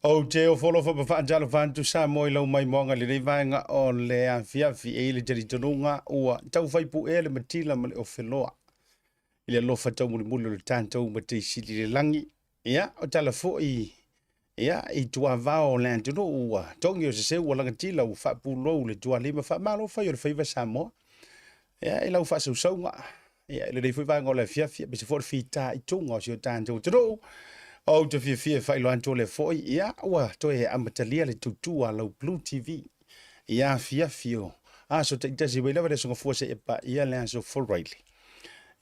Ou te ofo alofa ma faatalofa atu Samoa i lau maimoaga i lenei vaega o le afiafi. E i ai le talitonuga ua taufai puea le matila ma le ofeloa i le alofa taumulimuli o le tatou Matai Sili i le lagi. Ia, o tala foi ia, i tuavao o le atunuu ua togi o seseu ua lagatila ua faapulou le tualima faamalo fai o le faiva Samoa. Ia, i lau faasausauga, ia, i lenei foi vaega o le afiafi, aemaise foi o le fitaituga o si o tatou atunuu. Ou te fiafia e faailoa atu o lea foi, ia, ua toe amatalia le tautua a lau Blue TV i afiafi o aso taitasi mai lava le Aso Gafua seia paia le Aso Faraile.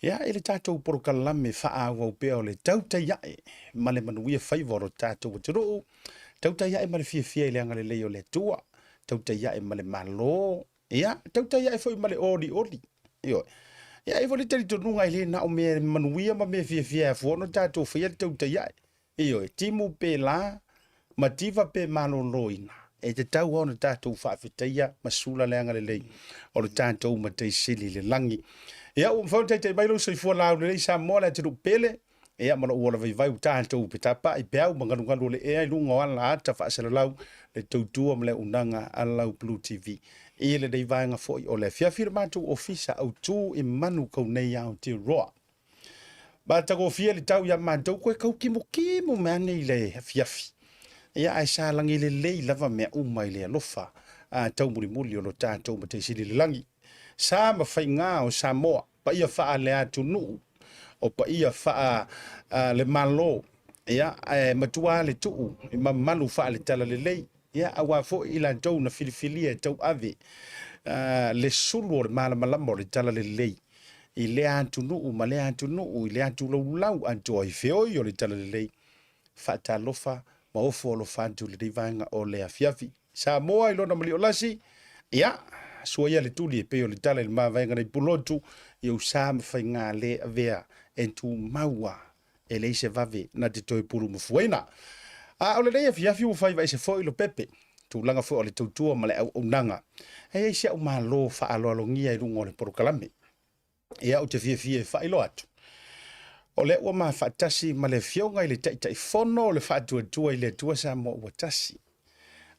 Ia, i le tatou polokalame faaauau pea o le Tautai Ae ma le Manuia Faiva o lo tatou atunuu, tautai ae ma le fiafia i le agalelei o le Atua, tautai ae ma le Malo, Ia, tautai ae foi ma le olioli. Ioe. Ia, e foi le talitonuga e le na o mea manuia ma mea fiafia e afua ona tatou faia le tautai ae. Ioe, timu pe la, mativa pe maloloina, e tatau lava ona tatou faafetaia ma sula le agalelei o le tatou Matai Sili i le lagi. Ia, ua mafai ona taitai mai lou soifua laulelei Samoa le atunuu pele, ia ma lou ola vaivai ua tatou petapaai peau ma galugalu o le ea i luga o ala ata faasalalau le tautua ma le auaunaga a lau Blue TV. I lenei vaega foi o le afiafi le matou ofisa autu i Manukau nei Aotearoa. Matagofie le tau ia matou koe kau kimokimo mai ane i le afiafi. Ia ae sa lagi lelei lava mea uma i le alofa a taumulimuli o lo tatou Matai Sili i le lagi. Sa ma faiga o Samoa, paia faale-atunuu, o paia faale-Malo, ia, ae matua le tuu i mamalu faale-talalelei, ia, aua foi i latou na filifilia e tauave le sulu o le malamalama o le talalelei i lea atunuu ma lea atunuu i lea atulaulau atoa i feoi o le talalelei. Faatalofa ma ofo alofa atu i lenei vaega o le afiafi. Samoa i lona maliolasi, ia, sua ia le tuli e pei o le tala i le mavaega nei pulotu, i ou sa ma faiga le avea e tumau a e leai se vave na te toe pulumafuaina. A o lenei afiafi ua faiva ese foi Lopepe, tulaga foi o le tautua ma le auaunaga. E i ai si au malo faaaloalogia i luga o le polokalame. Ia, ou te fiafia e faailoa atu, o lea ua ma faatasi ma le Afioga i le Taitaifono o le Faatuatua i le Atua Samoa ua Tasi,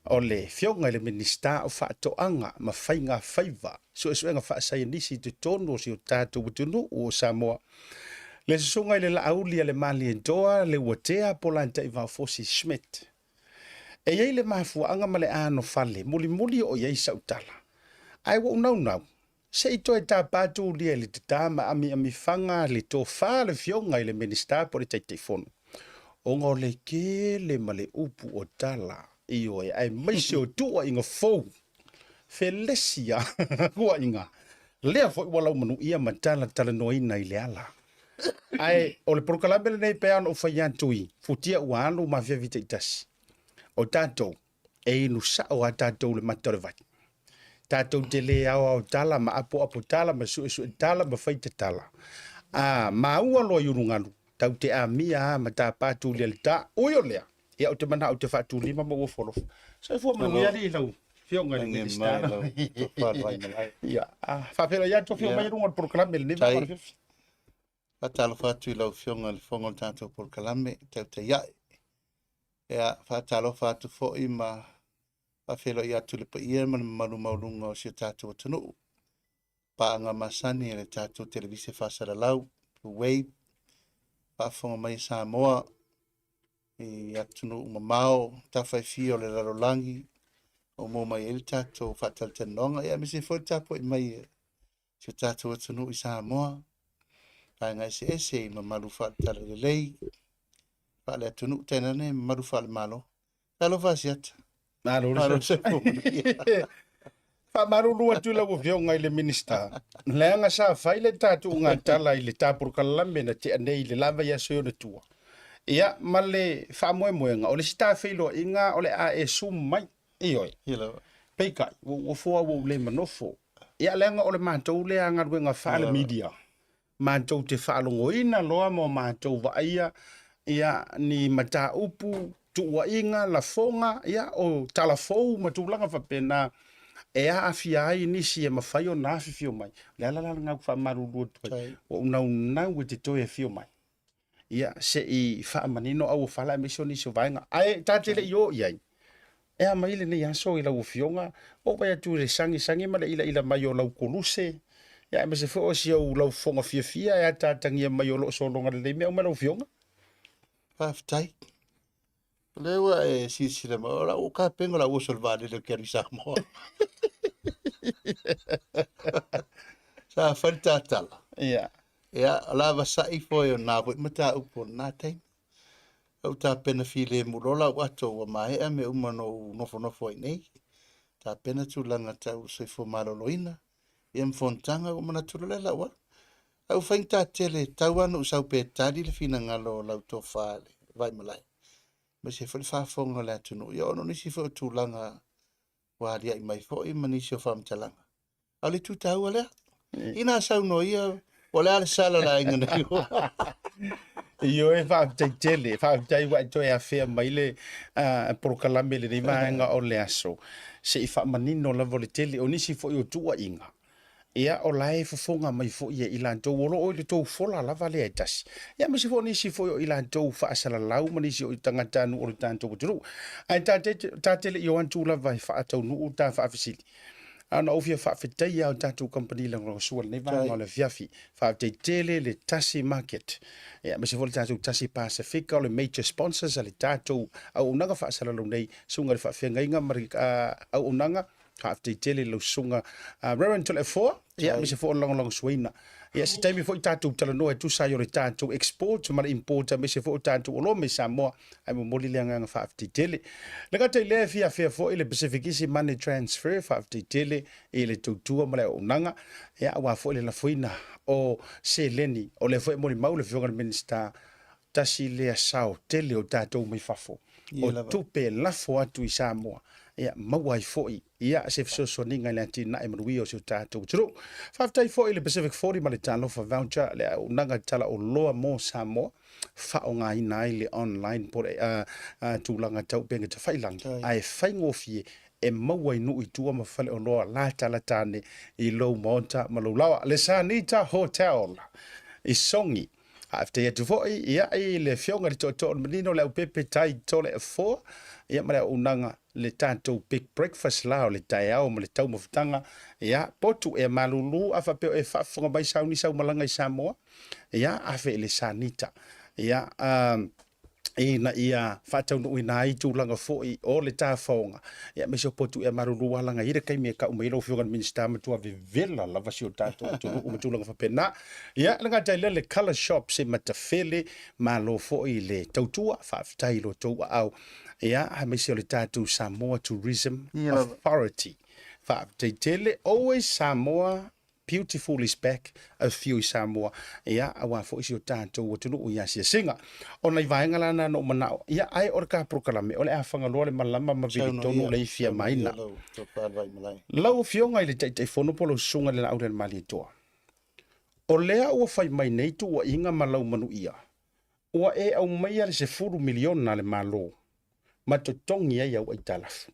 o le Afioga i le Minisita o Faatoaga ma Faiga Faiva, Suesuega Faasaienisi i totonu o si o tatou atunuu o Samoa, le Susuga i le Laauli a le Malietoa Leuatea Polataivao Fosi Schmidt. E i ai le mafuaaga ma le anofale mulimuli oo i ai sau tala, ae ua ou naunau Se i toe tapa atu lia i le tata ma amiamifaga le tofa a le Afioga i le Minisita po o le Taitaifono, ona o le tele ma le upu o tala, ioe, aemaise o tuuaiga fou, felesi a tuuaiga, lea foi ua laumanuia ma talatalanoaina i le ala. Ae o le polokalame lenei pei lava ona ou fai atu i futia ua alu ma afiafi taitasi, o tatou, e inu sao lava tatou i le mata o le vai. Tatou te le aoao tala ma apoapo tala ma suesue tala ma fai tatala. A maua loa i ulugalu, tatou te amia lava ma tapa tuli a le ta. Ui o lea, ia ou te manao ou te faatulima ma ou ofo alofa. Soifua manuia alii i lau Afioga i le Minisita. Ia, faafeiloai atu afio mai i luga o le polokalame i lenei vaega o le afiafi. Faatalofa atu i lau Afioga i le Fofoga o le tatou polokalame, Tautai Ae. Ia, faatalofa atu foi ma faafeiloai atu i le paia ma le mamalu maualuga o si o tatou atunuu. Paaga masani a le tatou televise faasalalau, Blue Wave, faafofoga mai e Samoa i atunuu mamao, tafa e fia o le lalolagi, o maua mai ai le tatou faatalatalanoaga, ia aemaise foi le tapuai mai e si o tatou atunuu i Samoa, vaega eseese i mamalu faale-talalelei, faale-atunuu, tainane mamalu faale-Malo. Talofa Asiata. Malo le soifua. Faamalulu atu i lau Afioga i le Minisita, leaga sa fai le tatou gatala i le tapolokalame na tea nei i le la vaiaso i ona tua. Ia, ma le faamoemoega, o le isi tafeiloaiga o le a e zoom mai. Ioe. Peitai, ua ou ofo lava ua ou le manofo. Ia leaga o le matou lea galuega faale media, matou te faalogoina loa ma matou vaaia ia ni mataupu, tuuaiga, lafoga, ia o tala fou ma tulaga faapena e aafia ai nisi e mafai ona afifio mai. O le ala la lena ou te faamalulu atu ai, ua ou naunau e te toe afio mai. Ia, se i faamanino auofala aemaise o nisi o vaega. Ae ta te le i o i ai, e a mai lenei aso i lau Afioga, ua ou vaai atu i le sagisagi ma le ilaila mai o lau koluse, ia aemaise foi o si ou laufofoga fiafia e ataatagia mai o lo o sologa lelei mea uma lau Afioga. Faafetai. O lea ua e silasila mai, o lau kapena o lau oso i le vaalele ou te alu i Samoa. Sa fai le tatala. Ia. Ia, o la vasai foi o nā foi mataupu o lena taimi. Ou tapena filemu loa lau ato ua maea mea uma na ou nofonofo ai nei. Tapena tulaga tau soifua maloloina, ia ma fonotaga ua manatu loa lea lau alu. Au faigata tele, tau lava na ou sau pe tali le finagalo o lau tofa le Vaimalae, aemaise foi le faafofoga o le atunuu, ia ona o nisi foi o tulaga ua aliae mai foi ma nisi o faamatalaga. A o le itu taua lea. Ina saunoa ia, o le a le sala o le aiga nei. Ioe, faafetai tele, faafetai ua e toe afea mai le polokalame i lenei vaega o le aso, se i faamanino lava o le tele o nisi foi o tuuaiga. Ia, o la e fofoga mai foi e i latou o lo o i le tou fola lava lea e tasi. Ia, aemaise foi o nisi foi o i latou faasalalau ma nisi o i tagatanuu o le tatou atunuu. Ae ta te le i o atu lava e faataunuu ta faafesili. A na ou fia faafetaia o tatou kamupani lagolagosua i lenei vaega o le afiafi. Faafetai tele le Tasi Market. Ia, aemaise foi le tatou Tasi Pasifika o le major sponsors a le tatou auaunaga faasalalau nei, susuga i le faafeagaiga ma le auaunaga. Faafetai tele i lau susuga Reverend Toleafoa, ia, aemaise foi o le lagolagosuaina. Ia, se taimi foi tatou talanoa e tusa ai o le tatou export ma le import, aemaise foi o tatou oloa mai Samoa, ae momoli le agaga faafetai tele. Le gata i lea, e fia afea foi le Pacific Easy Money Transfer, faafetai tele i le tautua ma le auaunaga, ia, aua foi le lafoina o seleni. O lea foi e molimau le Afioga i le Minisita, tasi lea sao tele o tatou mai fafo, o tupe e lafo atu i Samoa, ia maua ai foi ia se fesoasoaniga i le atinae manuia o si o tatou atunuu. Faafetai foi i le Pacific 40 ma le Talofa Voucher, le auaunaga tala oloa mo Samoa, faaaogaina ai le online po o le tulaga tau upega tafailagi, ae faigofie e maua i nuu i tua ma faleoloa latalata ane i lou maota ma lou laoa. Le Sanita Hotel i Sogi. Faafetai atu foi ia i le Afioga i le Tootoo o le Manino, le Aupepe Tai Toleafoa, ia ma le auaunaga le tatou big breakfast la o le taeao ma le taumafataga. Ia, potu ea malulu a faapea o e faafofoga mai sauni sau malaga i Samoa, ia afe i le Sanita. Ia, ina ia faataunuuina ai tulaga foi o le tafaoga, ia aemaise o potu ea malulu alaga i le taimi e kau mai ai lau Afioga i le Minisita, matua vevela lava si o tatou atunuu ma tulaga faapena. Ia, le gata i lea, le Colour Shop se matafele, malo foi le tautua, faafetai i lo outou aao, ia, aemaise o le tatou Samoa Tourism Authority. Faafetai tele, always Samoa Beautiful is back, afio i Samoa, ia, aua foi si o tatou atunuu i asiasiga. O nai vaega la na na ou manao, ia, ae o le ka polokalame, o le a fagaloa le malama ma vili tonu le i fiamaina. Lau Afioga i le Taitaifono po o lau Susuga i le Laau Lealemalietoa, o lea ua fai mai nei tuuaiga ma lau manuia, ua e aumaia le 10 miliona a le Malo ma totogi ai au aitalafu.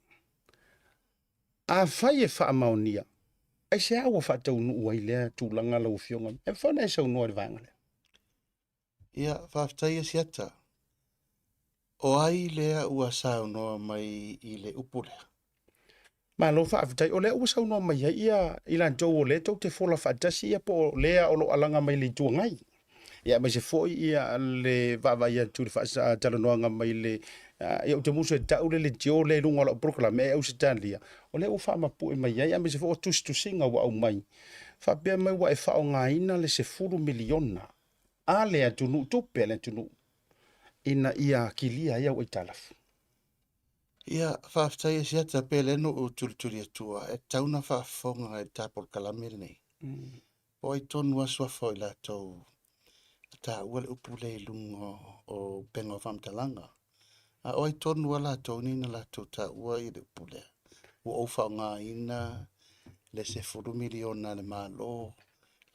Afai e faamaonia, aisea ua faataunuu ai lea tulaga lau Afioga? E mafai ona e saunoa i le vaega lea? Ia, faafetai Asiata. O ai lea ua saunoa mai i le upu lea? Malo faafetai. O lea ua saunoa mai ai ia i latou o lea tou te fola faatasi ia po o lea o lo o alaga mai le Itu Agai. Ia aemaise foi ia le vaavaai atu i le faatalanoaga mai le ia ou te musu e tau le leitio lea i luga o lau polokalame e Ausetalia, o lea ua faamapue mai ai, aemaise foi o tusitusiga ua aumai, faapea mai ua e faaaogaina le 10 miliona a le atunuu, tupe a le atunuu, ina ia kilia ai au aitalafu. Ia, faafetai Asiata, pei o lea na ou tulituli atua, e tatau ona faafofoga i le ta polokalame lenei. Po o ai tonu lava suafa o i latou na taua le upu lea i luga o upega o faamatalaga. A o ai tonu lava latou nei na latou taua i le upu lea. Ua ou faaaogaina le 10 miliona a le Malo,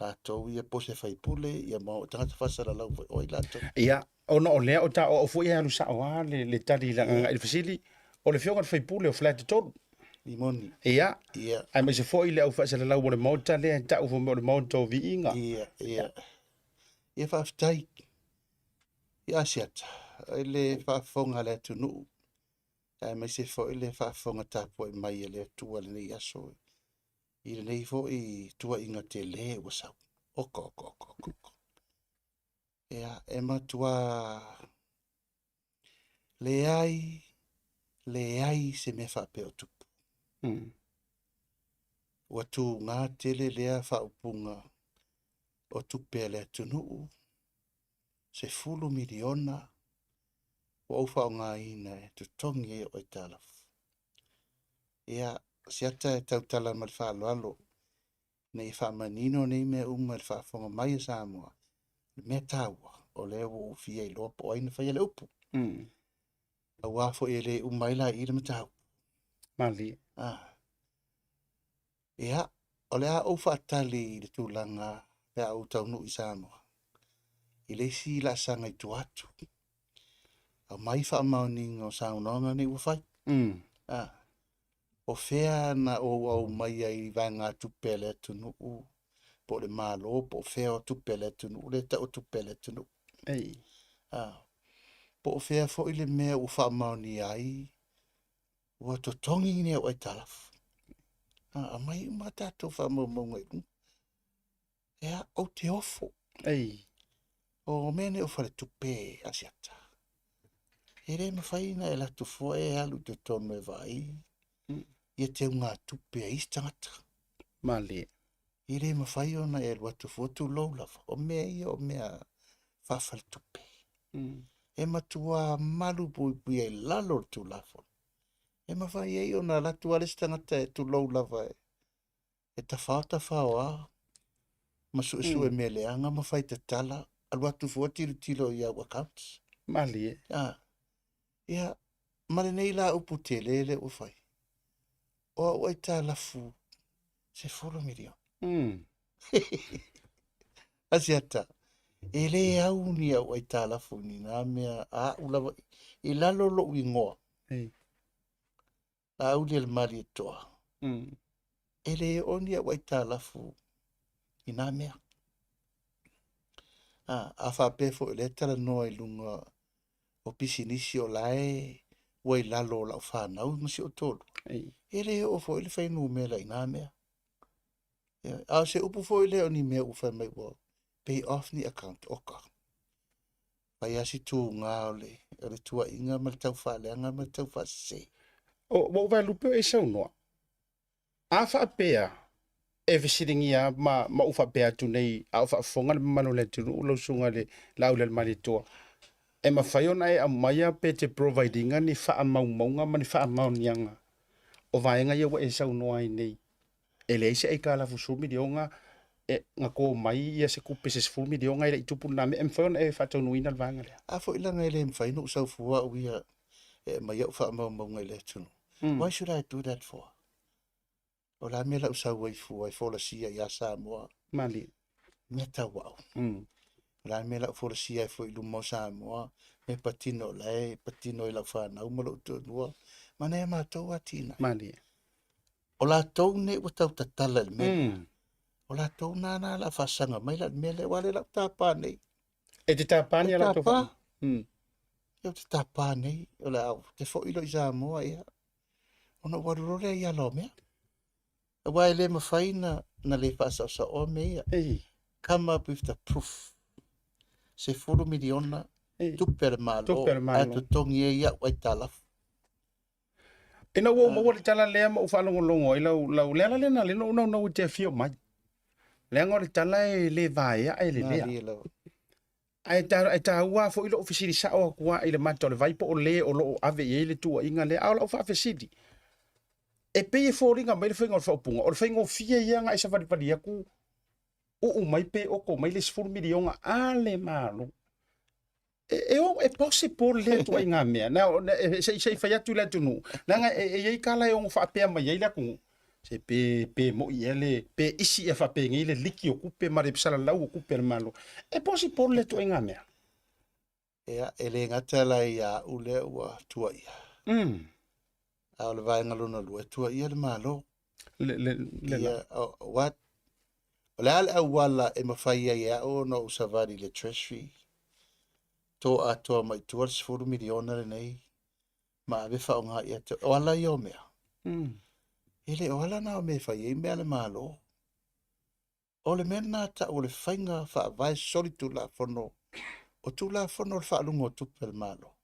latou ia po o se faipule, ia ma o tagata faasalalau foi, o ai latou. Ia, ona o lea o ta o au foi e alu sao lava le tali i le agaga i le fesili, o le Afioga i le Faipule o Faleata 3. Limoni. Ia, ia. Aemaise foi le au faasalalau o le Maota lea e tau fai mai o le Maota o Viiga. Ia, ia. Ia faafetai. Ia Asiata, i le faafofoga a le atunuu, aemaise foi le faafofoga tapuai mai a le Atua i lenei aso, i lenei foi tuuaiga tele ua sau. Oka, oka, oka, oka, oka. Ia, e matua leai, leai se mea faapea o tupu. Ua tuga tele lea faaupuga o tupe a le atunuu, $10 miliona ua ou faaaogaina e totogi ai au aitalafu. Ia, Asiata e tautala ma le faaaloalo, ina ia faamanino nei mea uma i le faafofoga mai a Samoa. O le mea taua, o lea ua ou fia iloa po o ai na faia le upu. Aua foi e le uma ai la i i le mataupu. Malie. Ia, o le a ou faatali i le tulaga pe a ou taunuu i Samoa, i le isi laasaga i tua atu. Aumai faamaoniga o saunoaga nei ua fai. O fea na ou aumai ai i vaegatupe a le atunuu, po o le Malo, po o fea o tupe a le atunuu, le tau o tupe a le atunuu. Po o fea foi le mea ua faamaonia ai, ua totogi ni au aitalafu. Aumai uma tatou faamaumauga i luga. Ia, ou te ofo. O mea nei o faletupe Asiata. E le mafai ona e alu atu fua e alu i totonu e vaai ia teugatupe a isi tagata. Malie. E le mafai ona e alu atu fua tulou lava. O mea ia o mea faafaletupe. E matua malu puipuia i lalo o le Tulafono. E mafai ai ona alu atu lava le isi tagata e tulou lava e tafao tafao a ma suesue mea leaga ma fai tatala, alu atu fua tilotilo i au accounts. Malie. Ia, ma lenei la upu tele le ua fai. O au aitalafu $10 miliona. Asiata, e le au ni au aitalafu ni nā mea a au lava i lalo lou ingoa. Laaulialemalietoa. E le oo ni au aitalafu i nā mea. A faapea foi o lea talanoa i luga o pisinisi o lae ua i lalo o lau whanau ma si o tolu. E le oo foi le whainumera i nā mea. Ia, a o se upu foi lea o ni mea ua whai mai ua pay off ni account oka. Pai a si tū ngā o le tuainga ma le tauwhaaleanga ma le tauwhaasese. O, ua ou vaelupe o e saunoa. A faapea e fesiligia ma ou faapea atu nei a o faafofoga le mamalu o le atunuu lau susuga i le Laaulialemalietoa. E mafai ona e aumaia pe te provide ina ni faamaumauga ma ni faamaoniaga o vaega ia ua e saunoa ai nei. E leai se aitalafu $10 miliona e na to mai ia se tupe se $10 miliona e le i tupu lena mea. E mafai ona e faataunuuina le vaega lea. A foi laga e le mafai ona ou sau fua au ia e aumai au faamaumauga i le atunuu. Why should I do that for? O la mea lau sau ai fua e folasia ia Samoa. Malie. Mea tau au. O la mea lau folasia ai foi i luma o Samoa, me patino la e patino i lau whanau ma lou toalua. Ma nai a matou atinae. Malie. O latou nei ua tau tatala i le mea. O latou nā nā la whaasanga mai la le mea lea, wale lau tāpā nei. E te tāpā ni a latou Tāpā. wha- Ia o te tāpā nei, o le au, te foi lo i Samoa ia. Ona ua alu loa lea i ala o mea. Aua e le mafai na le faasaosao mea ia. Come up with the proof. $10 miliona tupe a le Malo, Tupe a le Malo. ae totogi ai au aitalafu. Ina ua ou maua le tala lea ma ou faalogologo ai lau le ala lea na le na ou naunau i te afio mai. Leaga o le tala e le vaea e le lea. Malie lava. Ae taua foi lou fesili sao atu lava i le mata o le vai po o le o loo ave i ai le tuuaiga lea. A o lau faafesili, e pei e foliga mai le faiga o le faaupuga, o le faigofie ia na e savalivali atu uu mai pe oko mai le $10 miliona a le Malo. E possible lea tuuaiga mea. Na, o, na, e, se, se i fai atu i le atunuu. Leaga e i ai tala e ono faapea mai ai le atunuu. Se pe moi ea le, pe isi ia faapenei le liki o tupe ma le salalau o tupe a le Malo. E possible lea tuuaiga mea. Ia, e le gata la ia au lea ua tuaia. A o le vaega lona lua, e tuaia le Malo. Le Ia, o, what? O le a le auala e mafai ai e au ona ou savali i le Treasury. To atoa mai tua le 10 miliona lenei ma ave faaaoga ia te o ala ia o mea. E le o ala na o mea e fai ai mea a le Malo. O le mea lena tau o le faiga faavae solitulafono o tulafono o le faaluga o tupe a le Malo.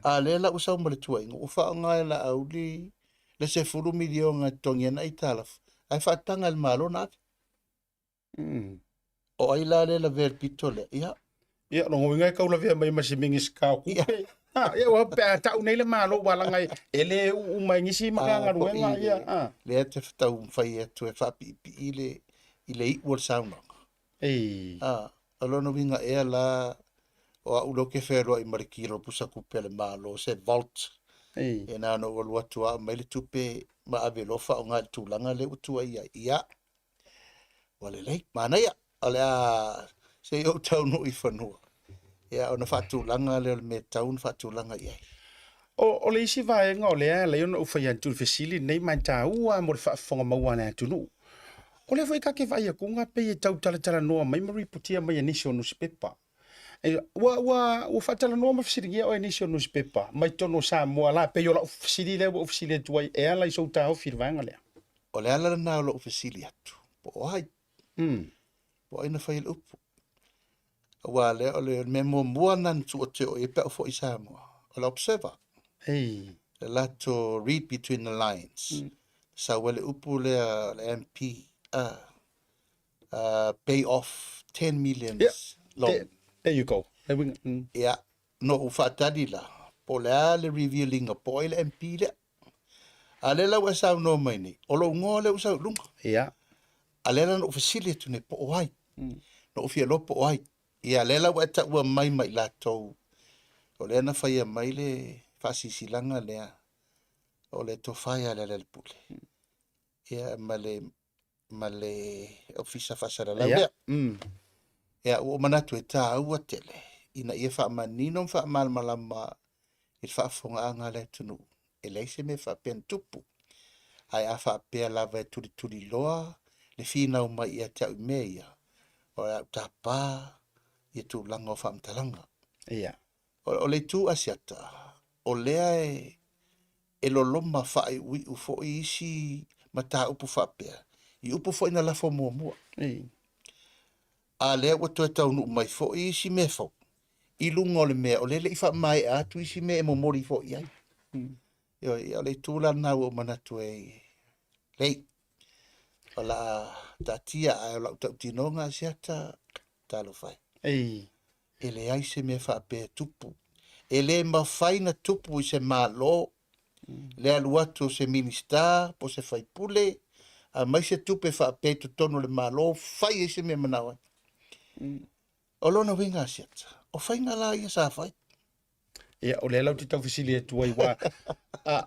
A lea la ua sau ma le tuuaiga, ua faaaoga e Laauli le 10 miliona e totogi ai ana aitalafu, ae faataga e le Malo ona ave. O ai la lea e lavea i le pito lea? Ia. Ia, lona uiga e tau lavea mai ma se Minisita o Tupe. Ah, ia, ua pe a tau nei le Malo ua laga e le uu mai nisi Matagaluega, ia, ah. Lea te taumafai atu e faapiipii le, i le iu o le saunoaga. Ei. Ah, o lona uiga ea la, o au lea ou te fealuai ma le kilo pusa tupe a le Malo, se vault. Ei. E na ona ou alu atu lava aumai le tupe ma ave loa faaaoga i le tulaga lea ua tuuaia ai. Ia, ua lelei, manaia, o le a se i ou taunuu i fanua, ia ona faatulaga lea o le mea e tatau ona faatulaga i ai. O le isi vaega o lea e ala ai ona ou fai atu i le fesili lenei ma e taua lava mo le faafofoga maua a le atunuu. O lea foi ta te vaai atuga pei e tau talatalanoa mai ma ripotia mai e nisi o nusipepa. Ua, ua, ua faatalanoa ma fesiligia oe e nisi o nusipepa mai totonu o Samoa la, pei o lau fesili lea ua ou fesili atu ai e ala i sou taofi i le vaega lea. O le ala lena o lou fesili atu, po o ai? Po o ai na faia le upu? Aua lea o le mea muamua lena na tuu atu e oe pe a ou foi i Samoa, o le Observer. Ei. Le latou read between the lines. Sau ai le upu lea o le MP, pay off 10 million yeah. Loan. There, there you go. There we. Ia, na ou faatali la, po o le a le revealing-a, po o ai le MP lea. A lea la ua e saunoa mai nei, o lou igoa lea ua sau i luga. Ia. A lea la na ou fesili atu nei, po o ai? Na ou fia iloa po o ai. Ia, lea la ua e taua mai ma i latou, o lea na faia mai le faasilasilaga lea, o le tofa ia Lealailepule. Ia, ma le ma le Ofisa Faasalalau lea. Ia, ua ou manatu e taua tele ina ia faamanino ma faamalamalama i le faafofogaaga a le atunuu, e leai se mea faapea na tupu. Ae a faapea lava e tulituliloa le finau mai ia te au i mea ia, o le a ou tapa ia tulaga o faamatalaga. Ia. O le itu Asiata, o lea e e loloma faaiuiu foi isi mataupu faapea, i upu foi na lafo muamua. Ei. A lea ua toe taunuu mai foi isi mea fou i luga o le mea o lea e le i faamaea atu isi mea e momoli foi i ai. Ioe, o le itu la lena ua ou manatu ai, lei, o le a taatia, ae o lau tautinoga Asiata, talofa e. Ei. E leai se mea faapea e tupu. E le mafai na tupu i se Malo le alu atu o se Minisita po o se faipule, aumai se tupe faapea i totonu o le Malo, fai ai se mea manao ai. O lona uiga Asiata, o faiga la ia sa fai. Ia, o lea la ou te tau fesili atu ai, ua,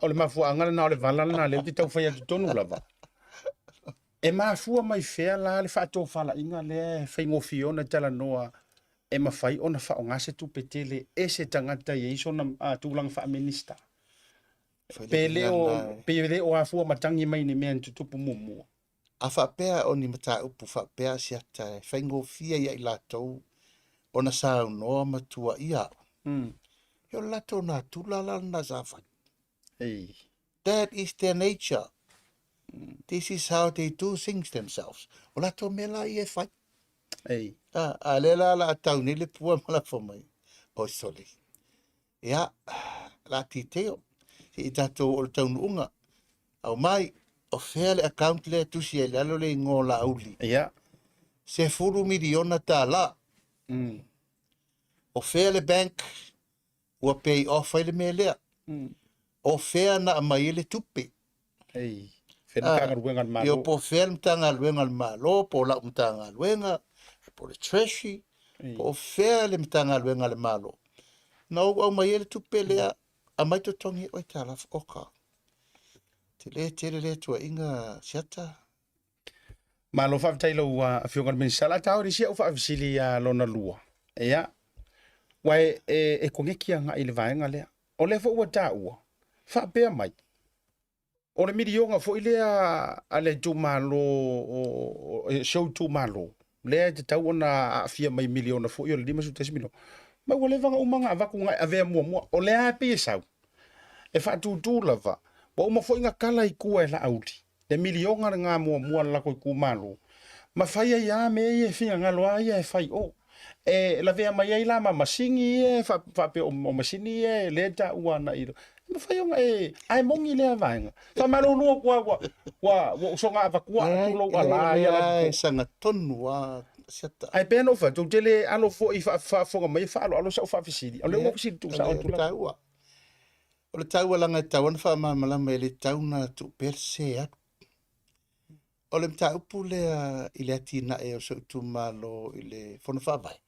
o le mafuaaga lena o le vala lena lea ou te tau fai atu tonu lava. E mafua mai fea la le faatofalaiga lea e faigofie ona talanoa e mafai ona faaaoga se tupe tele e se tagata e i ai sona tulaga faa-Minista? Pe le o, pe le o afua matagi mai ni mea na tutupu muamua? A faapea o ni mataupu faapea Asiata e faigofie ia i latou ona saunoa ma tuuaia au, ia o le latou natura la lena sa fai. Ei. That is their nature. This is how they do things themselves. O latou mea la ia e fai. Ei. A lea la la tau nei le pua ma lafo mai. Oi sole. Ia, la titeo. Se i tatou o le taunuuga. Aumai, o fea le account lea e tusi ai i lalo le igoa o Laauli? Ia. $10 miliona. O fea le bank ua pay off ai le mea lea? O fea na aumai ai le tupe? Ei. Fea le Matagaluega a le Malo? Ia, po o fea le Matagaluega a le Malo, po o lau Matagaluega, po o le Treasury, po o fea le Matagaluega a le Malo na ou aumai ai le tupe lea, aumai totogi e oe talofa. Oka, tele tele lea tuuaiga Siata. Malo faafetai i lau Afioga i le Minisita. O le a taua i le isi au faafesili lona lua. Ia, ua e koneki agai i le vaega lea. O lea foi ua taua, faapea mai, o le miliona foi lea a le itumalo, o si ou itumalo, lea e tatau ona aafia mai miliona foi o le 51 miliona. Ma ua leva ona uma ona avatu na e avea muamua. O lea e pei e sau, e faatūtū lava, ua uma foi ona tala i tua e Laauli, le miliona lena muamua a le latou itumalo, ma fai ai lava mea ia e finagalo lava ia e fai i o. E lavea mai ai la ma masini ia e faapea o masini ia lea e taua agai i E mafai ona e, ae moni lea vaega. Faamalulu atu lava ua ua ou soga avatua atu lou ala ia la. E sagatonu lava Asiata. Ae pei ona ou fai atu, ou te le alo foi i faafofoga mai e faaaloalo sau faafesili. O lea ua ou fesili tuusao atu lava. O le taua leaga e tatau ona faamalamalama e le tatau ona tuu pea le sese alu. O le mataupu lea i le atinae o si ou itumalo i le Fono Faavae,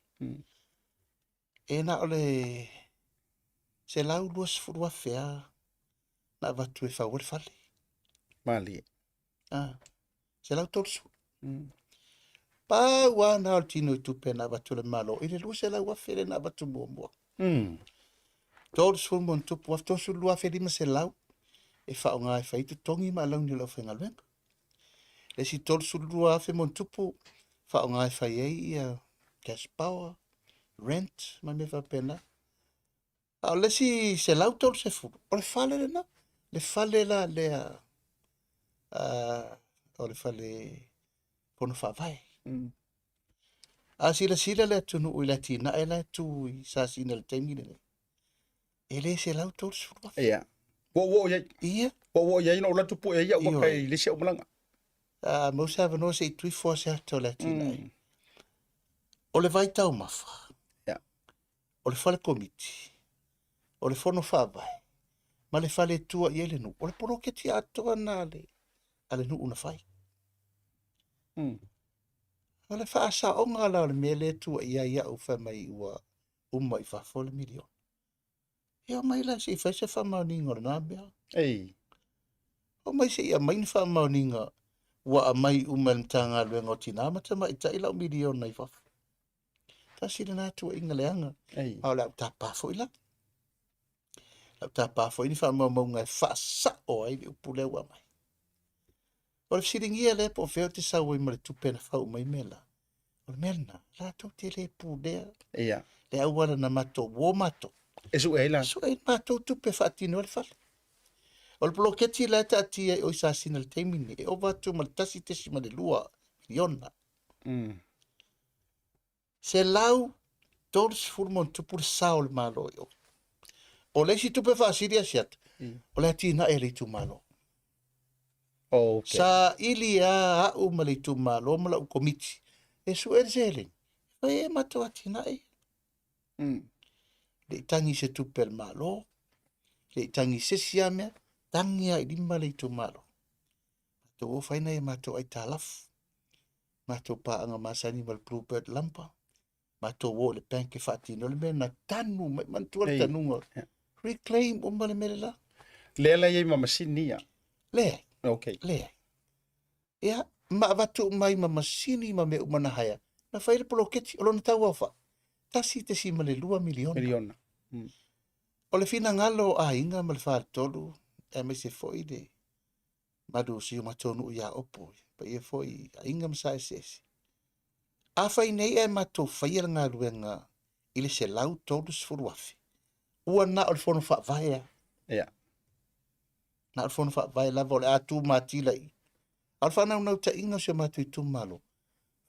e na o le $120,000 lava na avatu e fau ai le fale. Malie. Ah, 130. Pau lava na o le tino i tupe na avatu e le Malo i le $200,000 lea na avatu muamua. 30 ma ona tupu afe, $32,500 e faaaoga e fai ai totogi ma alauni o le aufaigaluega. Le isi 32,000 ma ona tupu faaaoga e fai ai ia cash power, rent ma mea faapena. A o le isi 130, o le fale lena, le fale la lea o le fale Fono Faavae. A silasila le atunuu i le atinae la e tu i Sasina i le taimi lenei, e le 130,000. Ia. Ua ou oo i ai. Ia. Ua ou oo i ai na ou alu atu pue ai au ata i le isi au malaga. A maua se avanoa se i tuifo lava se ata o le atinae. O le vai taumafa. Ia. O le fale komiti. O le fono faavae. Ma le fale e tua i ai le nuu. O le poloketi atoa lena a le nuu na fai. O le faasaoga la o le mea lea e tua i ai au fai mai ua uma i fafo le miliona. Ia omai la se i fai se faamaoniga o lena mea. Ei. Omai se i aumai ni faamaoniga ua aumai uma e le Matagaluega o Tina ma Tamaitai lau miliona i fafo. Tasi lena tuuaiga leaga. Ei. A o le a ou tapa foi la. Le a ou tapa foi ni faamaumauga e faasao ai le upu lea ua aumai. O le fesiligia lea po o fea ou te sau ai ma le tupe na fau mai mea la. O le mea lena, latou te le pulea Ia. le auala na matou o matou. E sue ai la. Sue ai matou tupe e faatino ai le fale. O le poloketi la e taatia i o i Sasina i le taimi lenei, e ova atu ma le 1.2 miliona. 130 ma ona tupu le sao o le Malo i o. O le isi tupe faasili a Asiata, o le atinae a le itumalo. Okay. Sa ili lava au ma le itumalo ma lau komiti e sue le seleni, e fai ai matou atinae. Le i tagi i se tupe a le Malo, le i tagi i se isi lava mea, tagi lava i lima le itumalo. Matou o fai nai a matou aitalafu, matou paaga masani ma le Bluebird Lumber, matou o i le bank e faatino le mea na tanu mai, manatua le tanuga, reclaim uma le mea le la. Lea la i ai ma masini ia. Leai. Okay. Leai. Ia, ma avatu mai ma masini ma mea uma na haea, na fai le poloketi, o lona tau aofai, 1.2 miliona. Miliona. O le finagalo o aiga ma le faletolu, aemaise foi le malu o si o matou nuu ia Opo, paia foi i aiga ma sa eseese. Afai nei ae matou faia le galuega i le 130,000, ua na o le fono faavae lava. Ia. Na o le fono faavae lava o le a tumatila i. A o le faanaunautai o si o matou itumalo,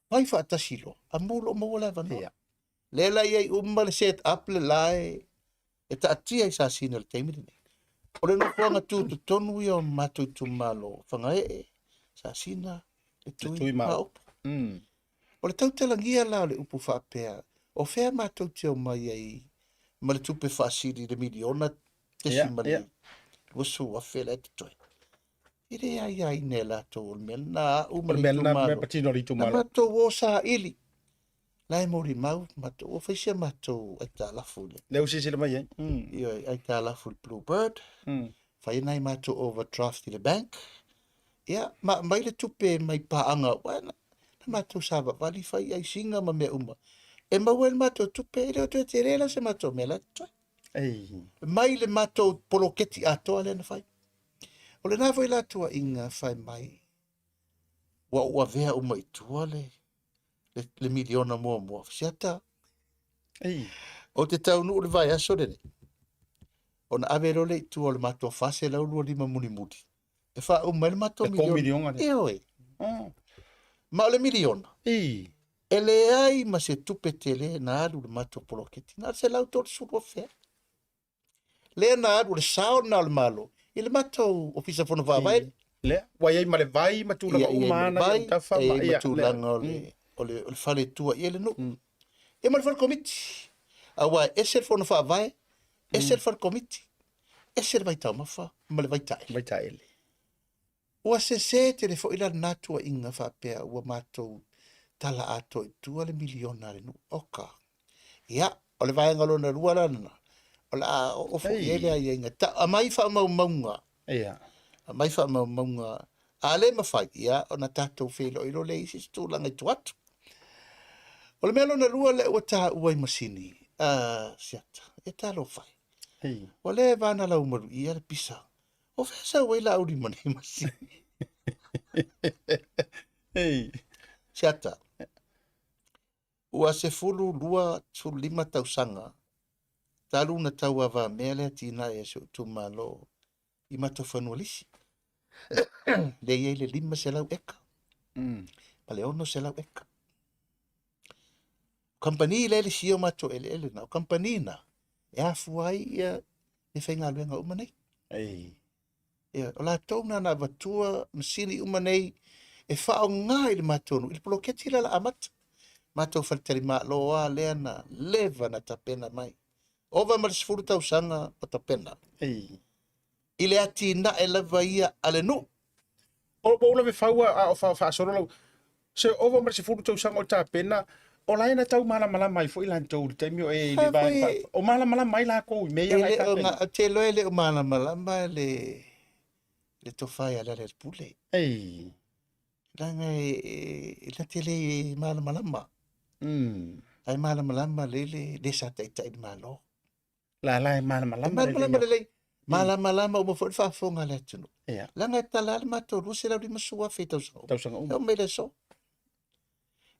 fai faatasi loa, amu lo maua le avanoa. Ia. Lea la i ai uma le set up le la e taatia i Sasina i le taimi lenei. O le nofoaga tutotonu ia o matou itumalo, Fagaee, Sasina, le Tui ma Opo. O le tautalagia la o le upu faapea, o fea matou te omai ai ma le tupe faasili i le miliona tesi ma le 20,000 la e totoe. E le aiaina e latou o le mea lena a au ma le itumalo. Patino le itumalo. Na matou o saili, la e molimau, matou o fai si a matou aitalafu i le. Lea ua silasila mai ai. Ioe, aitalafu i le Bluebird, fai nai matou overdraft i le bank, ia, ma aumai le tupe mai paaga, aua na matou savavali fai aisiga ma mea uma. E maua ai le matou tupe, e le o toe tele la se matou mea la e totoe. Ei. Mai le matou poloketi atoa lea na fai. O lena foi la tuuaiga fai mai, ua ou avea uma i tua le miliona muamua. Siata. Ei. Ou te taunuu le vaiaso lenei, ona ave loa lea i tua o le matou 425 mulimuli e faauma ai le matou miliona. Ioe. Ma o le miliona, e leai ma se tupe tele na alu i le matou poloketi, na o le $130,000. Lea na alu le sao lena o le Malo i le matou Ofisa Fono Faavae. Lea, ua i ai ma le vai ma tulaga uma ana i autafa ma ia tulaga o le, o le, o le fale tua i ai le nuu. Ia ma le fale komiti. Aua e ese le Fono Faavae, ese le fale komiti, ese le vaitaumafa ma le vaitaele. Vaitaele. Ua sese tele foi la lena tuuaiga faapea ua matou tala atoa i tua le miliona a le nuu. Oka. Ia, o le vaega lona lua la lena, o le a oo foi i ai le aiaiga. Ta, aumai faamaumauga. Ia. Aumai faamaumauga. A le mafai, ia, ona tatou feiloai loa lea i isi tulaga i tua atu. O le mea lona lua lea ua taua i masini, Siata, e talofa e. Ua leva ona laumaluia le pisa. O fea sau ai Laauli ma nei masini? Ei. Siata, ua 12, 15 tausaga talu na tauavamea le atinae a si ou itumalo i matou fanua lisi. Lea e i ai le 500 eka ma le 600 eka. O kamupani lea e lisia o matou eleele na, o kamupani na e afua ai ia meafaigaluega uma nei. Ei. Ia, o latou na na avatua masini uma nei e faaaoga i le matou nuu, i le poloketi lea o le a amata. Matou faletalimalo lava lea na leva na tapena mai. Ova ma le 10 tausaga o tapena. Ei. I le atinae lava ia a le nuu. O ua ou lave fau a o faasolo lau se ova ma le 10 tausaga o tapena, o la e na tau malamalama ai foi latou i le taimi o e i le vaega o malamalama ai latou i mea ia na e tapena. Ou te iloa e le o malamalama le tofa ia Lealailepule. Ei. Leaga e na te le malamalama. Ae malamalama lelei le sa taitai i le Malo. La la e malamalama malamalama lelei. Malamalama uma foi le faafofoga a le atunuu. Ia. Leaga e tala lava le matou 250,000 i tausaga uma. Tausaga uma. E oo mai le aso.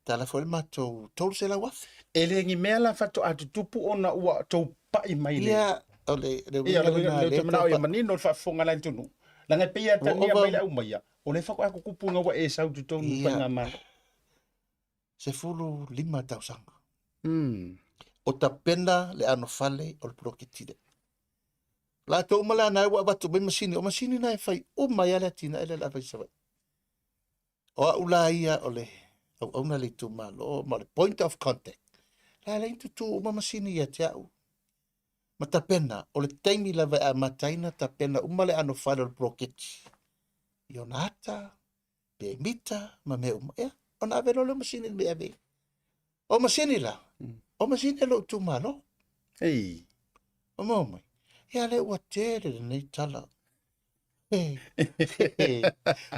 Tala foi le matou 300,000. E le ni mea la faatoa tutupu ona ua tou pai mai le. Ia, o le le uiga lena. Ia, o le manao ia manino le faafofoga a le atunuu. Leaga e pei e atagia mai le aumaia, o lea faatoa tutupu ina ua e sau i totonu o le faigamalo. 15 tausaga. O tapena le anofale o le poloketi lea. Latou uma la na ua avatu mai masini, o masini na e fai uma ai lava le atinae lea o le a fai i Savaii. O au la ia o le auauna a le itumalo ma o le point of contact. La e leai ni tutū uma masini ia te au. Ma tapena, o le taimi lava e amata ai ona tapena uma le anofale o le poloketi i ona ata, pemita ma mea uma. Ia, ona ave loa lea o masini i le mea e ave i ai. O masini la, o masini a lou itumalo. Ei. O maua mai. Ia lea ua tele lenei tala.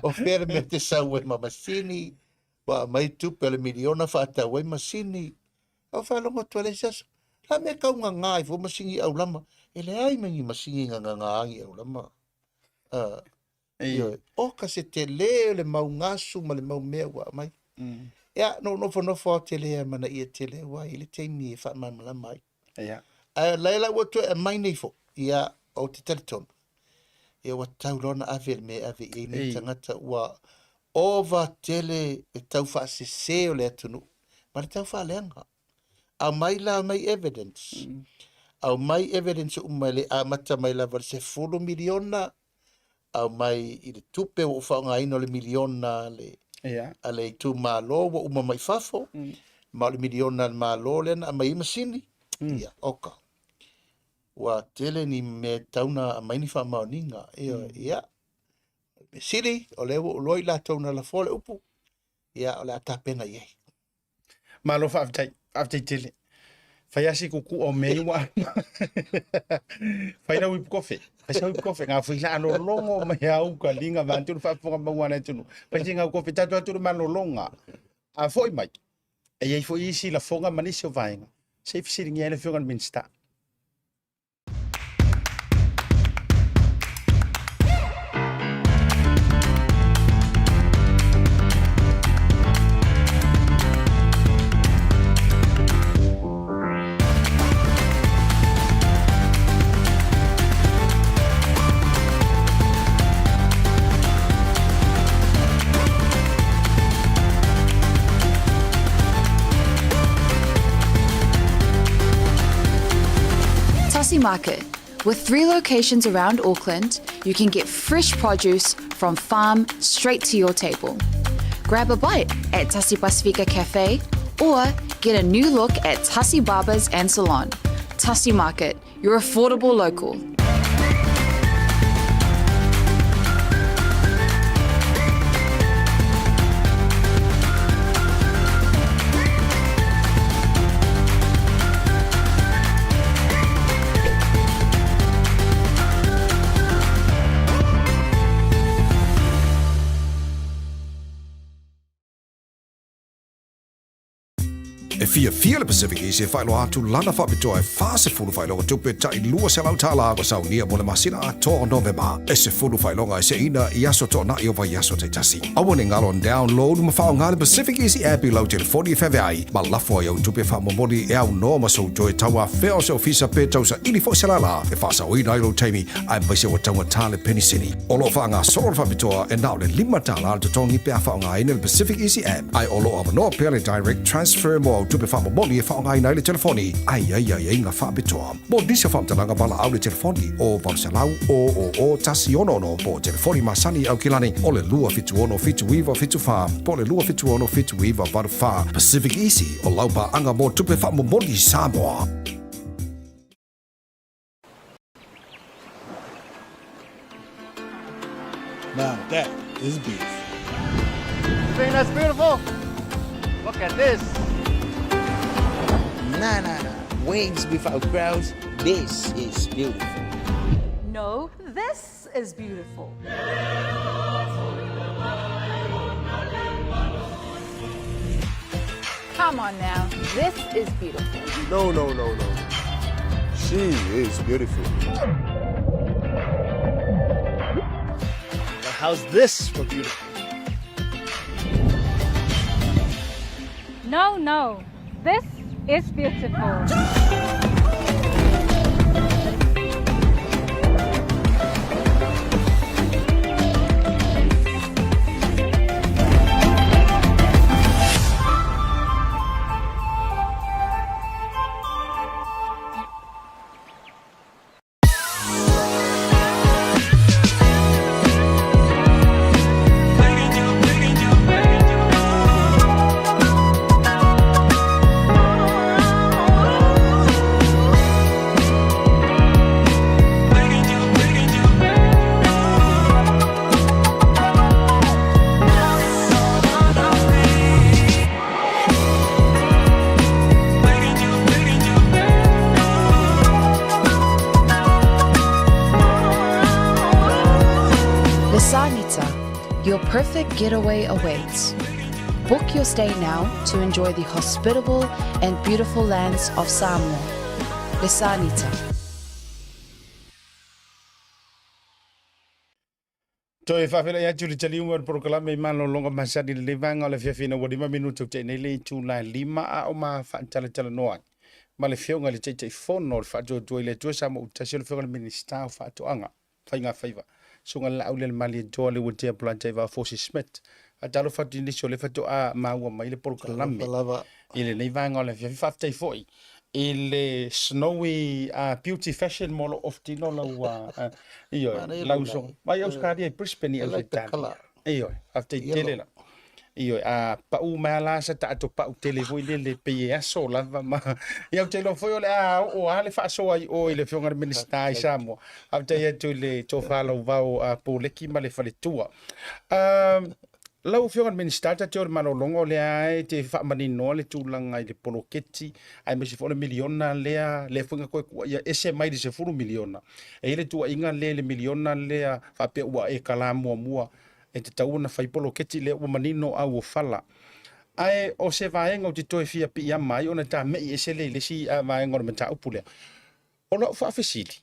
O fea le mea te sau ai ma masini, ua aumai tupe o le miliona faatau ai masini. Ou faalogo atu ai le isi aso, la mea tau gaga ai fua masini i aulama. E leai ma ni masini na gaga ai i aulama. Ioe, oka se tele o le mau gasu ma le mau mea ua aumai. Ia, na ou nofonofo lava ou te le amanaia tele aua e i ai le taimi e faamalamalama ai. Ia. Ae o la ua toe aumai nei foi, ia, ou te talitonu, ia ua tatau loa ona ave le mea e ave i ai nei tagata ua ova tele le tau faasese o le atunuu ma le tau faaleaga. Aumai la, aumai evidence. Aumai evidence uma i le amata mai lava i le 10 miliona, aumai i le tupe ua ou faaaogaina o le miliona a le, yeah. a le itumalo ua uma mai fafo, ma o le miliona a le Malo lea na aumai ai masini. Ia, oka. Ua tele ni mea e tatau ona aumai ni faamaoniga. Ia, ia. Mea sili, o lea ua ou iloa i latou na lafoa le upu, ia, o le a tapena i ai. Malo faafetai, faafetai tele. Fai lava si kuku'a o mea ia ua Fai lau ipu kofe, fai sau ipu kofe, ngā fai la lologo mai au ka linga vaeatu le faafofoga maua a le atunuu. Fai si ngau kofe, tatou atu le malologa. A foi mai, e i ai foi isi lafoga ma nisi o vaega, se i fesiligia ai le Afioga i le Minisita. Market. With three locations around Auckland, you can get fresh produce from farm straight to your table. Grab a bite at Tasi Pasifika Cafe or get a new look at Tasi Barbers and Salon. Tasi Market, your affordable local. E fiafia le Pacific Easy e faailoa atu lana faapitoa e 40 faailoga tupe tai $200 ua saunia mo le masina atoa o Novema. E 10 faailoga e seina i aso toanai o vaiaso taitasi. Aua ne galo download ma faaaoga le Pacific Easy app i lau telefoni e feaveai ma lafo ai au tupe faamomoli e aunoa ma sou toe tauafea o se ofisa pe tausaili foi se lala e faasaoina ai lou taimi aemaise ua taugata le penisini. O lo o faagasolo le faapitoa e na o le $5 le totogi pe a faaaogaina le Pacific Easy app, ae o lo o avanoa pea le direct transfer mo au tupe faamomoli e faaaogaina ai le telefoni ae i ai aiaiga faapitoa. Mo nisi o faamatalaga valaau le telefoni o 800 000 166 po o telefoni masani Aukilani o le 276 7974 po o le 276 7984. Pacific Easy o lau paaga mo tupe faamomoli Samoa. Now that is beautiful. You think that's beautiful? Look at this. Nah, nah, nah. Waves without crowds. This is beautiful. No, this is beautiful. Come on now, this is beautiful. No, no, no, no. She is beautiful. Now how's this for beautiful? No, no, this is beautiful. Lesanita, your perfect getaway awaits. Book your stay now to enjoy the hospitable and beautiful lands of Samoa. Lesanita. Toe faafeiloai atu i le taliuga o le polokalame i malologa masani i lenei vaega o le afiafi ina ua 5 minute o tea nei le itula e 5 a o ma faatalatalonoa ai ma le Afioga i le Taitaifono o le Faatuatua i le Atua Samoa Utasi o le Afioga i le Minisita o Faatoaga, Faiga Faiva, Susuga Laaulialemalietoa Leuatea Polataivao Fosi Smith. Faatalofa atu i nisi o lea faatoa maua mai le polokalame Talofa lava. i lenei vaega o le afiafi. Faafetai foi i le Snowy Beauty Fashion mo lou off-tino lau ioe, Manaia lau lou so, lagi. mai Australia i Brisbane i I like the Ausetalia. colour. Ioe, faafetai Yellow. tele la. Ioe, a pau mai lava la sa taato pau tele foi lele pei e aso lava ma ia ou te iloa foi o le a oo lava le faasoa i o i le Afioga i le Minisita i Samoa. Faafetai atu i le tofa lauvao a Poleki ma le faletua. Um, Lau Afioga i le Minisita, ta te o le malologa o lea e te faamaninoa le tulaga i le poloketi aemaise foi o le miliona lea, lea foi na toe tuuaia ese mai le 10 miliona. E i ai le tuuaiga lea i le miliona lea faapea ua e tala muamua e tatau ona fai poloketi lea ua manino auofala. Ae o se vaega ou te toe fia piiama ai ona ta mei ese lea i le isi vaega o le mataupu lea. O lau faafesili,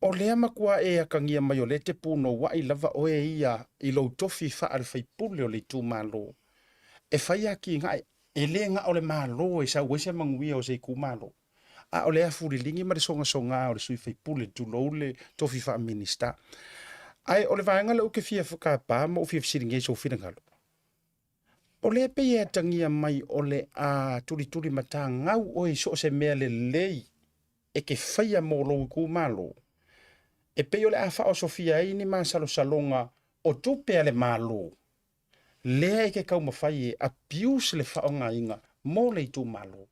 o lea matua e atagia mai o lea e te punouai lava oe ia i lou tofi faale-faipule o le itumalo e fai atinae, e le na o le Malo e sau ai se manuia o se itumalo, a o le afuliligi ma le sogasoga o le sui faipule, tulou le tofi faa-Minisita. Ae o le vaega lea ou te fia tapa ma ou fia fesiligia i sou finagalo, o lea pei e atagia mai o le a tulituli matagau oe i so o se mea lelei e ke faia mo lou itumalo, e pei o le a faaosofia ai ni masalosaloga o tupe a le Malo, lea e ke taumafai e abuse le faaaogaina mo le itumalo.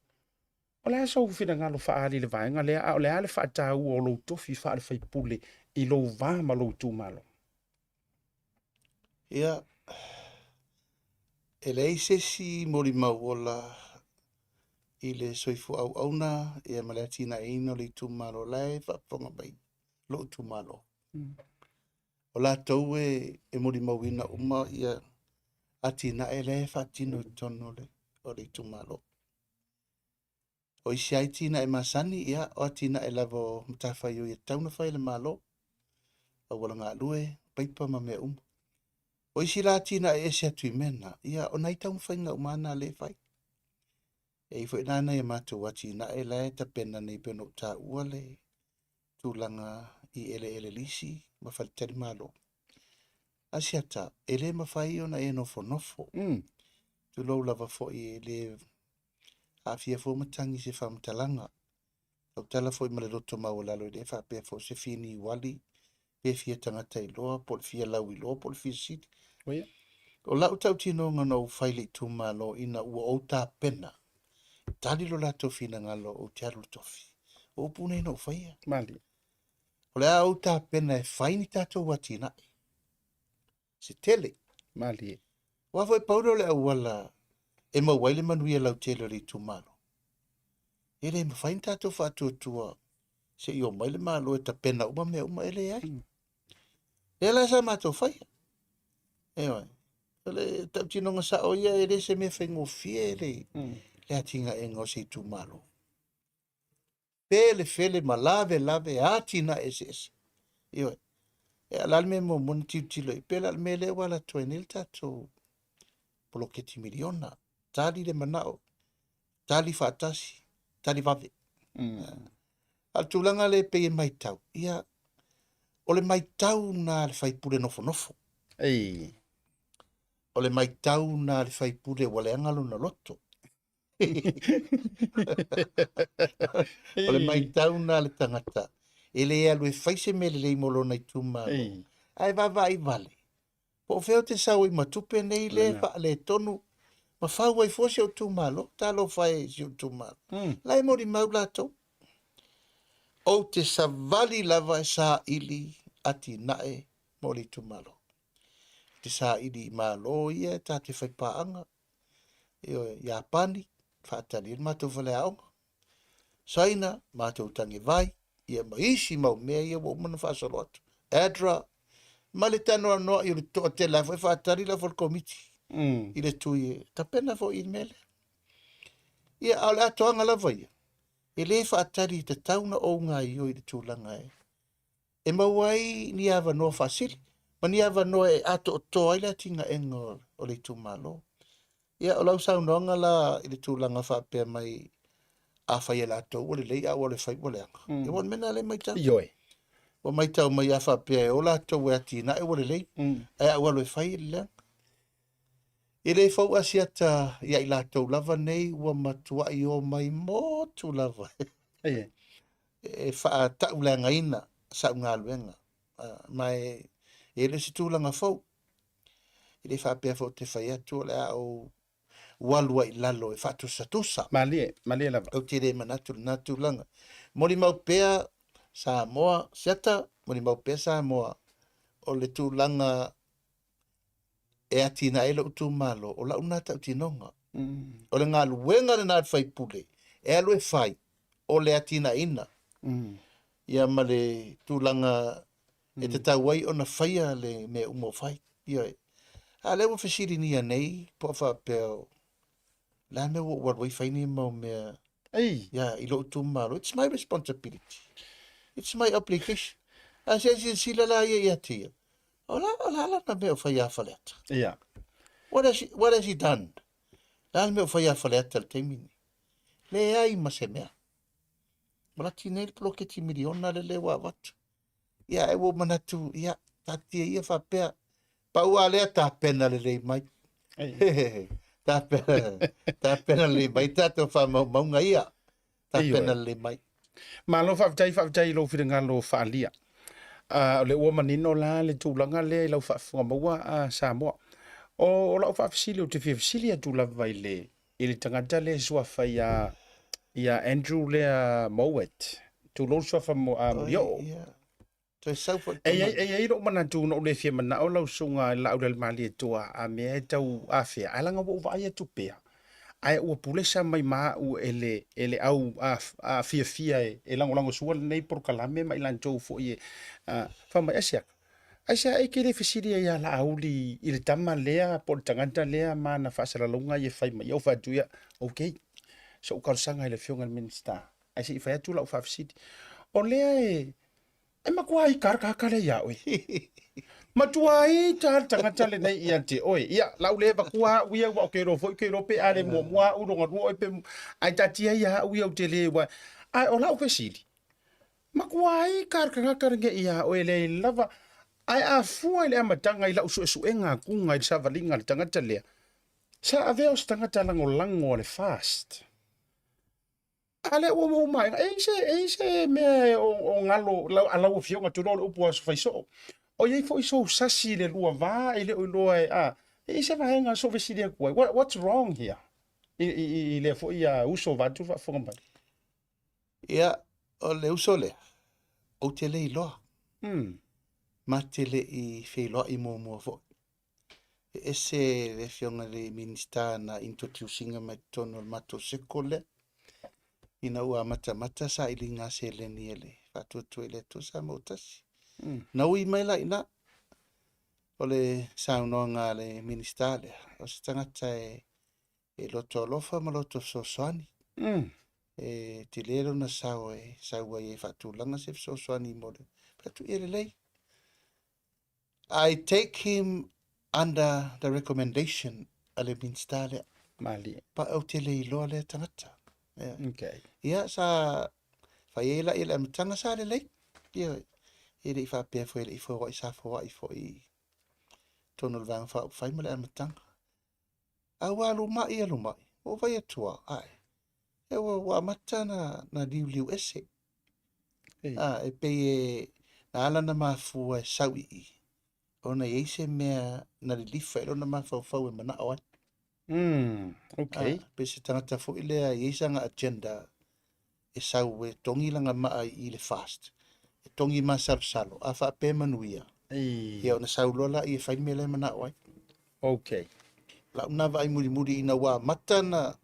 O le a sou finagalo faaali i le vaega lea, a o le a le faataua o lou tofi faale-faipule i lou va ma lou itumalo? Ia, e leai se isi molimau ola i le soifua auauna ia ma le atinaeina o le itumalo la e faafofoga mai lou itumalo. O latou e, e molimauina uma ia atinae lea e faatino i totonu o le, o le itumalo. O isi lava atinae masani, ia, o atinae lava o matafaioi e tatau ona fai e le Malo, auala galue, paipa ma mea uma. O isi la atinae e ese atu i mea na, ia, o nai taumafaiga uma lava na lea e fai. E i ai foi la nai a matou atinae la e tapena nei pei ona ou taua le tulaga i eleele lisi ma faletalimalo. Asiata, e le mafai ona e nofonofo. Tulou lava foi e le aafia fua matagi i se faamatalaga. Tautala foi ma le loto maualalo e le faapea foi o se fia niuali pe fia tagata iloa po o le fia lauiloa po o le fia sili. O lau tautinoga na ou fai i le itumalo ina ua ou tapena tali lo latou finagalo ou te alu i le tofi. O upu nei na ou faia. Malie. O le a ou tapena e fai ni tatou atinae. Se tele. Malie. Aua foi pau lea o le auala e maua ai le manuia lautele o le itumalo. E le mafai ona tatou faatuatua se i omai le Malo e tapena uma mea uma, e leai. Lea la sa matou faia. Ioe. O le tautinoga sao ia, e le se mea faigofie le, le atinaega o se itumalo. Felefele ma lavelave atinae eseese. Ioe. E a la le mea muamua na tilotilo i, pe la le mea lea ua alu atu ai nei le tatou poloketi miliona. Tali le manao, tali faatasi, tali vave. A o le tulaga lea e pei e matau, ia, o le matau na a le faipule nofonofo. Ei. O le matau na a le faipule ua leaga lona loto. O le matau na a le tagata e le alu e fai se mea lelei mo lona itumalo, ae vaavaai vale po o fea ou te sau ai ma tupe nei lea e faaletonu ma fau ai fua si ou itumalo. Talofa e i si ou itumalo, la e molimau latou. Ou te savali lava e saili atinae mo le itumalo. Ou te saili i malo ia e ta te fai paaga, Ioe, Iapani, faatali ai le matou faleaoga. Saina, matou tagevai, ia ma isi mau mea ia ua uma ona faasolo atu. ADRA, ma le tanoanoa'i o le toatele lava foi faatali lau falekomiti i le tui e tapena foi i le mea lea. Ia, a o le atoaga lava ia, e le faatali e tatau ona ou gaoioi i le tulaga e e maua ai ni avanoa faasili ma ni avanoa e atoatoa ai le atinaega o le itumalo. Ia, o lau saunoaga la i le tulaga faapea mai, a fai e latou ua lelei, a ua le fai ua leaga. Ia, ua o le mea lena lea e matau. Ioe. Ua matau mai a faapea e o latou e atinae ua lelei, ae a ua alu e fai e le leaga. E le fou Asiata ia i latou lava nei ua matuai omai motu lava e faatauleagaina sau galuega, ma e le o se tulaga fou. E le faapea foi ou te fai atu o le a ou alu ai i lalo e faatusatusa. Malie, malie lava. Ou te le manatu i lena tulaga. Molimau pea Samoa, Asiata, molimau pea Samoa, o le tulaga e atinae ai lou itumalo, o lau lena tautinoga. O le galuega lena a le faipule e alu e fai, o le atinaeina ia ma le tulaga e tatau ai ona faia le mea uma o fai. Ioe. A o lea ua fesiligia nei po o faapea o le a le mea ua ou alu ai fai nei mau mea Ei. ia, i lou itumalo. It's my responsibility. It's my obligation. A se i silasila la ia ia te ia, O la, o la lana mea o fai ia Faleata. Ia. What has, what has he done? La le mea o fai ia Faleata le taimi ni. Leai ma se mea. Ma lati nei le poloketi miliona le le ua avatu. Ia, e ua manatu, ia, taatia ia faapea. Pau a lea tapena lelei mai. Tapena, tapena lelei mai tatou faamaumauga ia. Tapena lelei mai. Malo faafetai, faafetai i lou finagalo faaalia. O lea ua manino la le tulaga lea i lau faafofoga maua Samoa. O lau faafesili ou te fia fesili atu lava i le i le tagata lea e suafa ia ia Andrew lea Mowat. Tulou le suafa Molioo. Toe sau foi E i ai, e i ai lou manatu na ou le fia manao lau susuga i le Laaulialemalietoa a mea e tau afea, ae leaga ua ou vaai atu pea, ae ua pulesa mai ma au e le, e le au a, a fiafia e, e lagolagosua lenei polokalame ma i latou foi e, a, fai mai, Asiata, aisea e te le fesili ai ia Laauli i le tama lea po o le tagata lea ma ana faasalalauga ia e fai mai? Ou fai atu, ia, okay, se ou talosaga i le Afioga i le Minisita, ae se i fai atu lau faafesili. O lea e, E matua ita le tagata lea ia oe. Matua ita le tagata lenei ia te oe. Ia, lau le vatua au ia, ua ou te iloa foi, ou te iloa pe a le muamua au, lona lua oe pe... Ae taatia ia au ia ou te le ua... Ae o lau fesili, matua ita le tagata lenei ia oe leai lava. Ae a fua i le amataga i lau suesuega atuga i le savaliga a le tagata lea, sa avea o se tagata lagolago a le FAST. A lea ua ou maea, e i se, e i se mea e o, o galo lau, a lau afioga tulou le upu aso fai soo. O i ai foi sou sasi i le lua va e le o iloa e, a, e i se vaega so fesili atu ai. What, what's wrong here? I, i, i, i lea foi a uso vaeatu le faafofoga mai. Ia, o le uso lea, ou te le iloa. Ma te le i feiloai muamua foi. E ese le afioga i le Minisita na introduce ina mai totonu o le matou circle lea. Ina ua amatamata sailiga seleni a le Faatuatua i le Atua Samoa ua Tasi. Na ui mai la i ina, o le saunoaga a le Minisita lea, o se tagata e, e loto alofa ma loto fesoasoani. E tele lona sao e sau ai e faatulaga se fesoasoani mo le faatuia lelei. I take him under the recommendation a le Minista lea. Malie. But ou te le iloa lea tagata. Yeah. Okay. Ia, sa fai ai la i le amataga sa lelei. Ia, e le i faapea foi e le i foai, sa foai foi i totonu o le Vaega Faaupufai ma le amataga. A ua alu mai alu mai, ua ou vaai atu lava, ae, e ua, ua amata na, na liuliu ese. A, e pei e, na ala ona mafua e sau i i, ona e i ai se mea na lilifa i lona mafaufau e manao ai. Okay. A, pei se tagata foi lea e i ai sana agenda e sau e togi lana maa i i le fast, e togi masalosalo, a faapea e manuia, ia ona sau loa lea e fai le mea la e manao ai. Okay. Lau na vaai mulimuli ina ua amata na,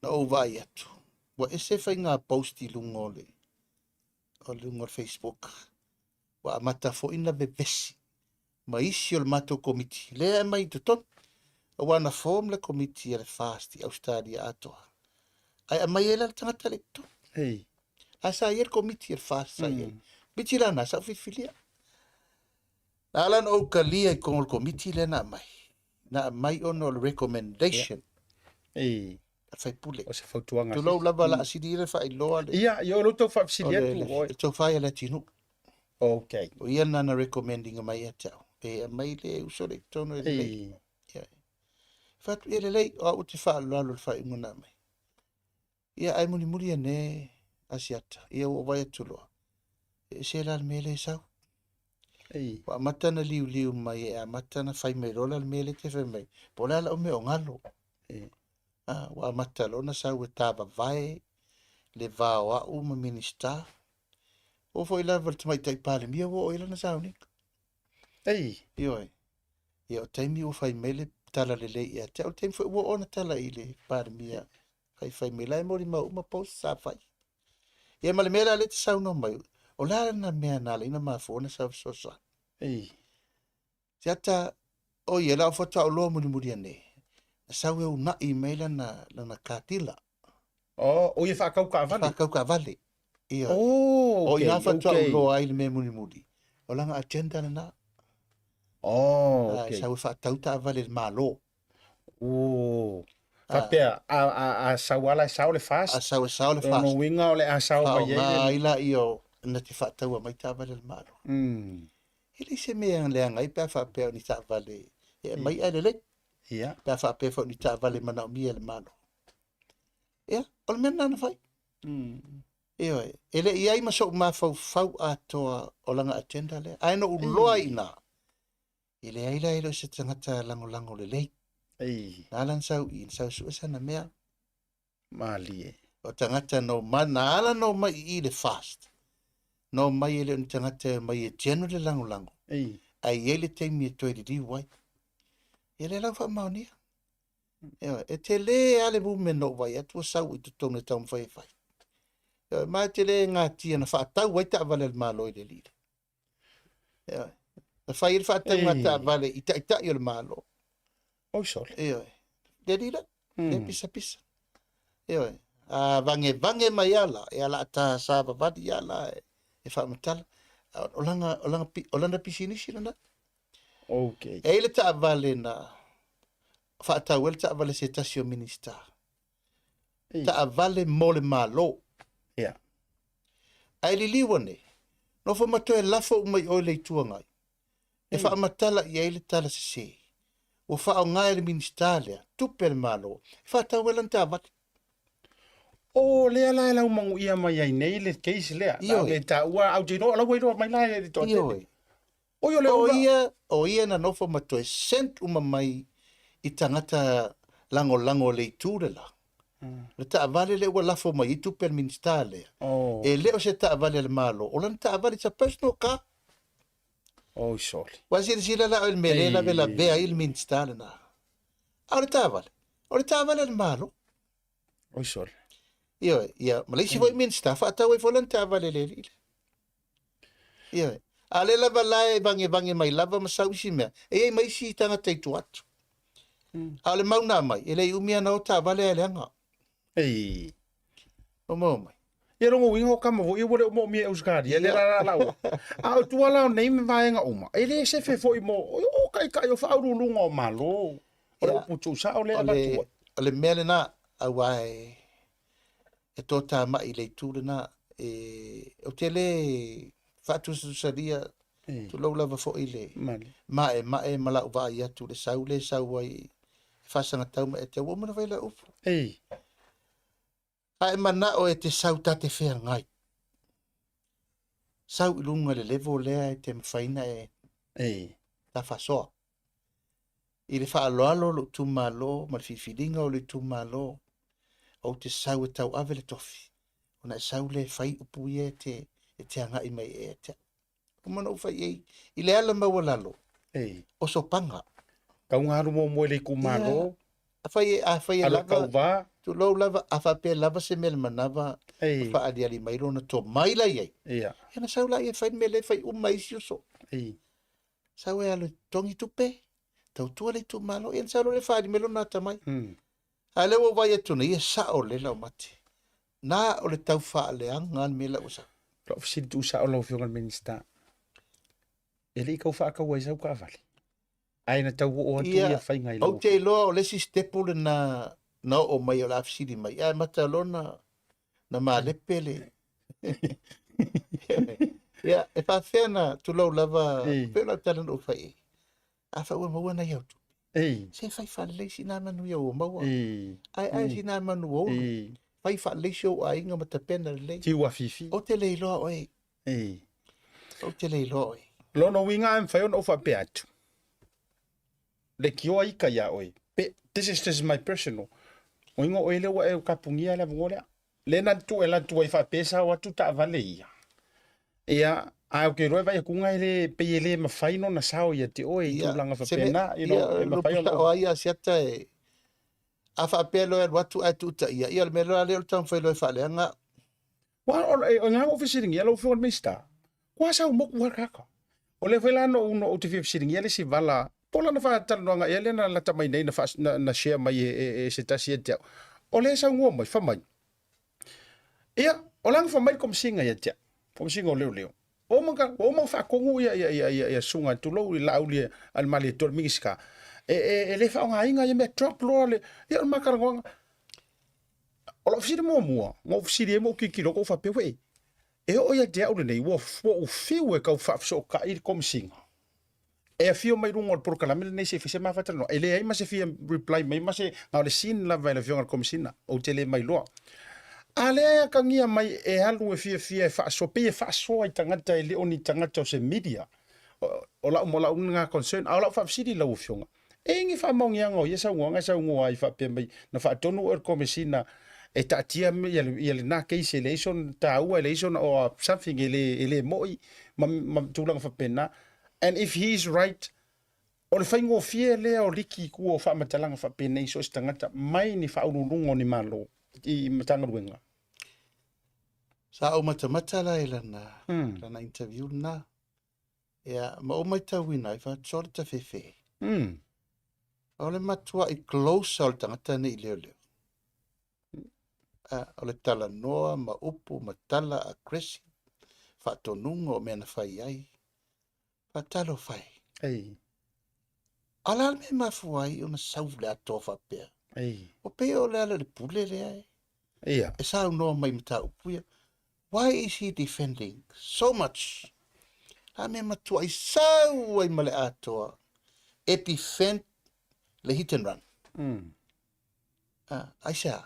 na ou vaai atu, ua ese faiga post i luga o le, o luga o le Facebook. Ua amata foi na vevesi ma isi o le matou komiti, lea e aumai i totonu. Aua na form le komiti a le FAST i Ausetalia atoa. Ae aumai ai la le tagata lea i totonu. Ei. Ae sa i ai le komiti a le FAST sa i ai. Komiti la na sa ou filifilia. Na ala ona ou talia i totonu o le komiti lea na aumai. Na aumai ona o le recommendation. Ei. A le faipule. O se fautuaga. Tulou lava la sili le faailoa le. Ia, ia o lo tau faafesili atu oe. Le tofa ia Leatinuu. Okay. O ia na na recommend inga mai ia te au. E aumai le uso le i totonu e lelei. Ia. Fai atu ia lelei, o au ou te faaaloalo i le faaiuga na aumai. Ia ae mulimuli ane Asiata, ia ua ou vaai atu loa, e ese la le mea lea e sau. Ei. Ua amata ona liuliu mai e amata ona fai mai loa la le mea lea e te fai mai, po o le a lau mea o galo. Ei. Ah, ua amata loa ona sau e tavavae le va o au ma Minista. Oo foi lava i le Tamaitai Palemia ua oo i ai lana sauniga. Ei. Ioe. Ia o taimi ua fai mai le tala lelei ia te au, o le taimi foi ua oo ona tala i le Palemia faifai mai la e molimau uma post sa fai. Ia ma le mea la lea e te saunoa mai, o le a lana mea na ala ai ona mafua ona sau fesoasoani? Ei. Siata, o ia la o faatoa ou loa mulimuli ane, na sau e una'i mai lana, lana katila. Oh, o ia faatau taavale. Faatau taavale. Ia. Oh, O okay, ina faatoa okay. ou loa ai le mea mulimuli. O lana agenda lena. Oh, Ah, okay. sau e faatau taavale i le Malo. Oh. Faapea, a, a, a sau ala e sao le fast. A sau e sao le O lona fast. uiga o le a sao mai ai le... Faaaoga ai laia o na te faataua mai taavale a le Malo. E leai se mea e leaga ai pe a faapea o ni taavale e aumai ae lelei. Ia. Pe a faapea foi o ni taavale manaomia e le Malo. Ia, o le mea lena na fai. Ioe, e le i ai ma so'u mafaufau atoa o lana agenda lea, ae na ou loa ai i ina, e leai la e le o se tagata lagolago lelei. Ei. Na ala ona sau i i, na sau e sue sana mea. Malie. O tagata na omai, na ala ona omai i i le fast, na omai e le o ni tagata e omai e genuine le lagolago, Ei. ae i ai le taimi e toe liliu ai. Ia lea la ua faamaonia. Ioe, e tele lava le movement na ou vaai atu ua sau i totonu e taumafai e fai. Ioe, ma e tele gatia na faatau ai taavale a le Malo i le alii lea. Ioe, na fai ai le faatauga a taavale i taitai o le Malo. Oi sole. Ioe, le alii lea, le pisapisa. Ioe, a vagevage mai lava la, ia o le a ta savavali lava la e faamatala. O lana, o lana, o lana pisinisi lena. Okay. E i ai le taavale na faatau ai le taavale a se tasi o Minisita. Taavale mo le Malo. Yeah. Ae liliu ane, nofo ma toe lafo uma i o i le Itu Agai, e faamatala i ai le tala sese ua faaaoga e le Minisita lea tupe a le Malo e faatau ai lana taavale. O lea la e laumaguia mai ai nei le case lea. Ioe. Le taua, au te iloa, o la ua iloa mai la e le toatele. Ioe. Oi o le O ula. ia, o ia na nofo ma toe sent uma mai i tagata lagolago o le itu le la. O le taavale lea ua lafo mai ai tupe a le Minisita lea, Oh. e le o se taavale a le Malo, o lana taavale, it's a personal car. Oi sole. Ua silasila la oe i le mea lea e lavelavea ai le Minisita lena. A o le taavale, o le taavale a le Malo. Oi sole. Ioe, ia, ma le isi foi Minisita, faatau ai foi lana taavale i le alii lea. Ioe. A o lea lava la e vagevage mai lava ma sau isi mea, e i ai ma isi tagata i tua atu. A o le mau na aumai, e le i umi lava na o taavale ae leaga. Ei. Ua maua mai. Ia lona uiga o kama foi ia ua le o moomia e Ausetalia lea la la laua. A o tua la o nei vaega uma, e le sefe foi mo o taitai o faauluuluga o Malo. O le upu tuusao lea e avatu ai. O le mea lena, aua e e toatamai i le itu lena, e, ou te le faatusatusalia, tulou lava foi le maemae ma lau vaai atu i le sau lea e sau ai e faasagatau mai ia te au, ua uma ona fai lau upu. A e manao e te sau ta te feagai, sau i luga i le level lea e te mafai ona e ta faasoa. I le faaaloalo o lou itumalo ma le filifiliga o le itumalo, ou te sau e tauave le tofi, ona e sau lea e fai upu ia e te, e te agai mai ai ia te au. Uma ona ou fai i ai, i le ala maualalo, o sopaga. Tauga alu muamua i le itumalo. Ia, afai e, afai e Alu lava, tauva. tulou lava, a faapea e lava se mea i le manava, ma faaaliali mai lona tomai la i ai, Ia. ia ona sau lea e fai le mea lea e fai uma ai isi uso. Sau e alu e totogi tupe, tautua le itumalo, ia ona sau loa lea e faaali mai lona atamai. A o lea ua ou vaai atu nei, e sao lelei lau mate. Na o le tau faaleaga lava le mea la ua sau. Lau fesili tuusao lau Afioga i le Minisita, e le i tau faataua ai sau taavale, ae na tau oo atu ia faiga i lau Ou te iloa o le isi sitepu lena na oo mai o le a fesili mai, ae mata loa na, na malepe le Ia, e faafefea na tulou lava, pei o lau tala na ou fai i ai, afai ua maua nai au tupe, se fai faalelei sina manu ia ua maua, ae ae sina manu ua ulu, fai faalelei si ou aiga ma tapena lelei. Tiu afifi. Ou te le iloa oe. Ou te le iloa oe. Lona uiga e mafai ona ou faapea atu, leitioa ita ia oe, pe, this is just my personal, uiga o oe lea ua e kapugia le avanoa lea. Lea na tuu e alu atu ai faapea sao atu taavale ia. Ia, ae ou te iloa e vaai atu e le, pei e le mafai ona sao ia te oe i tulaga faapena, you know, e mafai ona. Ia, o ai a siata e, a faapea loa e alu atu ae tuutaia, ia o le mea loa lea o le taumafai loa e faaleaga. Aua o lena ua ou fesiligia lau Afioga i le Minisita, ua sau moku lava le tagata. O lea foi la na ou, ou te fia fesiligia le isi vala, po o lana faatalanoaga ea lea na lata mai nei na, faa, na, na share mai e, e, e se tasi ia te au. O lea e saunoa mai, fai mai, ia, o lana fai mai le Komesina ia te au, Komesina o Leoleo, ua uma ona, ua uma ona faatonu ia, ia, ia, ia, ia susuga, tulou i Laauli a le Malietoa le Minisita, e, e, e le faaaogaina ia mea drop loa le, ia o le ma talanoaga. O lau fesili muamua, na ou fesili ai ma ou tilotilo atu ou faapea, wee, e oo ia te au lenei, ua, ua ou fiu e tau faafesootai le Komesina e afio mai luga o le polokalame lenei se i fai se ma faatalanoa. E leai ma se fia reply mai ma se, na o le seen lava e le Afioga i le Komesina, ou te le mailoa. A lea e akagia mai e alu e fiafia e faasoa, pei e faasoa i tagata e le o ni tagata o se media. O lau, o lau lena concern. A o lau faafesili i lau Afioga, e i ai ni faamaoniaga o ia saunoaga e saunoa ai faapea mai, na faatonu oe e le Komesina e taatia ia lena case e leai sona taua, e leai sona or something e le, e le moi ma, ma tulaga faapena. And if he is right, O le faigofie lea o liki i tua o faamatalaga faapenei so o se tagata mai ni faauluuluga o ni Malo i Matagaluega. Sa ou matamata la i lana, mm. lana interview lena. Ia, ma ou maitauina ai faatoa le tafefe. Mm. O le matuai close o le tagata nei i leoleo. Uh, o le talanoa ma upu ma tala aggressive, faatonuga o mea na fai ai. Faatalofa e. Ei. A o le a le mea e mafua ai ona sau le atoa faapea? Ei. Ua pei o le ala o le pule lea e. Ia. E saunoa mai i mataupu ia. Why is he defending so much? A mea matuai sau ai ma le atoa e defend le hit and run. Mm. Ah, aisea?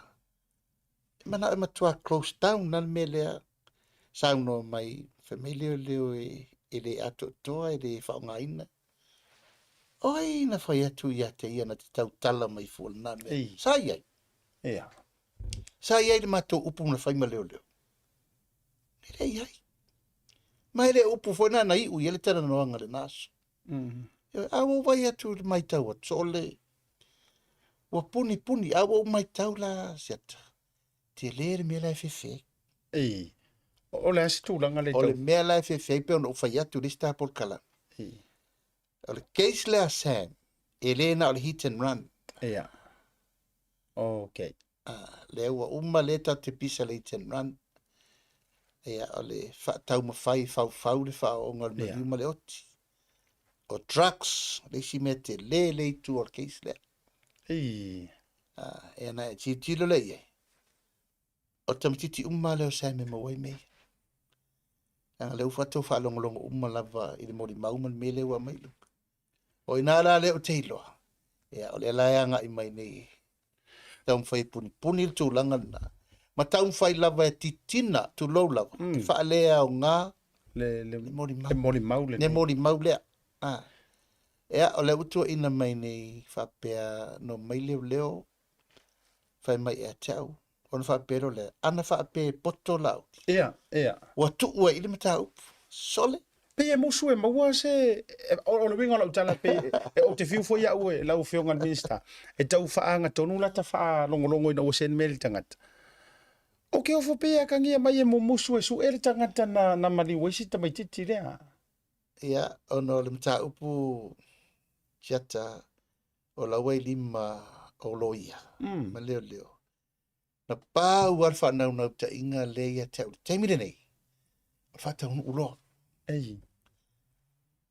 E manao e matua close down la le mea lea saunoa mai fai mai leoleo e, e le atoatoa e le faaaogaina. O ai na fai atu ia te ia na te tautala mai fua lena mea? Ei. Sa i ai. Ia. Sa i ai le matou upu na fai ma leoleo. E le i ai. Ma e le upu foi na na iu i ai le talanoaga lena aso. Mm. A ua ou vai atu i le maitau atu, so o le, ua puni puni, a ua ou maitau la siata, tele le mea la e fefe ai. Ei, o le a se tulaga le O le mea la e fefe ai pei ona ou fai atu i le isi ta polokalame. Ei. O le case lea a Sam, e le na o le hit and run. Ia. Okay. Ah, lea ua uma lea tatou te pisa le hit and run. Ia, o le faataumafai faufau le faaooga o le maliu ma le oti. O drugs, le isi mea tele le itu o le case lea. Ei. Ah, e ana e tilotilo lea i ai. O le tamaitiiti uma lea o Sam e maua ai mea ia. Leaga lea ua faatau faalogologo uma lava i le molimau ma le mea lea ua aumai i luga. O i ina la lea ou te iloa, ia, o lea la e agai mai nei e taumafai e punipuni le tulaga lena, ma taumafai lava e titina, tulou lava, mm. e faaleaoga le, le, le molimau. Le molimau lenei. Le molimau lea. Ah. Ea, o lea ua tuuaina mai nei faapea no mai leoleo fai mai ia te au, ona faapea loa lea, ana faapea e poto Laauli. Ia, ia. Ua tuu ai i le mataupu. Sole. Pei e musu e maua se, o le uiga o lau tala, pei e, ou te fiu foi au e lau Afioga i le Minisita, e tau faagatonu lata faalogologo ina ua send mail i le tagata. Ou te ofo pei e akagia mai e mumusu e sue le tagata na, na maliu ai si tamaitiiti lea. Ia, ona o le mataupu siata, o la ua i lima o loia mm. ma leoleo. Na pau lava le faanaunautaiga lea ia te au i le taimi lenei, o le faataunuu loa. Ei.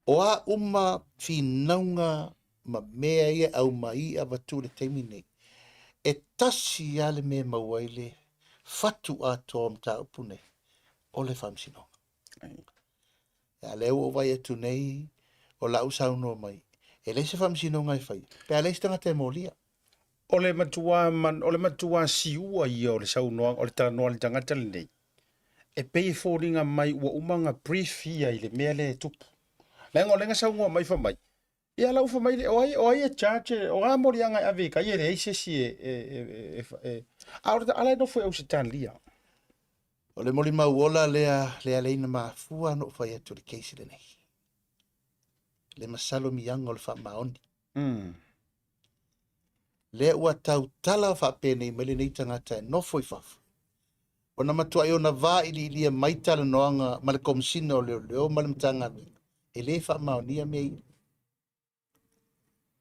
O a uma finauga ma mea ia e aumai avatu i le taimi lenei, e tasi lava le mea e maua ai le fatu atoa o mataupu nei, o le Faamasinoga. A lea ua ou vaai atu nei, o lau saunoa mai, e leai se faamasinoga e faia, pe a leai se tagata e molia. O le matua, o le matua siua ia o le saunoaga, o le talanoa a le tagata lenei, e pei e foliga mai ua uma ona brief ia i le mea lea e tupu. Leaga o lea na saunoa mai fai mai, ia la ua fai mai le, o ai, o ai e charge, o a moliaga e ave i tai, e leai se isi e, e, e, e, e a o le ala e nofo i Ausetalia. O le molimau ola lea, lea lea na mafua ona ou fai atu i le case lenei. Le masalomiaga o le faamaoni. Mm. Lea ua tautala faapenei mai lenei tagata e nofo i fafo. Ona matuai ona vailiilia mai talanoaga ma le Komesina o Leoleo ma le Matagaluega, e le faamaonia mea ia.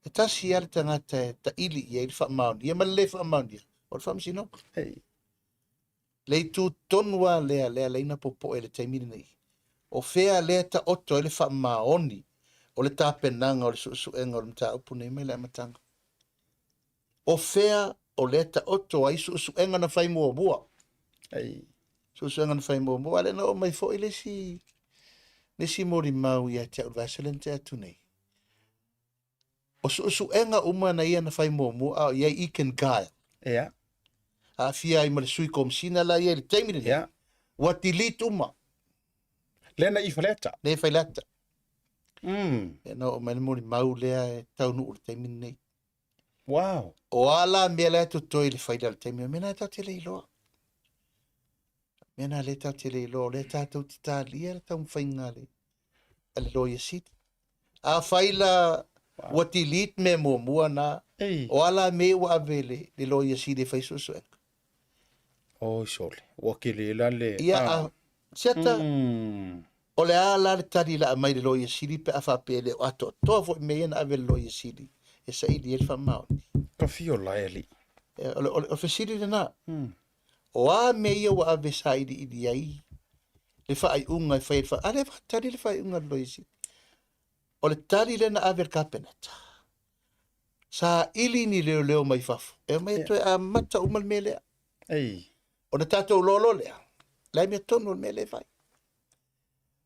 E tasi lava le tagata e taili i ai le faamaonia ma le le faamaonia, o le Faamasinoga. Hey. Le itu tonu lava lea, lea lea na popoe i le taimi lenei. O fea lea taoto ai le faamaoni o le tapenaga o le suesuega o le mataupu nei mai le amataga. O fea o lea taoto ai suesuega na fai muamua. Ei. Suesuega na fai muamua, a lea na oo mai foi le isi, le isi molimau ia te au i le vaiaso lea na tea atu nei. O suesuega uma na ia na fai muamua a o i ai Eakin Guile. Ia. Aafia ai ma le sui komisina la ia i le taimi lenei. Ia. Ua delete uma. Lea na i Faleata. Lea i Faleata. Mm. Lea na oo mai le molimau lea e taunuu i le taimi lenei. Wow. O a la mea la e totoe i le faila i le taimi, o mea na tatou te le iloa. Mea na lea tatou te le iloa, o lea tatou te talia le taumafaiga a le, a le Loia Sili. Afai la ua delete mea muamua na, Ei. o a la mea ua ave le, le Loia Sili e fai suesuega. Oi sole, ua kele la le... Ia, a, siata, O le a la le tali la aumai i le Loia Sili pe a faapea e le o atoatoa foi mea ia na ave i le Loia Sili e saili ai le faamaoni? Ka fio la e alii. O le, o le fesili lena. O a mea ia ua ave e sailiili ai le faaiuga e fai ai le fa... A lea e tali le faaiuga a le Loia Sili. O le tali lea na ave i le Kapeneta. Saili ni leoleo mai fafo. E omai e toe amata uma le mea lea. Ei. Ona tatou iloa loa lea, la e amiotonu le mea lea e fai.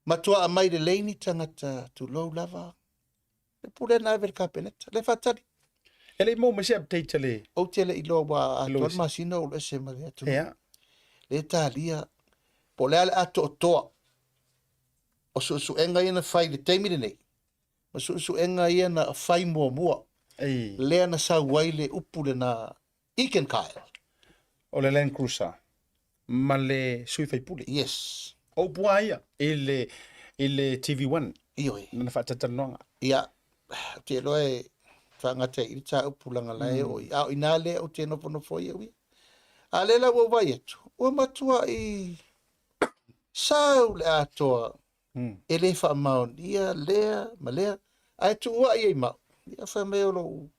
Matua aumai lelei ni tagata tulou lava. Le pule na ave i le Kapeneta, le faatali. E le i maua mai se update a le... Ou te le i iloa ua atoa le masina o ou alu ese ma le atunuu. Ia. Le talia, po o le a le atoatoa o suesuega ia na fai i le taimi lenei, ma suesuega ia na fai muamua, Ei. lea na sau ai le upu lena Egan Kyle. O le Land Cruiser ma le sui faipule. Yes. O upu a ia i le, i le TV1. Ioe. Lana faatatalanoaga. Ia, ou te iloa e faagata i i le taupu leaga la e oo i, a o ina lea ou te nofonofo ai au ia. A lea la ua ou vaai atu, ua matuai sau le atoa e le faamaonia lea ma lea, ae tuuai ai ma au. Ia fai mai o lou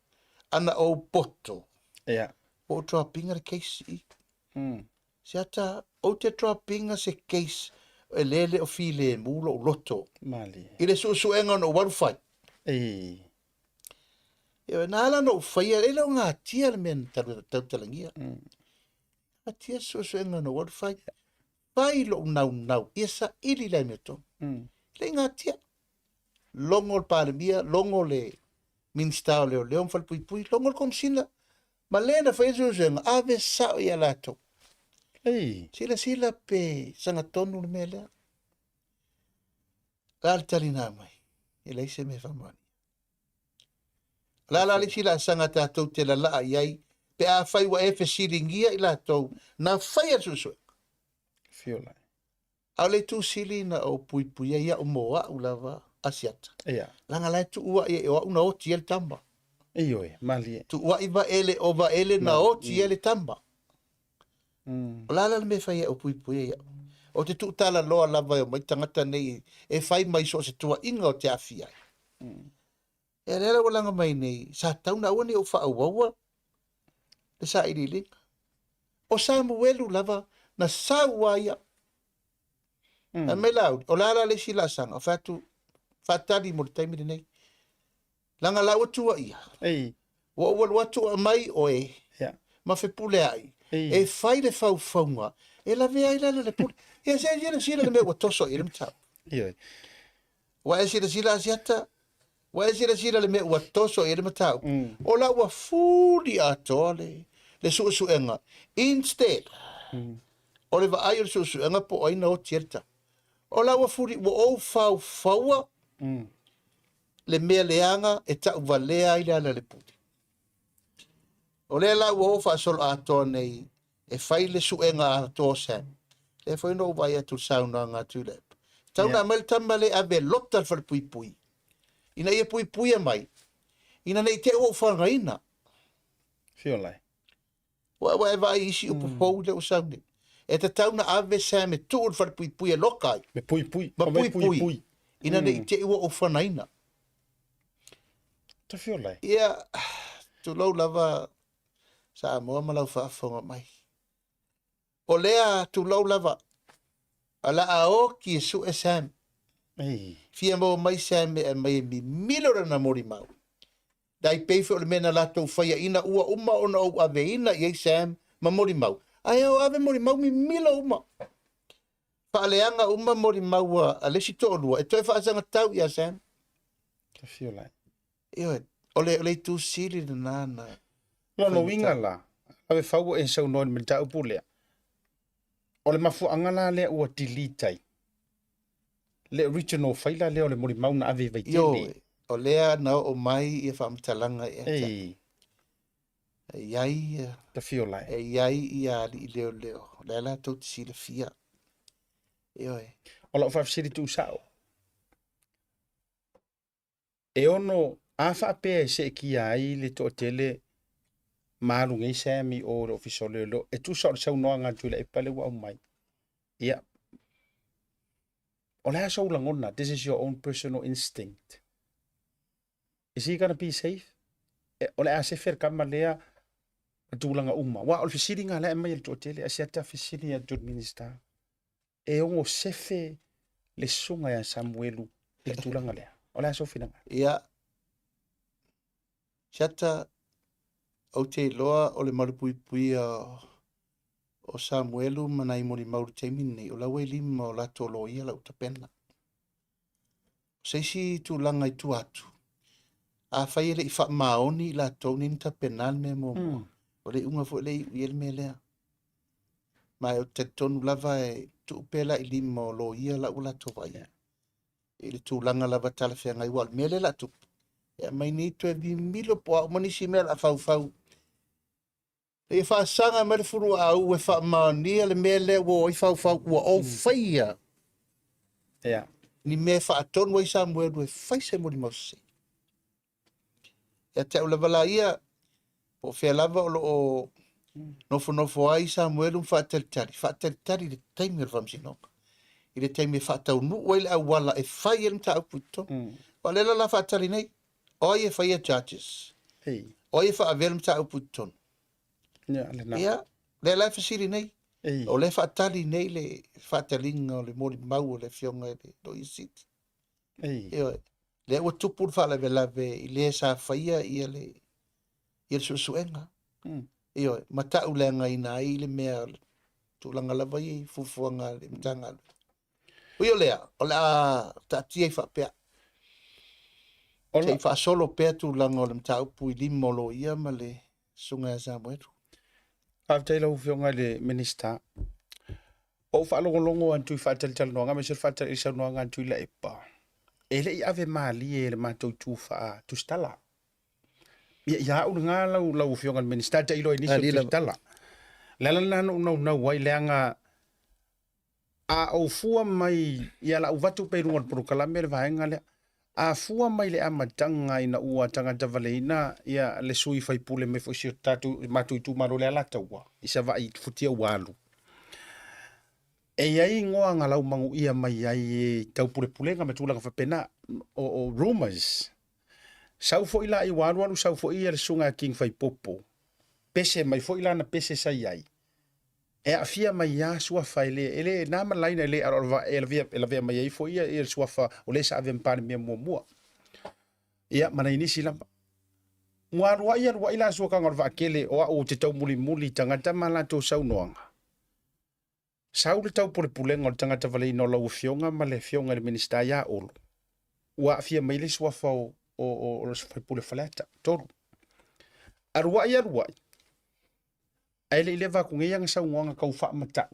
ana ou poto. Ia. Ua ou drop ina le case i. Siata, ou te drop ina se case e le le o filemu lou loto. Malie. I le suesuega ona ou alu fai. Ei. Ioe, na ala ona ou faia, e le o gatia le mea na tautalagia. Gatia se suesuega na ou alu fai. Fai lou naunau, ia saili le amiotonu. Le i gatia. Logo le Palemia, logo le Minista o Leoleo ma Falepuipui, logo le Komesina, ma le na faia suesuega, ave sao ia latou. Ei. Silasila pe sagatonu le mea lea. O le a le tali na aumai? E leai se mea e faamaonia. O le a la le isi laasaga tatou te lalaa i ai pe afai ua e fesiligia i latou na faia le suesuega? Fio lai. A o le itu sili na ou puipuia ai au mo au lava Asiata. Ia. Leaga la e tuuai ai o au na oti ai le tama. Ioe, malie. Tuuai Vaele o Vaele na oti ai le tama. O le a la le mea e fai ai au puipuia ai au? Ou te tuutalaloa lava e omai tagata nei e fai mai so o se tuuaiga o te aafia ai. Ia lea la ua laga mai nei, sa tatau ona aua ne i ou faaauaua le sailiiliga. O Samuelu lava na sau a ia. Fai mai Laauli, o le a la le isi laasaga? Ou fai atu, faatali mo le taimi lenei. Leaga la ua tuuaia. Ei. Ua ou alu atu aumai oe yeah. ma fepuleai Ei. e fai le faufauga e lavea ai lala le pule. Ia se silasila le mea ua toso i ai le mataupu. Ioe. Ua e silasila Asiata, ua e silasila le mea ua toso i ai le mataupu. O la ua fuli atoa le, le suesuega. Instead, o le vaai o le suesuega po o ai na oti ai le tau. O la ua fuli, ua ou faufaua le mea leaga e tauvalea ai le ala le pule. O lea la ua oo faasolo atoa nei e fai le suega atoa o Sam. Lea foi na ou vaai atu i le saunoaga a Tuilaepa. Tau na aumai le tama lea e ave e lota le falepuipui ina ia puipuia mai ina ne i te i ua ou fagaina. Feel like. Ua, ua e vaai i isi upu fou lea ua sau nei. E tatau na ave Sam e tuu i le falepuipui e loka ai. Me puipui. Ma Me puipui. puipui. Ina ne i te i ua ou fanaina. Ta feel like. Ia, tulou lava Samoa ma lau faafofoga mai. O lea tulou lava, o le a oki e sue Sam. Ei. Fia maua mai Sam e aumai e mimilo lana molimau. Dai pei foi o le mea na latou faia ina ua uma ona ou aveina i ai Sam ma molimau. Ae o ave molimau mimilo uma. Faaleaga uma molimau a le isi toalua e toe faasagatau ia Sam. Ta feel like. Ioe, o le, o le itu sili lena na. Lona uiga la, Ave fau ua e saunoa i le mataupu lea. O le mafuaaga la lea ua delete ai le original faila lea o le molimau na ave i Vaitele. Ioe, o lea na oo mai ia faamatalaga ia te au. E i ai ia, Tafiolae. e i ai ia alii leoleo, o lea latou te silafia. Ioe. O lau faafesili tuusao, E ono a faapea e seetia ai le toatele ma alu nei Sam i o i le Ofisa o Leoleo e tusa o le saunoaga a Tuilaepa lea ua aumai. Ia, o le a sou lagona? This is your own personal instinct. Is he gonna be safe? E, o le a sefe le tama lea ma tulaga uma. Aua o le fesiliga la e aumai e le toatele, a siata fesili atu i le Minisita. E ono sefe le susuga ia Samuelu i le tulaga lea. O le a sou finagalo? Ia, Siata, ou te iloa o le malupuipuia o Samuelu ma nai molimau i le taimi lenei, o la ua i lima o latou loia lau tapena. O se isi tulaga i tua atu, afai e le i faamaoni i latou nei na tapena le mea muamua, o le iuga foi lea e iu i ai le mea lea. Ma ou te talitonu lava e tuu pea la i lima o loia la ua latou vaaia i le tulaga lava talafeagai, aua o le mea lea o le a tupu, e aumai nei toe mimilo po o a uma nisi mea o le a faufau. Ia faasaga mai le fuluaau e faamaonia le mea lea ua o ai faufau, ua ou faia ni mea e faatonu ai Samuelu e fai se molimau sese. Ia te au lava la ia, po o fea lava o lo o nofonofo ai Samuelu ma faatalitali, faatalitali i le taimi o le faamasinoga, i le taimi e faataunuu ai le auala e fai ai le mataupu i totonu. Aua o lea la o le a faatali nei, o ai e faia charges? O ai e faaavea le mataupu i totonu? Ia, lea la e fesili nei. O lea e faatali nei le faataliga o le molimau o le afioga i le Loia Sili. Ioe. Lea ua tupu le faalavelave i le sa faia ia le, ia le suesuega. Ioe. Ma tauleagaina ai le mea o le tulaga lava ia i fuafuaga a le Matagaluega. Ui o lea, o le a taatia ai faapea. Se i faasolo pea tulaga o le mataupu i lima o loia ma le Susuga ia Samuelu. Faafetai lau Afioga i le Minisita. Ua ou faalogologo atu i faatalatalanoaga aemaise o le faatali i saunoaga a Tuilaepa, e le i ave malie e le matou itu faa-tusitala. Ia, ia au lena lau, lau Afioga i le Minisita, tailo ai nisi o tusitala. O le ala lena na ou naunau ai, leaga A ou fua mai ia la uvatu pea i luga o le polokalame le vaega lea. A fua mai le amataga ina ua tagatavaleina ia le sui faipule mai foi si o tatou matou itumalo le Alataua i Savaii i Futia ua alu. E i ai igoa na laumanuia mai ai e tau pulepulega ma tulaga faapena, o rumors. Sau foi la i ua alu alu sau foi ia le susuga ia King Faipopo, pese mai foi lana pese sa i ai. E aafia mai lava suafa e le, e le na ma laina e le aloaloa e lavea, e lavea mai ai foi ia, ia le suafa o le sa avea ma Palemia muamua. Ia, ma nai nisi lava. Ua aluai aluai la suakaga o le vaatele o au ou te taumulimuli i tagata ma latou saunoaga. Sau le taupulepulega o le tagata valeina o lau Afioga ma le Afioga i le Minisita ia Olo, ua aafia mai le suafa o, o, o, o le sui usufono o Faleata 3. Aluai aluai, Ae le i leva atu nei ana saunoaga tau faamatau,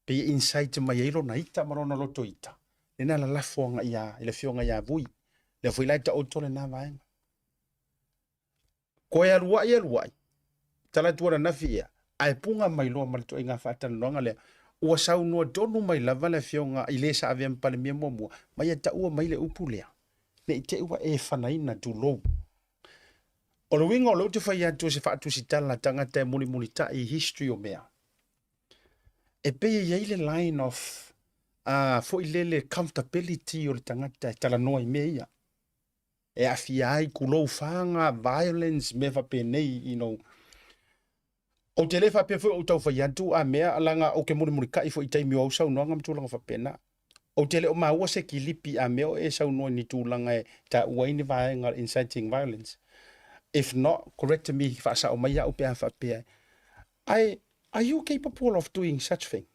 pei e insight mai ai lona ita ma lona loto ita, lena lalafo agai ia i le afioga ia Vui, lea foi la e taoto lena vaega. Koe aluai aluai, tala atu ananafi ea, ae puga mai loa ma le ituaiga faatalanoaga lea, ua saunoa tonu mai lava le afioga i le sa avea ma Palemia muamua, ma ia taua mai le upu lea, ne i te i ua e fanaina, tulou. O le uiga o lea ou te fai atu o se faatusitala tagata e mulimulitai i history o mea, e pei e i ai le line of foi lele comfortability o le tagata e talanoa i mea ia. E aafia ai kulou faga, violence, mea faapenei, you know. Ou te le faapea foi o ou tau fai atu a mea, leaga ou te mulimulitai foi i taimi o au saunoaga ma tulaga faapena. Ou te le o maua se kilipi a mea o e saunoa i ni tulaga e taua ai ni vaega o le inciting violence. If not, correct me, faasao mai au pe a faapea. Ae, are you capable of doing such things?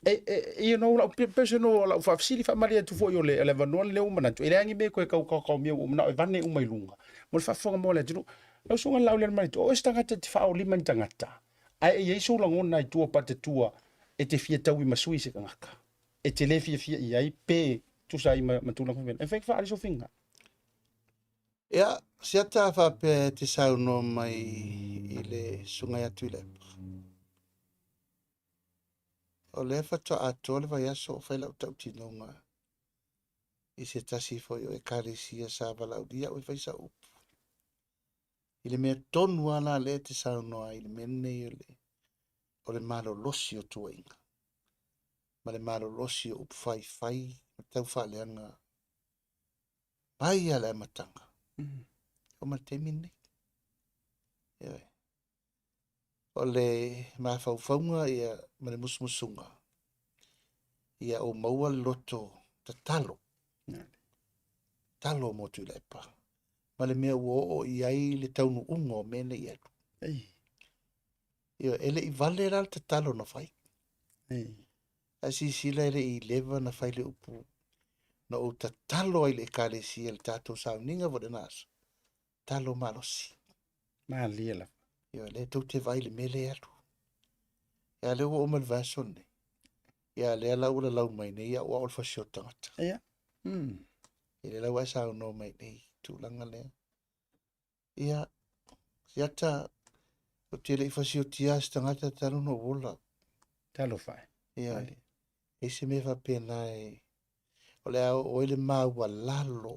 E, e, you know, lau personal, lau faafesili faamalie atu foi o le, o le avanoa lenei ua manatu, e leai ni mea e toe tau kaokaomia ua ou manao e vane uma i luga, mo le faafofoga mo le atunuu. Lau susuga i le Laaulialemalietoa, o oe se tagata e te faaolima i ni tagata, ae e i ai sou lagona i tua o patatua e te fia taui ma sui se tagata e te le fiafia i ai pe tusa ai ma, ma tulaga faapena. E mafai ona faaali sou finagalo. Ia, si ata a faapea e te saunoa mai i le susuga ia Tuilaepa. O lea faatoa atoa le vaiaso o fai lau tautinoga i se tasi foi o ekalesia sa valaaulia au e fai sau upu. I le mea tonu lava la lea e te saunoa ai i le mea lenei o le, o le malolosi o tuuaiga ma le malolosi o upu faifai ma tau faaleaga mai lava le amataga oo mai le taimi lenei. Ioe. O le mafaufauga ia ma le musumusuga ia ou maua le loto tatalo, tatalo mo Tuilaepa ma le mea ua oo i ai le taunuuga o mea nei e alu. Ioe, e le i vale la le tatalo na fai. Ae silasila e le i leva na fai le upu na ou tatalo ai i le Ekalesia i le tatou sauniga foi lena aso, talo malosi. Malie lava. Ioe, lea tou te vaai i le mea lea e alu. Ia lea ua oo mai le vaiaso lenei. Ia lea la ua lalau mai nei au au o le fasioti tagata. Ia. Ia lea la ua e saunoa mai nei i tulaga lea. Ia, siata, ou te le i fasiotia se tagata talu ona ou ola. Talofa e. Ia, e se mea faapena e, o le a oo ai le maualalo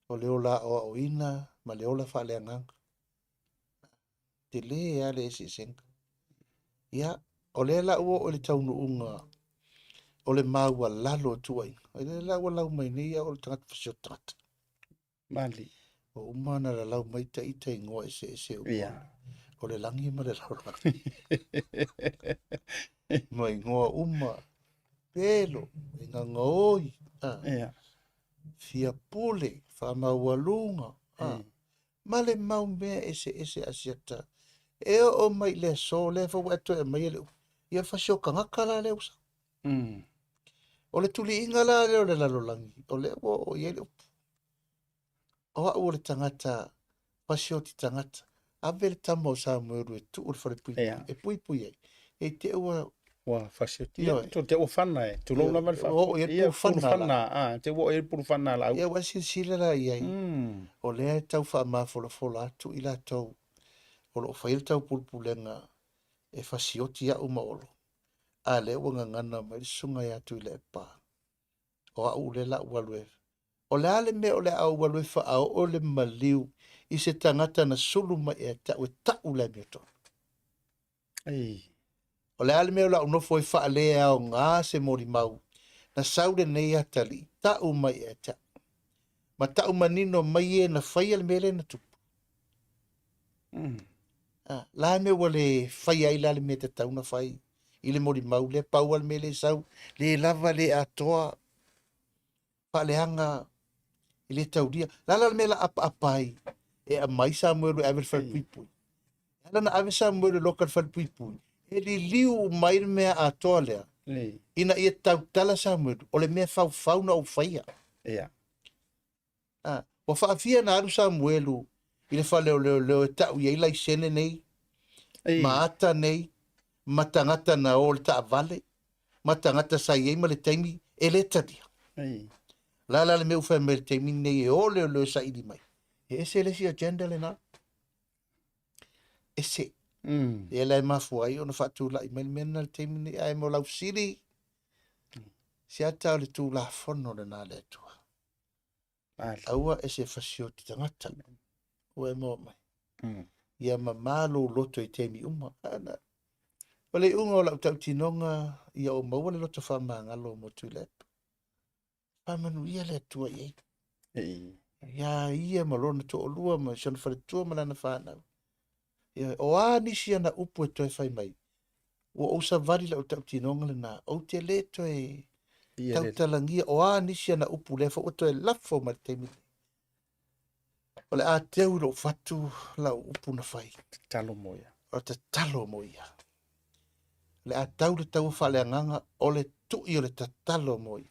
o le ola aoaoina ma le ola faaleagaga. Tele lava le eseesega. Ia, o lea la ua oo i le taunuuga o le maualalo o tuuaiga, o lea la ua lau mai nei au o le tagata fasioti tagata. Mali. Ua uma ona lalau mai ta ita igoa eseese uma o le lagi ma le lalolagi. Ma igoa uma, pelo, egagaoi, fiapule, faamaualuga, ma le mau mea eseese asiata. E oo mai i le aso lea foi ua e toe aumaia le upu, ia fasi o tagata la lea ua sau. O le tuliiga la lea o le lalolagi, o lea ua oo i ai le upu. O au o le tagata fasioti tagata. Ave le tama o Samuelu e tuu i le falepuipui, e puipui ai. E te ua Ua fasioti. Ia, to te ua fana e. Tulou lava le Ua oo i ai le pulu fana la. A, te ua oo i ai le pulu fana a lau. Ia, ua e silasila la i ai. O lea e tau faamafolafola atu i latou o lo o faia le taupulepulega e fasioti au ma Olo. A lea ua gagana mai le susuga ia Tuilaepa. O au lea la ua alu e O le a le mea o le a ou alu e faaoo le maliu i se tagata na sulu mai ia te au e ta'u le amiotonu? O le a le mea o le a ou nofo ai faaleaoga se molimau na sau lenei atalii ta'u mai ia te au, ma ta'u manino mai e na faia le mea lea na tupu? A, la mea ua le faia ai la le mea tatau na fai i le molimau lea, pau lava le mea lea e sau, le lava, le atoa, faaleaga e le taulia. La la le mea la apaapa ai e aumai Samuelu e ave i le falepuipui. E ala ona ave Samuelu e loka i le falepuipui, e liliu mai le mea atoa lea, ina ia tautala Samuelu, o le mea faufau na ou faia. A, ua faafia na alu Samuelu i le fale o leoleo e ta'u i ai laisene nei, ma ata nei, ma tagata na o i le taavale, ma tagata sa i ai ma le taimi e le talia. La la le mea ua fai mai i le taimi lenei e o leoleo e saili mai. E ese le isi agenda lena. Ese. Lea la e mafua ai ona faatulai mai le mea lena i le taimi lenei. Ae mo lau fesili, se ata o le Tulafono lena a le Atua. Aua e se fasioti tagata. Ua e maua mai. Ia mamā lou loto i taimi uma. Ana, o le iuga o lau tautinoga, ia ou maua le loto faamagalo mo Tuilaepa. Faamanuia le Atua i ai. Ia ia ma lona toalua ma si ona faletua ma lana fanau. Ia, o a nisi ana upu e toe fai mai, ua ou savali lau tautinoga lena, ou te le toe tautalagia, o a nisi ana upu lea foi ua toe lafo mai le taimi lenei. O le a teu i lou fatu lau upu na fai. Tatalo mo ia. O le tatalo mo ia. O le a tau le taua faaleagaga, o le tui o le tatalo mo ia.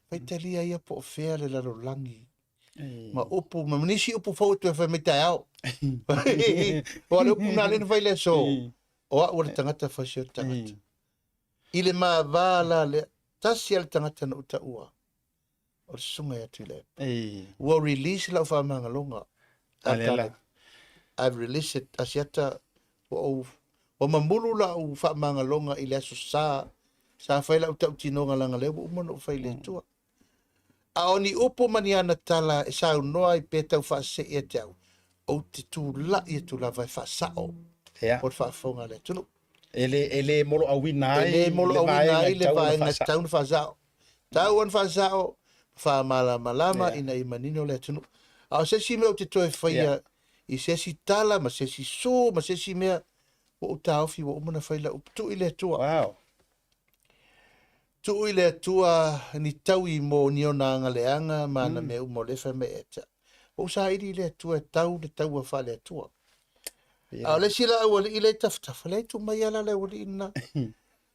Faitalia ia po o fea le lalolagi. Ma upu, ma nisi upu fou e toe fai mai taeao. Aua o le upu lena lea na fai i le aso, o au o le tagata fai se o le tagata. I le ma va la lea, tasi lava le tagata na ou taua, o le susuga ia Tuilaepa. Ua release lau faamagaloga. I've released it Asiata, ua ou ua mamulu lau faamagaloga i le Aso Sa, sa fai lau tautinoga leaga lea ua uma ona ou fai i le Atua. A o ni upu ma ni ana tala e saunoa ai pe tau faasee ia te au, ou te tulai atu lava e faasao mo le faafofoga a le atunuu. E le, e le moloauina ai e le moloauina ai le vaega e tatau ona faasao. Tau ona faasao, faamalamalama ina ia manino le atunuu. A o se isi mea ou te toe faia i se isi tala ma se isi su ma se isi mea, ua ou taofi ua uma ona fai lau upu. Tuu i le Atua. Wow. Tuu i le Atua ni taui mo ni ona agaleaga ma ana mea uma o lea e fai mai ia te au. Ua ou saili i le Atua e tau le taua faale-Atua. A o le isi la aualii lea e tafatafa, leai tuu mai lava la le aualii lena.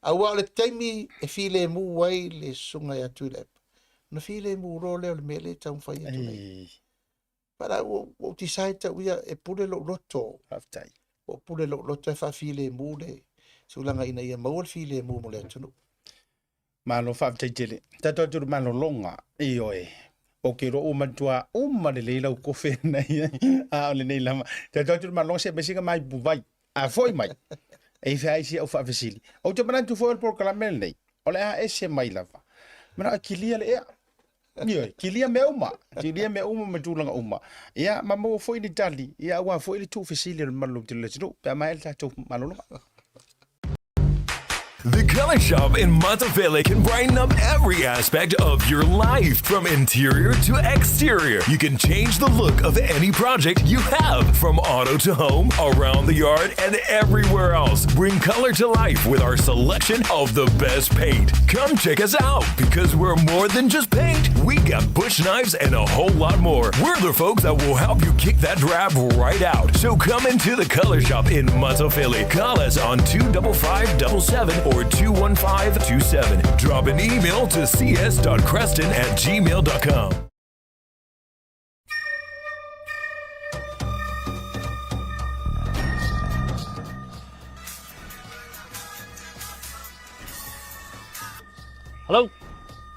Aua o le taimi e filemu ai le susuga ia Tuilaepa, ona filemu loa lea o le mea lea e taumafai atu nei. But ua ou decide tau ia e pule lou loto. Faafetai. Ua pule lou loto e faafilemu le tulaga ina ia maua le filemu mo le atunuu. Malo faafetai tele. Tatou atu i le malologa. Ioe. Ou te iloa ua matua uma lelei lau kofe nei, a o lenei lava. Tatou atu i le malologa se aumai sina maipu vai. A foi mai, e i fea ai si au faafesili. Ou te manatu foi o le polokalame lenei, o le a ese mai lava. Manao e kilia le ea. Ioe, kilia mea uma, kilia mea uma ma tulaga uma. Ia, ma maua foi ni tali, ia aua foi le tuufesili o le mamalu o le atunuu, pe a maea le tatou malologa. The Color Shop in Matafele can brighten up every aspect of your life, from interior to exterior. You can change the look of any project you have, from auto to home, around the yard, and everywhere else. Bring color to life with our selection of the best paint. Come check us out because we're more than just paint. We got bush knives and a whole lot more. We're the folks that will help you kick that drab right out. So come into the Color Shop in Matafele. Call us on 25577 or 21527. Drop an email to cs.creston at gmail.com. Hello.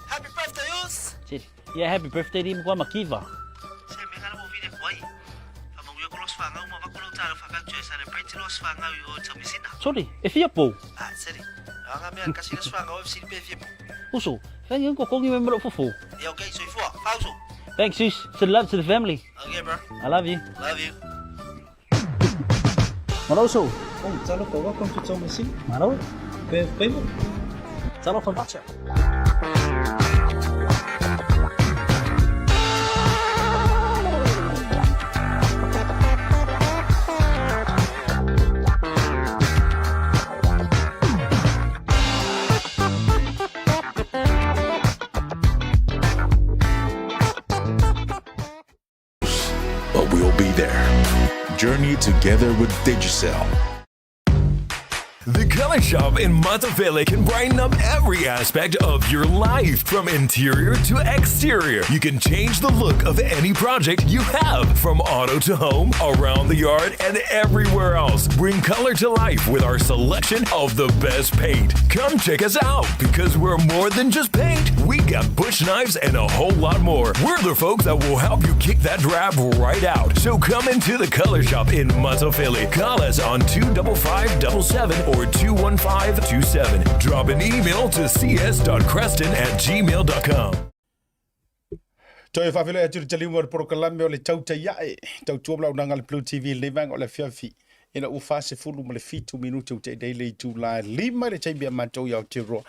Happy birthday, Us! Yeah, happy birthday di mo makiva. Se me ngana mo vile kwai. Fa mo yo kolos fa ngau ma va kolo talo fa ka tue celebrate los fa ngau yo tamisina. Sorry, e fia pou. Ah, seri. Anga mea kasi los fa ngau e fsili pe fia pou. Uso, fa ngi ko kongi me mro fofo. Yeah, okay, so ifua. Pauso. Thanks, sis. Send love to the family. Okay, bro. I love you. Love you. Malo uso. Oh, talofa, welcome to Tomasina. Malo. Pe pe. Talofa macha. But we'll be there. Journey together with Digicel. The Color Shop in Matafele can brighten up every aspect of your life, from interior to exterior. You can change the look of any project you have, from auto to home, around the yard, and everywhere else. Bring color to life with our selection of the best paint. Come check us out because we're more than just paint. We got bush knives and a whole lot more. We're the folks that will help you kick that drab right out. So come into the Color Shop in Matafele. Call us on 25577 or 21527. Drop an email to cs.creston at gmail.com. Toe faafeiloai atu i le taliuga o le polokalame o le Tautai Ae, tautua ma le auaunaga a le Blue TV i lenei vaega o le afiafi ina ua 47 minute ua tea nei le itula e 5 i le taimi a matou i Aotearoa.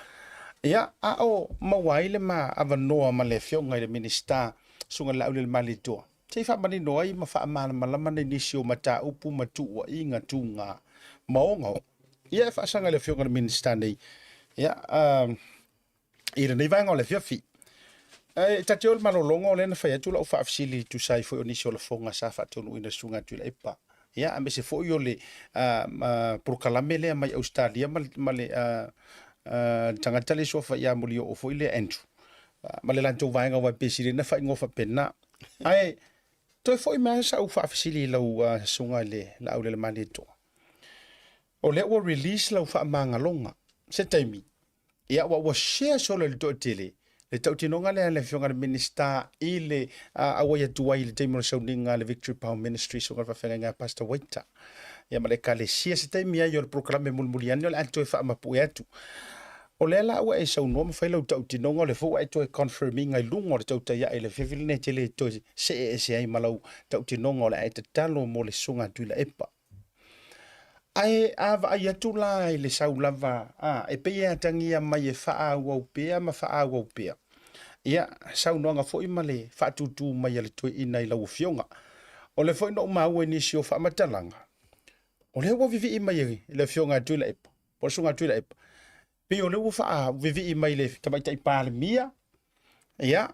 Ia, a o maua ai le ma avanoa ma le afioga i le Minisita Susuga Laaulialemalietoa, se i faamanino ai ma faamalamalama nei nisi o mataupu ma tuuaiga tuga ma ogaoga. Ia, e faasaga i le afioga i le Minisita nei, ia, i lenei vaega o le afiafi. E ta te o le malologa o lea na fai atu lau faafesili e tusa ai foi o nisi o lafoga sa faataunuuina e le Susuga Tuilaepa. Ia, aemaise foi o le polokalame lea mai Ausetalia ma le tagata lea e suafa ia Molioo foi lea Andrew ma le latou vaega aua e pei sili ona faaigoa faapena. Ae toe foi mai sau faafesili i lau susuga i le Laaulialemalietoa. O lea ua release lau faamagaloga se taimi, ia ua share solo i le toatele le tautinoga lea a le Afioga i le Minisita i le auai atu ai i le taimi o le sauniga a le Victory Power Ministry, susuga i le faafeagaiga a Pastor Waita, ia ma le Ekalesia se taimi ai o le polokalame mulimuli ane o le a toe faamapue atu. O lea la ua e saunoa ma fai lau tautinoga, o lea foi ua e toe confirm ina i luga o le tautai ae i le afiafi lenei e te le toe see ese ai ma lau tautinoga o le a e tatalo mo le susuga a Tuilaepa. Ae a vaai atu la i le sau lava, a, e pei e atagia mai e faaauau pea ma faaauau pea. Ia, saunoaga foi ma le faatūtū mai a le toeaina i lau Afioga. O lea foi na ou maua i nisi o faamatalaga, o lea ua vivii mai e le Afioga a Tuilaepa, po o le Susuga a Tuilaepa, pei o lea ua faavivii mai le Tamaitai Palemia, ia,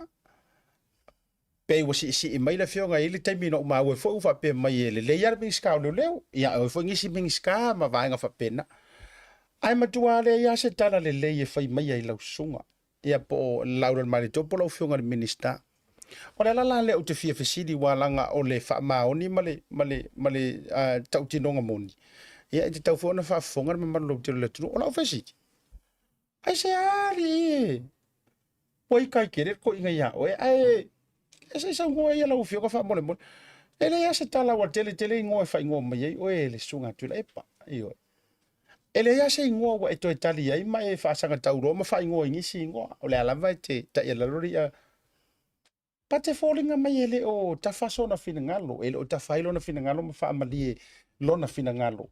pei ua siisii mai le afioga i le taimi na ou maua ai foi ua faapea mai e lelei lava le Minisita o Leoleo, ia e o ai foi nisi Minisita ma vaega faapena. Ae matua leai lava se tala lelei e fai mai ai lau susuga, ia po o le Laaulialemalietoa po o lau afioga i le Minisita. O le ala la lea ou te fia fesili aua leaga o le faamaoni ma le, ma le, ma le tautinoga moni, ia e tatau foi ona faafofoga le mamalu lautele o le atunuu. O lau fesili, Aisea alii e? Ua ika ai tele le toeaina ia oe, ae se i saunoa ia lau Afioga faamolemole. E leai lava se tala ua tele tele igoa e faaigoa mai ai oe e le Susuga a Tuilaepa. Ioe. E leai lava se igoa ua e toe tali ai ma e faasaga tauloa ma faaigoa i nisi igoa. O le a lava e te taialalo le ia Pa te foliga mai e le o tafa sona finagalo, e le o tafa ai lona finagalo ma faamalie lona finagalo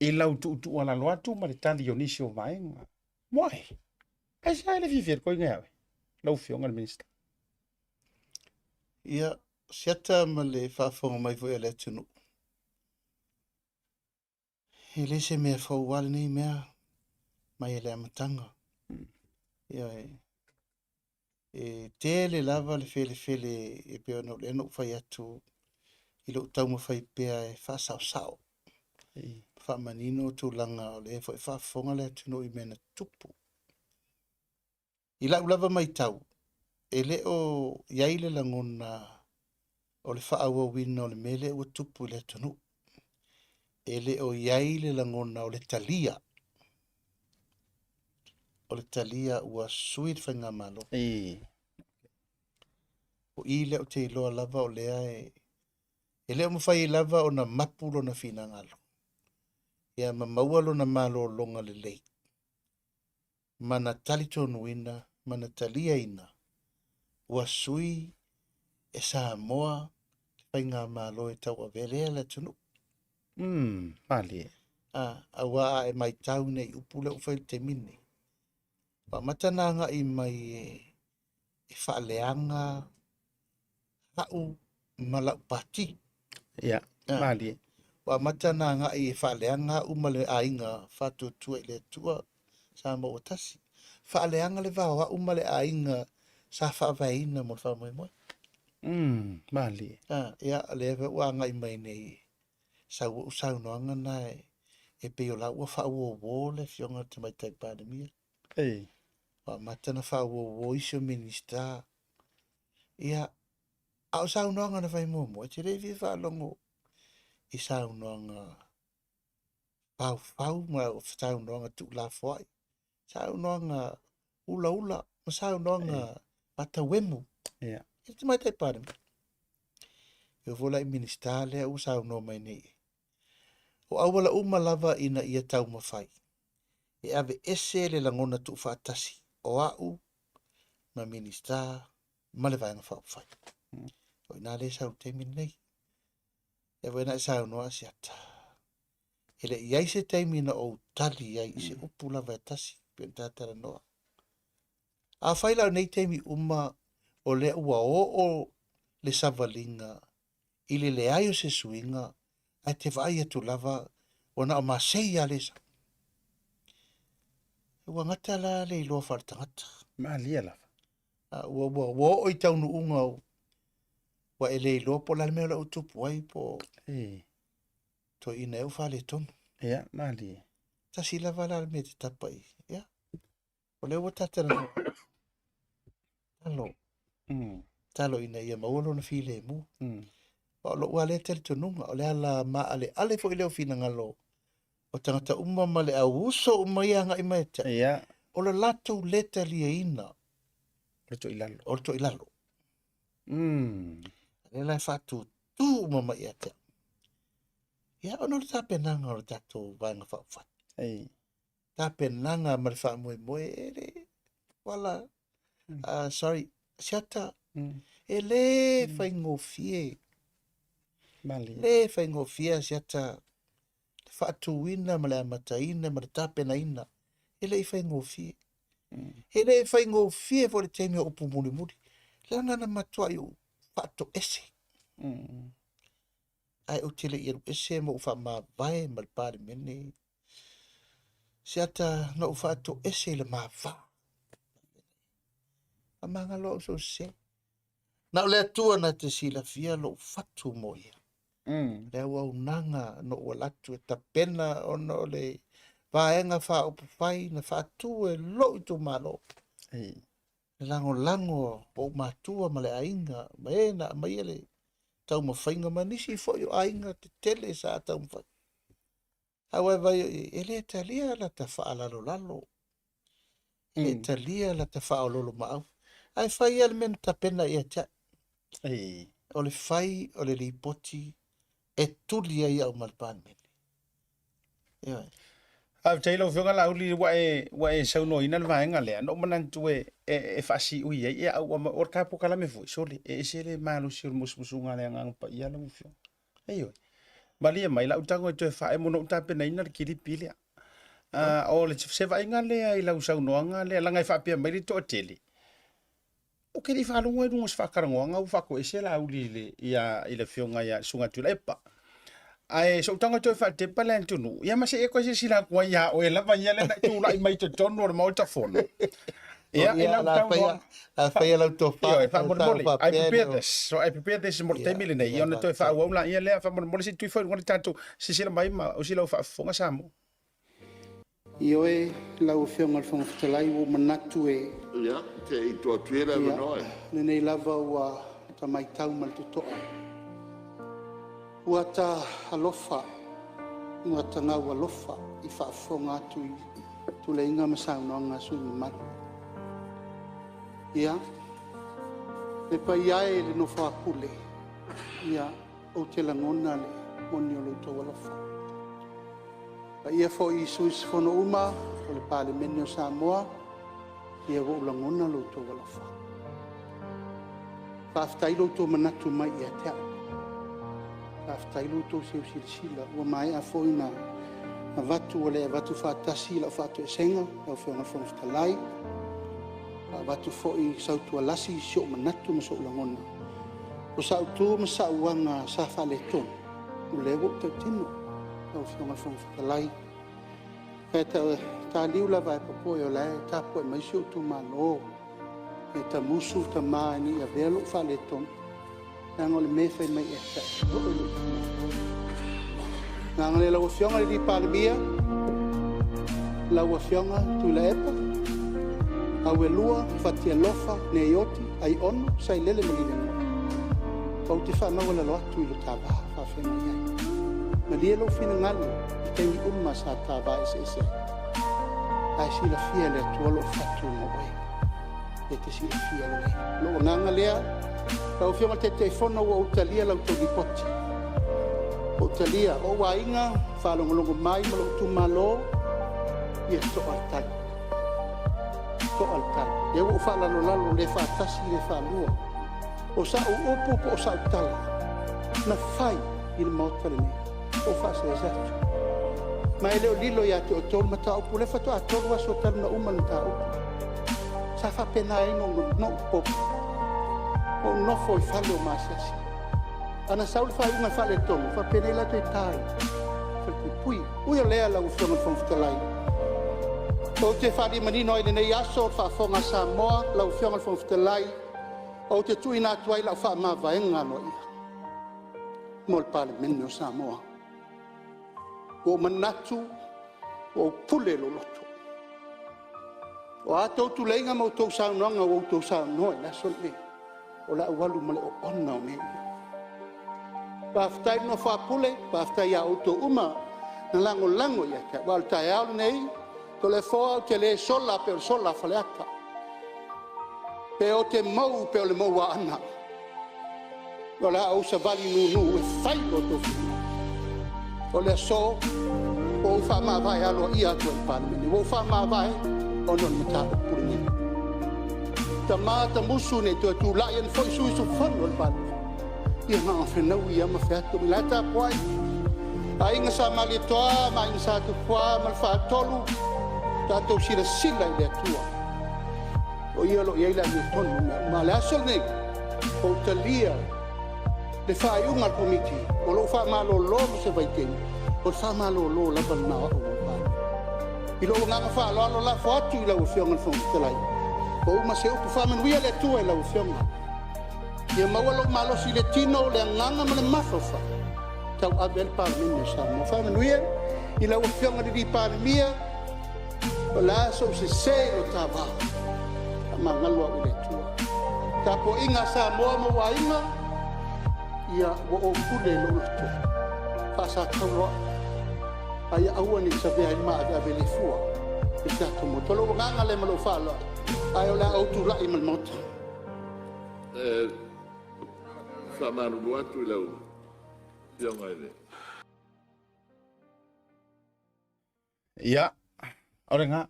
i lau tuutuualalo atu ma le tali o nisi o vaega. Why? Aisea e le fiafia le koiga ia oe, lau Afioga i le Minisita? Ia, siata ma le faafofoga mai foi a le atunuu. E le se mea fou lava lenei mea mai le amataga. Ia, e tele lava le felefele e pei ona lea na ou fai atu i lou taumafai pea e faasaosao, faamanino tulaga o lea foi faafofoga le atunuu i mea na tutupu. I lau lava matau, e le o i ai le lagona o le faaauauina o le mea lea ua tupu i le atunuu. E le o i ai le lagona o le talia, o le talia ua sui le faigamalo. O i lea ou te iloa lava o lea e le o mafai ai lava ona mapu lona finagalo, ia ma maua lona malologa lelei, ma na talitonuina ma na taliaina ua sui e Samoa le faigamalo e tauavea lea le atunuu. Malie. Aua a e matau nei upu lea ua fai i le taimi lenei, ua amata ona agai mai e faaleaga a'u ma la'u pati. Ia, malie. Ua amata ona agai e faaleaga a'u ma le aiga Faatuatua i le Atua Samoa ua tasi. Faaleaga le va o a'u ma le aiga sa faavaeina mo le faamoemoe. Malie. Ia, lea foi ua agai mai nei sau o'u saunoaga na e pei o la ua faauouo le afioga i le Tamaitai Palemia. Ua amata ona faauouo isi o Minisita. Ia, a o saunoaga na fai muamua, e te le fia faalogo i saunoaga faufau ma saunoaga tuulafoai, saunoaga ulaula ma saunoaga faatauemu. I le Tamaitai Palemia. E oo foi la i Minisita lea ua saunoa mai nei, o auala uma lava ina ia taumafai e aveese le lagona tuufaatasi o a'u ma Minisita ma le Vaega Faaupufai. O i ina lea e sau i le taimi lenei. Lea foi na e saunoa Asiata, e le i ai se taimi na ou tali ai i se upu lava e tasi, pei ona ta talanoa. Afai la o nei taimi uma o lea ua oo le savaliga i le leai o se suiga, ae te vaai atu lava ua na o masei lava lea e sau. Ua gata la le iloa faaletagata. Malie lava. Ua oo i taunuuga ua e le iloa po o le a le mea o le a ua tupu ai po o toeaina ea ua faaletonu. Ia, malie. Tasi lava la le mea e te tapa i ai. Ia, o lea ua ta talanoa. Talo. Tatalo ina ia maua lona filemu. Ma o lou lava lea talitonuga, o le ala maaleale foi lea o finagalo o tagata uma ma le au uso uma ia agai mai ia te au, o le latou le taliaina o le toilalo. O le toilalo. O lea la e faatutu uma mai ia te au. Ia, ona o le tapenaga o le tatou Vaega Faaupufai. Tapenaga ma le faamoemoe e le wala sorry Siata e le faigofie le faigofie Siata le faatuina ma le amataina ma le tapenaina e le i faigofie. E le faigofie foi le taimi o upu mulimuli leaga na matuai ou faatoese. Ae ou te le i alu ese ma ou faamavae ma le Palemene. Siata na ou faatoese i le ma va. Faamagalo au sou sese. Na o le Atua na te silafia lou fatu mo ia. Le auaunaga na ou alu atu e tapena ona o le Vaega Faaupufai na faatu e lou itumalo. Le lagolago o ou matua ma le aiga ma e na aumaia le taumafaiga ma nisi foi o aiga tetele sa taumafai. Ae ua e vaai i ai, e le talia lata faalalolalo, e le talia lata faaoloolomaau, ae fai lava le mea na tapena ia te au. O le fai o le lipoti e tuli ai au ma le Palemene. Ioe. Faafetai lau Afioga Laauli ua e, ua e saunoaina le vaega lea. Na ou manatu e, e, e faasiui ai ia au, o le ta polokalame foi, sole, e ese le malosi o le musumusuga a le Agaga Paia lau Afioga. Ioe. Malie mai lau tago e toe faaemo na ou tapenaina le kilipi lea. O le se vaaiga lea i lau saunoaga lea, leaga e faapea mai le toatele, ou te le i faalogo ai i luga o se faatalanoaga ua faatoese Laauli i le, ia, i le afioga ia Susuga Tuilaepa. Ae sou tago e toe faatepa le atunuu, ia ma se i e toe silasila atu ai ia oe lava ia lea na e tulai mai i totonu o le Maota Fono. Ia, i lau talanoaga. A faia lau tofa. Ioe, faamolemole, I prepare this. So I prepare this mo le taimi lenei, ia ona toe faaauau laia lea, faamolemole se i tuifo i luga le tatou silasila mai ma osi lau faafofoga Samoa. Ioe, lau Afioga i le Fofoga Fetalai, ua ou manatu e. Ia, se i tuu atu ia le avanoa i. Lenei lava ua ta matau ma le totoa. Ua ta alofa, ua ta gaualofa i faafofoga atu i tuleiga ma saunoaga a sui usufono mamalu. Ia, le paia e i le nofo a Pule, ia, ou te lagona le moni o lo outou alofa. Paia foi i sui usufono uma o le Palemene o Samoa, ia ua ou lagona lo outou alofa. Faafetai lo outou manatu mai ia te au. Faafetai lo outou seu silasila. Ua maea foi ona avatu, ua le avatu faatasi lau faatoesega, lau Afioga i le Fofoga Fetalai. Ua avatu foi sautualasi si ou manatu ma sou lagona. O sau tu ma sau aga sa faaletonu, o lea ua ou tautino. Lau Afioga i le Fofoga Fetalai, e taliu lava e popoe o la e tapuai mai si ou itumalo. E tamusu tama ne i avea lou faaletonu, leaga o le mea e fai mai ia te au, e oo i lou itumalo. O le agaga lea lau Afioga i le Palemia, lau Afioga Tuilaepa, Auelua, Fatialofa, Neioti, Aiono, Sailele ma Lilinoe, ou te faamaualalo atu i lo ta va faafeagai ai. Malie lou finagalo i taimi uma sa ta va eseese ai, ae silafia e le Atua lou fatu mo oe. E te silafia lelei. Lou agaga lea, lau Afioga i le Taitaifono, ua ou talia la outou lipoti. Ua ou talia, o ou aiga, faalogologo mai ma lou itumalo, ia toa le tali. Toa le tali. Lea ua ou faalalolalo le faatasi le faalua. O sau upu po o sau tala na fai i le Maota lenei, ua ou faasease atu. Ma e le o lilo ia te outou le mataupu, o lea faatoa 3 aso talu ona uma le mataupu. Sa faapena ai ona ou popo, ou nofo i fale o maasiasi. Ana sau le faaiuga e faaletonu, faapenei la toe ta i falepuipui. Ui o lea lau Afioga i le Fofoga Fetalai, ou te faalimanino ai i lenei aso le faafofoga a Samoa, lau Afioga i le Fofoga Fetalai, ou te tuuina atu ai lau faamavaega aloaia mo le Palemene o Samoa. Ua ou manatu ua ou pule i lou loto. O a outou tuleiga ma outou saunoaga ua outou saunoa i le aso lenei, O le a ou alu ma le oona o mea ia. Faafetai le nofo a pule, faafetai ia outou uma na lagolago ia te au. Aua o le taeao lenei, Toleafoa ou te le sola pei o le sola a Faleata, pe ou te mou pei o le mou a Aana. O le a ou savali nūnū e fai lo outou finagalo. O le aso, ua ou faamavae aloaia atu ai i le Palemene. Ua ou faamavae ona o le mataupu lenei. Tama Tamusu ne i toe tulai ane foi sui usufono o le Palemene, ia na ona fenaui lava ma featu. O la e tapuai Aiga Sa Malietoa ma Aiga Sa Tupua ma le Faatolu, tatou silasila i le Atua, o Ia o lo o i ai le amiotonu i mea uma. A o le aso lenei, ua ou talia le faaiuga a le Komiti o lou faamalolo mo se vaitaimi, o le faamalolo lava lena o au ma le Palemene. I lou agaga faaaloalo, lafo atu i lau Afioga i le Fofoga Fetalai, ua uma se upu, faamanuia le Atua i lau Afioga. Ia maua lou malosi i le tino, le agaga ma le mafaufau e tauave ai le Palemene o Samoa. Faamanuia i lau Afioga i le Palemia, o le a sou sese i lo ta va, faamagalo au e le Atua. Tapuaiga a Samoa ma ou aiga, ia ua ou pule i lou loto, faasataulo au, a ia aua ne i savea ai le maaveave le fua i le tatou Maota. O lou agaga lea ma lou faaaloalo, ae o le a ou tulai ma le Maota. E faamalulu atu i lau Afioga i le Ia, o lena.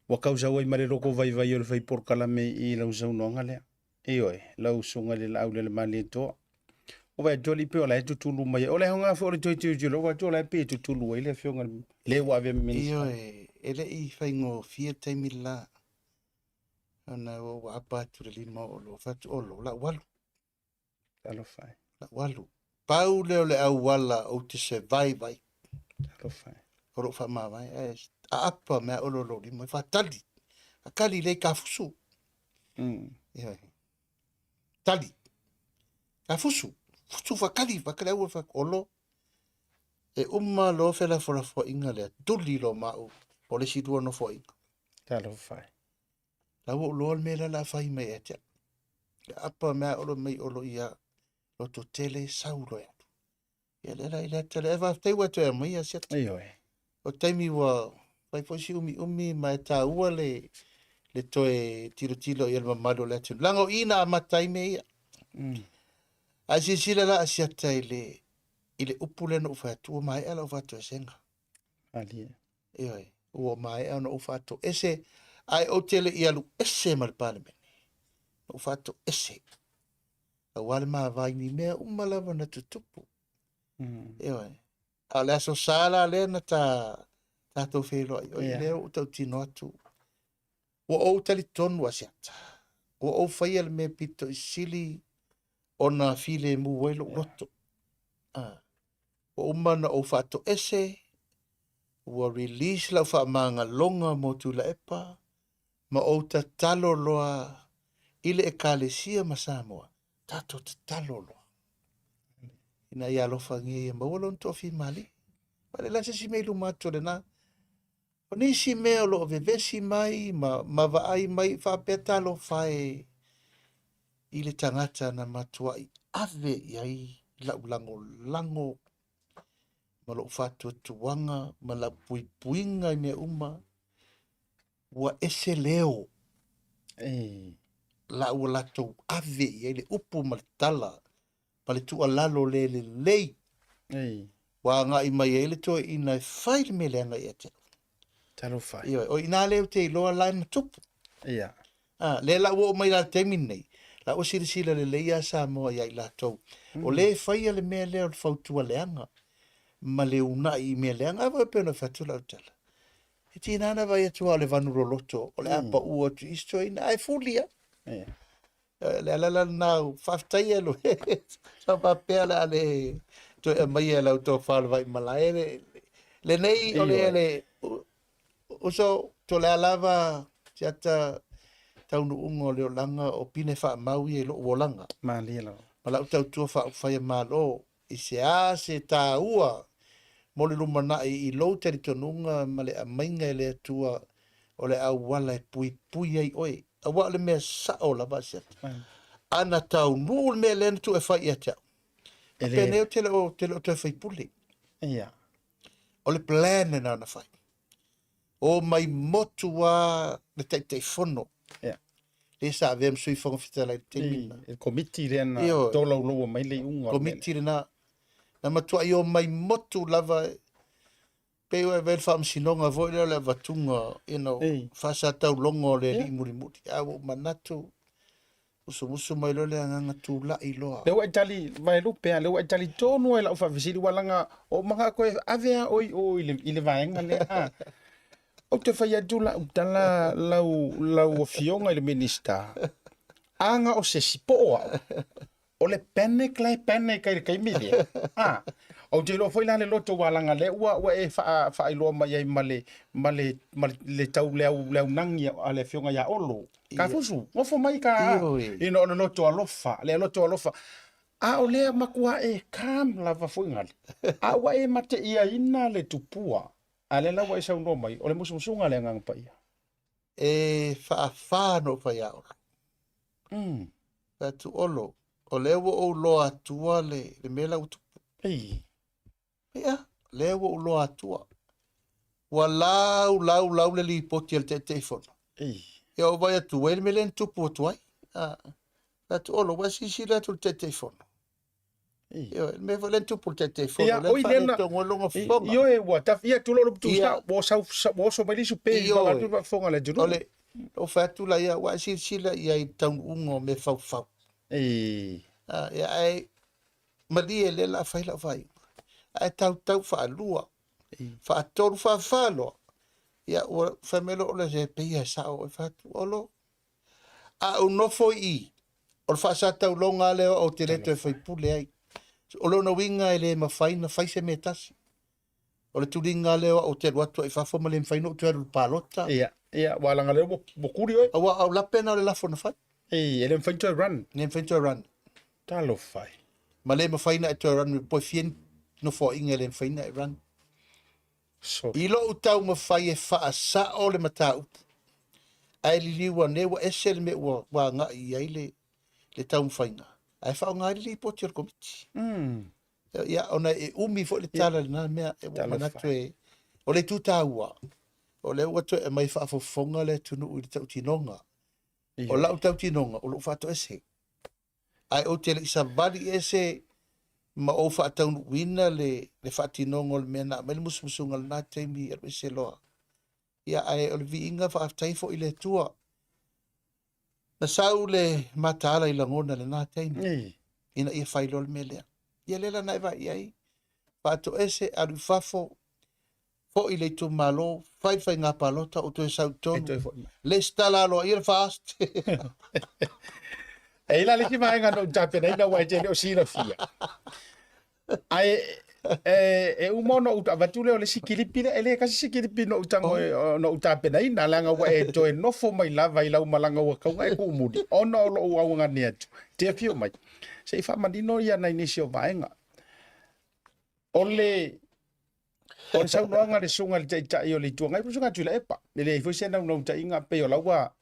Ua kausau ai ma le loko vaivai o le fai polokalame i lau saunoaga lea. Ioe, lau usuga i le laau le Malietoa. Ua vaai atu alii pei o la e tutulu mai ai. O le aoga foi o le toe tilotilo, ua vaai atu o la e pei e tutulu ai le afioga i le ua avea ma Minisita. Ioe, e le i faigofie le taimi le la, ona ua ou aapa atu i le lima o Olo, fai atu, Olo, o le a ou alu. Talofa e. O le a ou alu. Pau lea o le auala ou te survive ai. Talofa e. O lou faamavae, ae aapa mai lava Olo i lou lima, faatali, faatali lea i Kafusu. Ioe. Tali. Kafusu, fusu faatali, faatali aua fai atu, Olo, e uma loa felafolafoaiga lea, tuli loa ma au o le isi lua nofoaiga. Talofa e. La ua ou iloa le mea lea o le a fai mai ia te au. E aapa mai lava Olo mai Olo ia lototele sau loa e alu. Ia lea la i le ata lea. Ae faafetai ua e toe aumaia Asiata. Ioe. O taimi ua fai foi si umiumi ma e taua le, le toe tilotilo i le mamalu o le atunuu. Leaga o i na amata ai mea ia. Ae silasila la Asiata i le, i le upu lea na ou fai atu, ua maea lau faatoesega. Malie. Ioe, ua maea ona ou faatoese, ae ou te le i alu ese ma le Palemene. Na ou faatoese. Aua le mavae i ni mea uma lava na tutupu. Ioe. A o le Aso Sa la lea na ta tatou feiloai, o i lea ua ou tautino atu. Ua ou talitonu Asiata, ua ou faia le mea pito i sili ona filemu ai lou loto. Ah. Ua uma ona ou faatoese, ua release lau faamagaloga mo Tuilaepa, ma ou tatalo loa i le Ekalesia ma Samoa, tatou tatalo loa ina ia alofagia ia maua lona toafimalie. Aua e leai la se isi mea i luma atu o lena. O nisi mea o lo o vevesi mai ma, ma vaai mai faapea talofa e i le tagata na matuai ave i ai lau lagolago ma lou faatuatuaga ma lau puipuiga i mea uma, ua ese leo la ua latou ave i ai le upu ma le tala ma le tuualalo le lelei. Ua agai mai ai le toeaina e fai le mea leaga ia te au. Talofa. Ioe, o i ina lea ou te iloa la na tupu. Ia. Ah, lea la ua oo mai la i le taimi lenei, la ua silasila lelei lava Samoa ia i latou. O lea e faia le mea lea o le fautua leaga ma le uunai i mea leaga. A foi e pei ona fai atu lau tala, e tiga ona vaai atu lava o le vanu loloto o le a pau atu i isi toeaina, ae fuli lava. Ia. O le ala la lena, faafetai e lo sa faapea o le a le toe aumaia e lau tofa o le Vaimalae lenei o le le uso to le a lava siata taunuuga o le olaga o pine faamau ia i lou olaga. Malie lava. Ma lau tautua faaupufai a Malo i se a se taua mo le lumanai i lou talitonuga ma le aumaiga e le Atua o le auala e puipui ai oe. Aua o le mea sao lava a Asiata. Ana taunuu le mea lea na tuu e fai ia te au. E le... Penei ou te le o, te le o toe faipule. Ia. O le plan lena na fai. O mai motu a le Taitaifono. Ia. Lea sa avea ma Sui Fofoga Fetalai i le taimi lena. Le komiti lea na tolaulauina mai le iuga. Komiti lena. Na matuai o mai motu lava pei ua e vaai i le faamasinoga foi lea o le avatuga, you know, faasatauloga o le alii mulimuli. Ae ua ou manatu, musumusu mai loa le agaga tulai loa. Lea ua e tali, Vaelupe, a lea ua e tali tonu ai lau faafesili, ua laga o maga koe ave a oi o i le, i le vaega lea. A. Ou te fai atu lau tala lau, lau afioga i le Minisita, aga o se isi po o au, O le panic la e panic ai i le taimi lea. A, ou te iloa foi la le loto ua laga lea ua, ua e faa, faailoa mai ai ma le, ma le, ma le, le tau le au, le aunagi a le afioga ia Olo. Kafusu, nofo mai ka, ina o le loto alofa, le loto alofa. A o lea matua e calm lava foi gali. A ua e mateiaina le tupua, a lea la ua e saunoa mai, o le musumusuga a le Agaga Paia. E faafa na ou fai ia Olo. Fai atu, Olo, o lea ua ou loa atua le, le mea la ua tupu. Ei. Ia, lea ua ou loa atua. Ua lau, lau, lau le lipoti a le Taitaifono. Ei. Ia ou vaai atu ai le mea lea na tupu atu ai. Ah. Fai atu, Olo, ua silasila atu le Taitaifono. Ioe, le mea foi lea na tupu i le Taitaifono, Ia, lea oi lea na- faaletonu ai lona fofoga. Ioe, ua taf, ia tulou le putu Ia. sa, ua sau, ua oso mai le isi pe, Ioe. ua atu le faafofoga a le atunuu. O le, ou fai atu la ia, ua e silasila i ai i le taunuuga o mea faufau. Ei. Ah, ia, ae malie lea o le a fai lau faaiuga. Ae tautau faalua, faatolu, faafa loa. Ia, ua fai mai loa Olo, e pei lava e sao oe. Fai atu, Olo, A ou nofo i i, o le faasatauloga lava lea ou te le toe faipule ai. O lona uiga e le mafai ona fai se mea e tasi. O le tuliga lea o au ou te alu atu ai i fafo ma le mafai ona ou toe alu i le palota. Ia, ia, aua leaga o lea ua kuli oe. Aua o lape na o le lafo na fai. Ei, e le mafai ona toe run. E le mafai ona toe run. Talofa e. Ma le mafai ona e toe run, po e fia ni nofoaiga e le mafai ona e run. Sorry. I lou taumafai e faasao le mataupu, ae liliu ane ua ese le mea ua agai i ai le, le taumafaiga, ae faaaoga ai le lipoti a le Komiti. Ia, ona e umi foi le tala i lena mea, e ua manatu e, o le itu taua, o lea ua toe aumai faafofoga le atunuu i le tautinoga. O lau tautinoga, o lou faatoese. Ae ou te le i savali ese ma ou faataunuuina le, le faatinoga o le mea na aumai le musumusuga i lena taimi i alu ese loa. Ia, ae o le viiga faafetai foi i le Atua. Na sau le mataala i lagona i lena taimi ina ia fai loa le mea lea. Ia lea la na e vaai i ai, faatoese, alu i fafo, foi i le itumalo, fai le faiga palota, ou toe sau i totonu, lesitala aloaia le FAST. E i ai la le isi vaega na ou tapenaina aua e te le o silafia. Ae e, e uma ona ou avatu lea o le isi kilipi lea, e le tasi se kilipi na ou tago oh. na ou tapenaina, leaga ua e toe nofo mai lava i lau malaga ua kauga e kuumuli, ona o lou auagane atu, te afio mai. Se i faamanino ia nai nisi o vaega. O le O le saunoaga a le Susuga i le Taitai o le Itu Agai, Susuga Tuilaepa, e leai foi se naunautaiga pei o la ua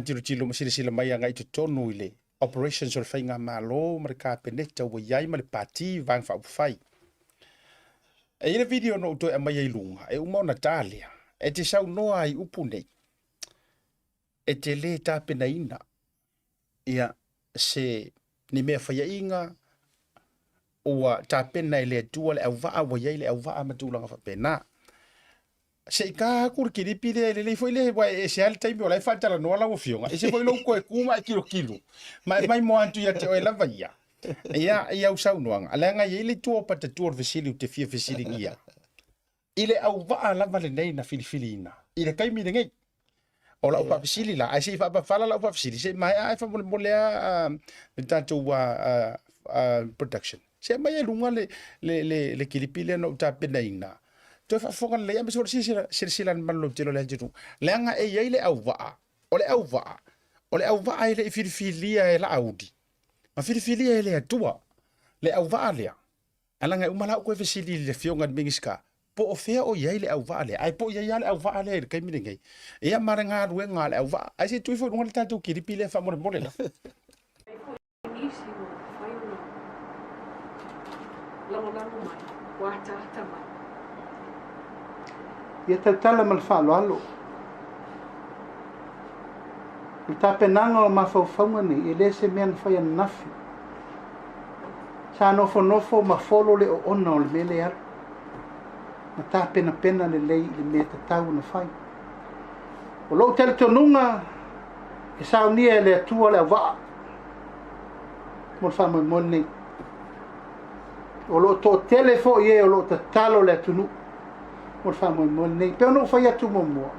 tilotilo ma silasila mai agai i totonu i le operations o le faigamalo ma le Kapeneta ua i ai ma le Pati Vaega Faaupufai. E i ai le video na ou toe aumaia i luga, e uma ona ta lea, e te saunoa ai i upu nei, e te le tapenaina ia se ni mea faiaina ua tapena e le Atua le auvaa ua i ai le auvaa ma tulaga faapena. Se i ka atu le kilipi lea, e lelei foi le, ua e ese lava le taimi o la e faatalanoa lau afioga, ese foi lou toe ku ma e kilokilo, ma e maimoa atu ia te oe lava ia, ia, i au saunoaga, leaga e i ai le itu o patatua o le fesili ou te fia fesiligia. I le auvaa lava lenei na filifiliina i le taimi lenei. O lau faafesili la, ae se i faapafala lau faafesili, se i maea ae faamolemole lava le tatou production. Se i aumai ai luga le, le, le, le kilipi lea na ou tapenaina. Toe faafofoga lelei, aemaise foi le silasila, silasila i le maloloutele o le atunuu. Leaga e i ai le auvaa, o le auvaa, o le auvaa e le i filifilia e Laauli, na filifilia e le Atua le auvaa lea. Ae leaga e uma la au toe fesili i le afioga i le Minisita, Po o fea o i ai le auvaa lea, ae po o i ai lava le auvaa lea i le taimi lenei, ia ma le galuega a le auvaa. Ae se i tuu ifo i luga le tatou kilipi lea faamolemole la. Nisi ua mafai ona lagolago mai, ua ataata mai. Ia tautala ma le faaaloalo. O le tapenaga o mafaufauga nei, e le se mea na fai ananafi. Sa nofonofo ma folo le oona o le mea lea e alu. Na tapenapena lelei i le mea e tatau ona fai. O lou talitonuga, e saunia e le Atua le auvaa mo le faamoemoe lenei. O lo o toatele foi e o lo o tatalo le atunuu mo le faamoemoe lenei. E pei ona ou fai atu muamua,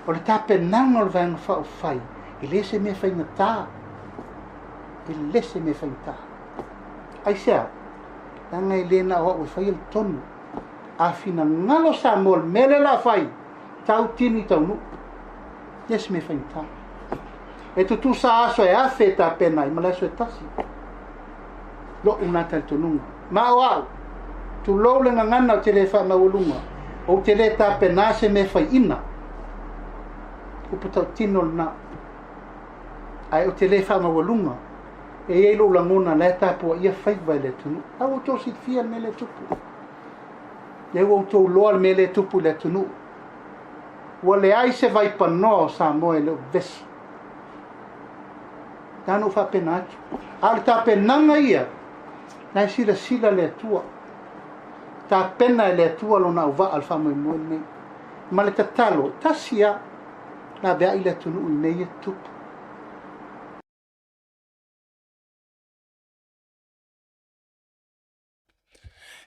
o le tapenaga o le Vaega Faaupufai, e le se mea faigata. E le se mea faigata. Aisea? Leaga e le na o au e faia le tonu. A finagalo Samoa i le mea lea o le a fai, tau tini taunuu. E le se mea faigata. E tutusa aso e afe e tapena ai ma le aso e tasi. Lo'u lena talitonuga. Ma o au, tulou le gagana ou te le faamaualuga, ou te le tapenā se mea fai'ina. Upu tautino lena. Ae ou te le faamaualuga, e i ai lou lagona la e tapuaia faiva e le atunuu. La ua outou silafia le mea lea e tupu. Lea ua outou iloa le mea lea e tupu i le atunuu. Ua leai se vaipanoa o Samoa e le o vevesi. Na ona ou faapena atu. A o le tapenaga ia, na e silasila le Atua. Tapena e le Atua lona auvaa o le faamoemoe lenei. Ma le tatalo, e tasi lava, laveai le atunuu i mea ia tutupu.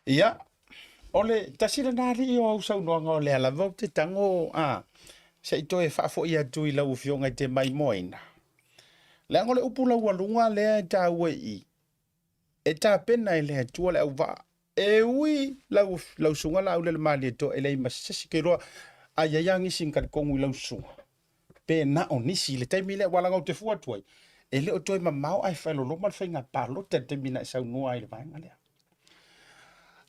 Ia, o le tasi lena alii o au saunoaga o lea lava ou te tago a se i toe faafoi atu i lau Afioga i te maimoaina. Leaga o le upu laualuga lea e taua i i, e tapena e le Atua le auvaa. E ui lau, lau susuga Laaulialemalietoa e leai ma se isi, ou te iloa a i ai lava nisi na talitonu i lau susuga, pe na o nisi i le taimi lea, aua leaga ou te fua atu ai, e le o toe mamao ae failoloma le faiga palota i le taimi na e saunoa ai i le vaega lea.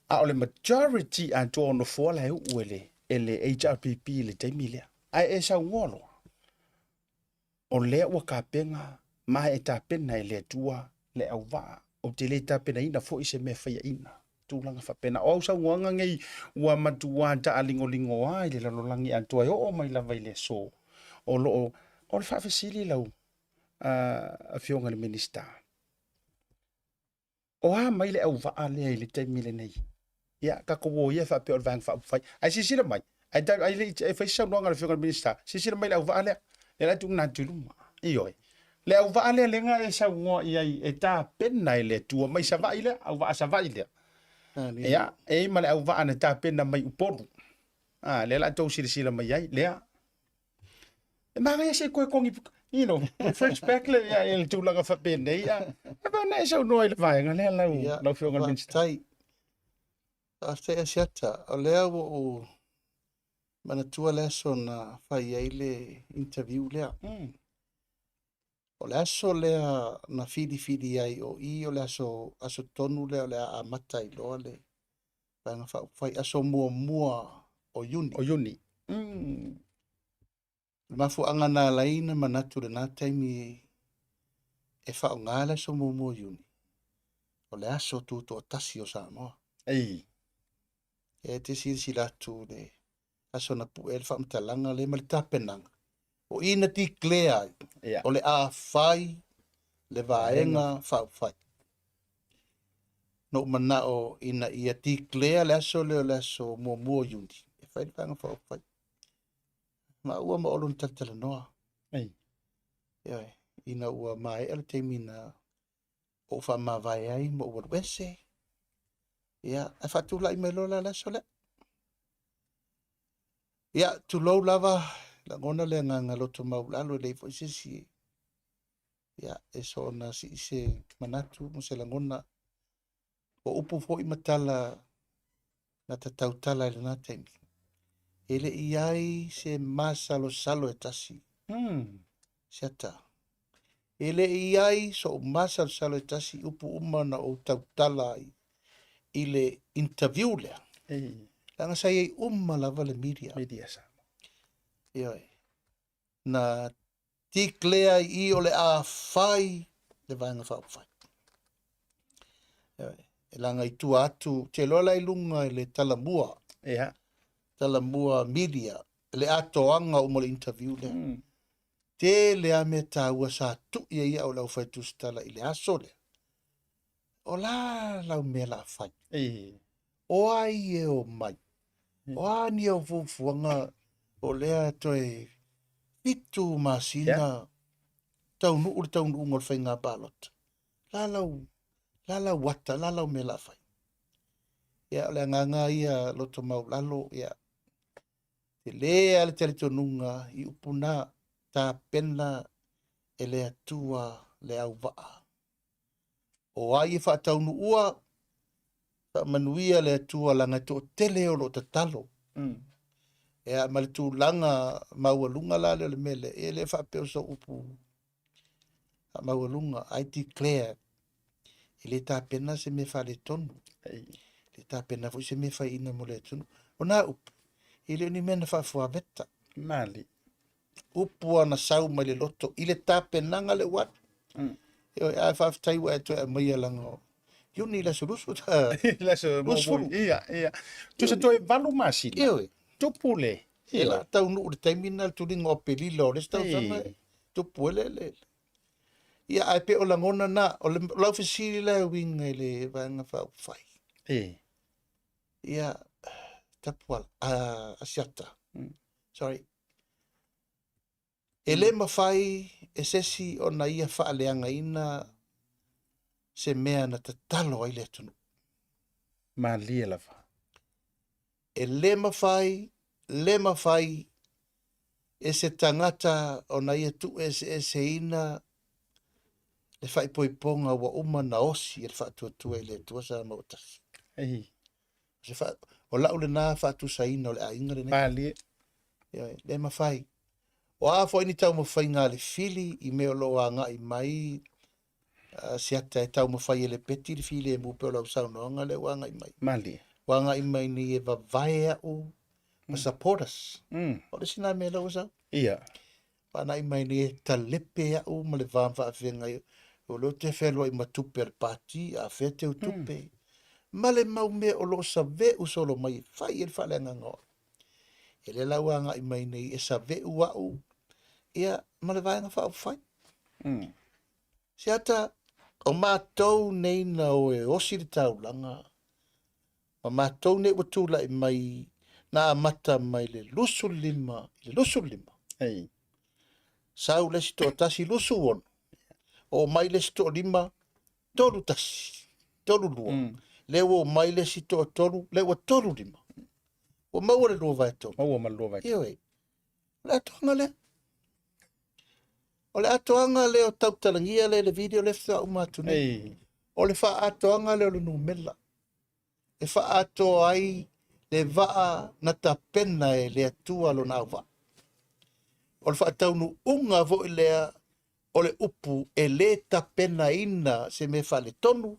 A o le majority atoa o nofoa la e uu e le, e le HRPP i le taimi lea. Ae e saunoa loa, o lea ua tapena ma e tapena e le Atua le auvaa. Ou te le tapenaina foi se mea faiaina. Tulaga faapena. O au saunoaga nei ua matuā taaligoligoa i le lalolagi atoa e oo mai lava i le aso. O lo o, o le faafesili lau Afioga i le Minisita, O a mai le auvaa lea i le taimi lenei? Ia, tatou o ia faapea o le Vaega Faaupufai. Ae silasila mai, ae, ae le i fai se saunoaga a le Afioga i le Minisita, silasila mai i le auvaa lea, lea la e tuuina atu i luma. Ioe. Le auvaa lea lea na e saunoa i ai e tapena e le Atua mai Savaii lea, auvaa Savaii lea. Ia, e i ai ma le auvaa na tapena mai Upolu. A, lea la tou silasila mai ai, lea. E manaia se koe kongi, you know, flashback le, ia, le tulaga faapenei, ia. E pei ona e saunoa i le vaega lea lau, ia, lau Afioga i le Minisita. Faafetai. Faafetai Asiata. O lea ua ou manatua le aso na fai ai le interview lea. O le aso lea na filifili ai o i o le aso, aso tonu lea o le a amata ai loa le Vaega Faaupufai, aso muamua o Iuni. O Iuni. O le mafuaaga na ala ai na manatu i lena taimi e faaaoga le aso muamua o Iuni, o le aso tutoatasi o Samoa. Ei. E te silasila atu i le aso na pue ai le faamatalaga lea ma le tapenaga, o i na declare ai, yeah. o le a fai le Vaega Faaupufai. Na ou manao ina ia declare le aso lea o le aso muamua o Iuni, e fai le Vaega Faaupufai. Maua ma Olo na talatalanoa. Ei. Ioe, ina ua maea le taimi na ou faamavae ai ma ou alu ese. Ia, ae faatulai mai loa la le aso lea. Ia, tulou lava, lagona le agaga loto maualalo e leai foi se isi ia, e soona sii se manatu ma se lagona. O upu foi ma tala na ta tautala i lena taimi. E le i ai se masalosalo e tasi. Siata. E le i ai so'u masalosalo e tasi i upu uma na ou tautala ai i le interview lea. Leaga sa i ai uma lava le media. Media Samoa. Ioe. Na declare ai i o le a fai le Vaega Faaupufai. Ioe. E leaga i tua atu, te iloa la i luga i le Talamua. Ia. Talamua Media, le atoaga uma o le interview lea. Tele lava mea taua sa tui ai au e le aufai tusitala i le aso lea. O la lau mea la fai? O ai e o mai? O a ni au fuafuaga o lea toe 7 masina taunuu le taunuuga o le faiga palota? La lau, la lau ata, la lau mea la fai? Ia, o le agaga ia loto maualalo, ia, tele lava le talitonuga i upu na tapena e le Atua le auvaa. O ai e faataunuua, faamanuia le Atua leaga e toatele o lo o tatalo. Ia, ma le tulaga maualuga la lea o le mea lea, e le faapea o sou upu faamaualuga. I declare, e le tapena se mea faaletonu. E le tapena foi se mea faiina mo le atunuu. O na upu, e le o ni mea na faafuaveta. Mali. Upu a na sau mai le loto i le tapenaga le ua alu. Ioe, ae faafetai ua e toe aumaia leaga o Iuni i le aso lusu ta. Le aso 20. Ia, ia. Tusa toe 8 masina. Ioe. Tupu le. E la taunuu le taimi na le tuliga o Aperila o le isi tausaga e tupu ai le le. Ia ae pei o lagona na, o le lau fesili la e uiga i le Vaega Faaupufai. Ia, Tapuala, Asiata. Sorry. E le mafai e se isi ona ia faaleagaina se mea na tatalo ai le atunuu. Malie lava. E le mafai, le mafai e se tagata ona ia tuueseeseina le faaipoipoga ua uma na osi e le faatuatua i le Atua Samoa ua tasi. Se fa, o lau lena faatusaina o le aiga lenei. Malie. Ioe, le mafai. O a foi ni taumafaiga a le fili i mea o lo o agai mai Asiata e taumafai e lepeti le filemu pei o lau saunoaga lea ua agai mai. Malie. Ua agai mai nei e vavae au ma supporters. O le isi na mea lau sau. Ia. Whanai mai nei e talepe au ma le va faafeagai. O lea ou te fealuai ma tupe a le pati, a fea teu tupe. Ma le mau mea o lo o saveu solo mai e fai ai le faaleagaga o au. E lea la ua agai mai nei e saveu au ia ma le Vaega Faaupufai. Siata, o matou nei na o e osi le taulaga, ma matou nei ua tulai mai na amata mai le 25 i le 25. Ei. Sau le isi toatasi 26. Oo mai le isi toalima, 31, 32. Lea ua oo mai le isi toatolu, lea ua 35. Ua maua le 2/3. Maua ma le 2/3. Ioe. O le atoaga lea. O le atoaga lea o tautalagia lea i le video lea faatoa uma atu nei. Ei. O le faaatoaga lea o le numera. E faaatoa ai le vaa na tapena e le Atua lona auvaa. O le faataunuuga foi lea o le upu e le tapenaina se mea faaletonu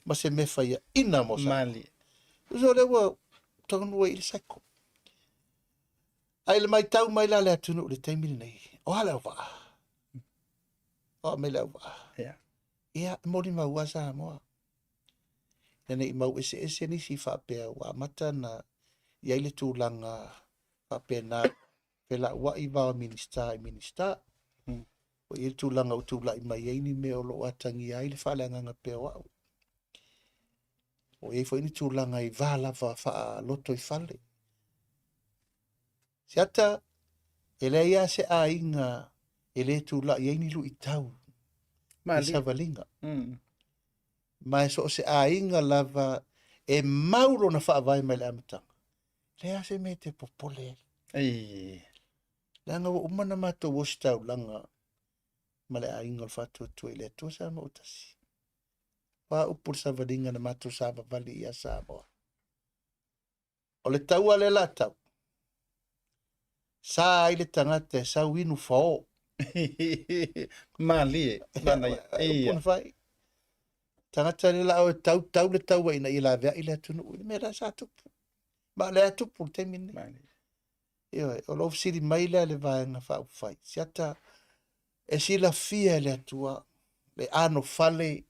ma se mea faiaina mo Samoa. Malie. Tusa o lea ua taunuu ai i le cycle. Ae i le matau mai la le atunuu i le taimi lenei, o a le auvaa? O a mai le auvaa? Ia. Ia, e molimau lava Samoa. Ina ne i mau eseese nisi faapea ua amata na i ai le tulaga faapena felauai va o Minisita i Minisita. Ua i ai le tulaga ua tulai mai ai ni mea o lo o atagia ai le faaleagaga pea o au. Ua i ai foi ni tulaga i va lava faaloto i fale. Siata, e leai lava se aiga e le tulai ai ni luitau i savaliga. Ma e so o se aiga lava e mau lona faavae mai le amataga. Leai lava se mea e te popole ai. Leaga ua uma na matou ositaulaga ma le aiga o le Faatuatua i le Atua Samoa ua tasi. O a upu o le savaliga na matou savavali ia Samoa? O le taua lea la tau. Sa ai le tagata e sau inu fao. Malie, manaia. Upu na fai. Tagata lea la o e tau tau le taua ina ia laveai le atunuu i le mea la sa tupu. Ma o lea e tupu i le taimi lenei. Ioe, o lou fesili mai lea i le Vaega Faaupufai, Siata, e silafia e le Atua le anofale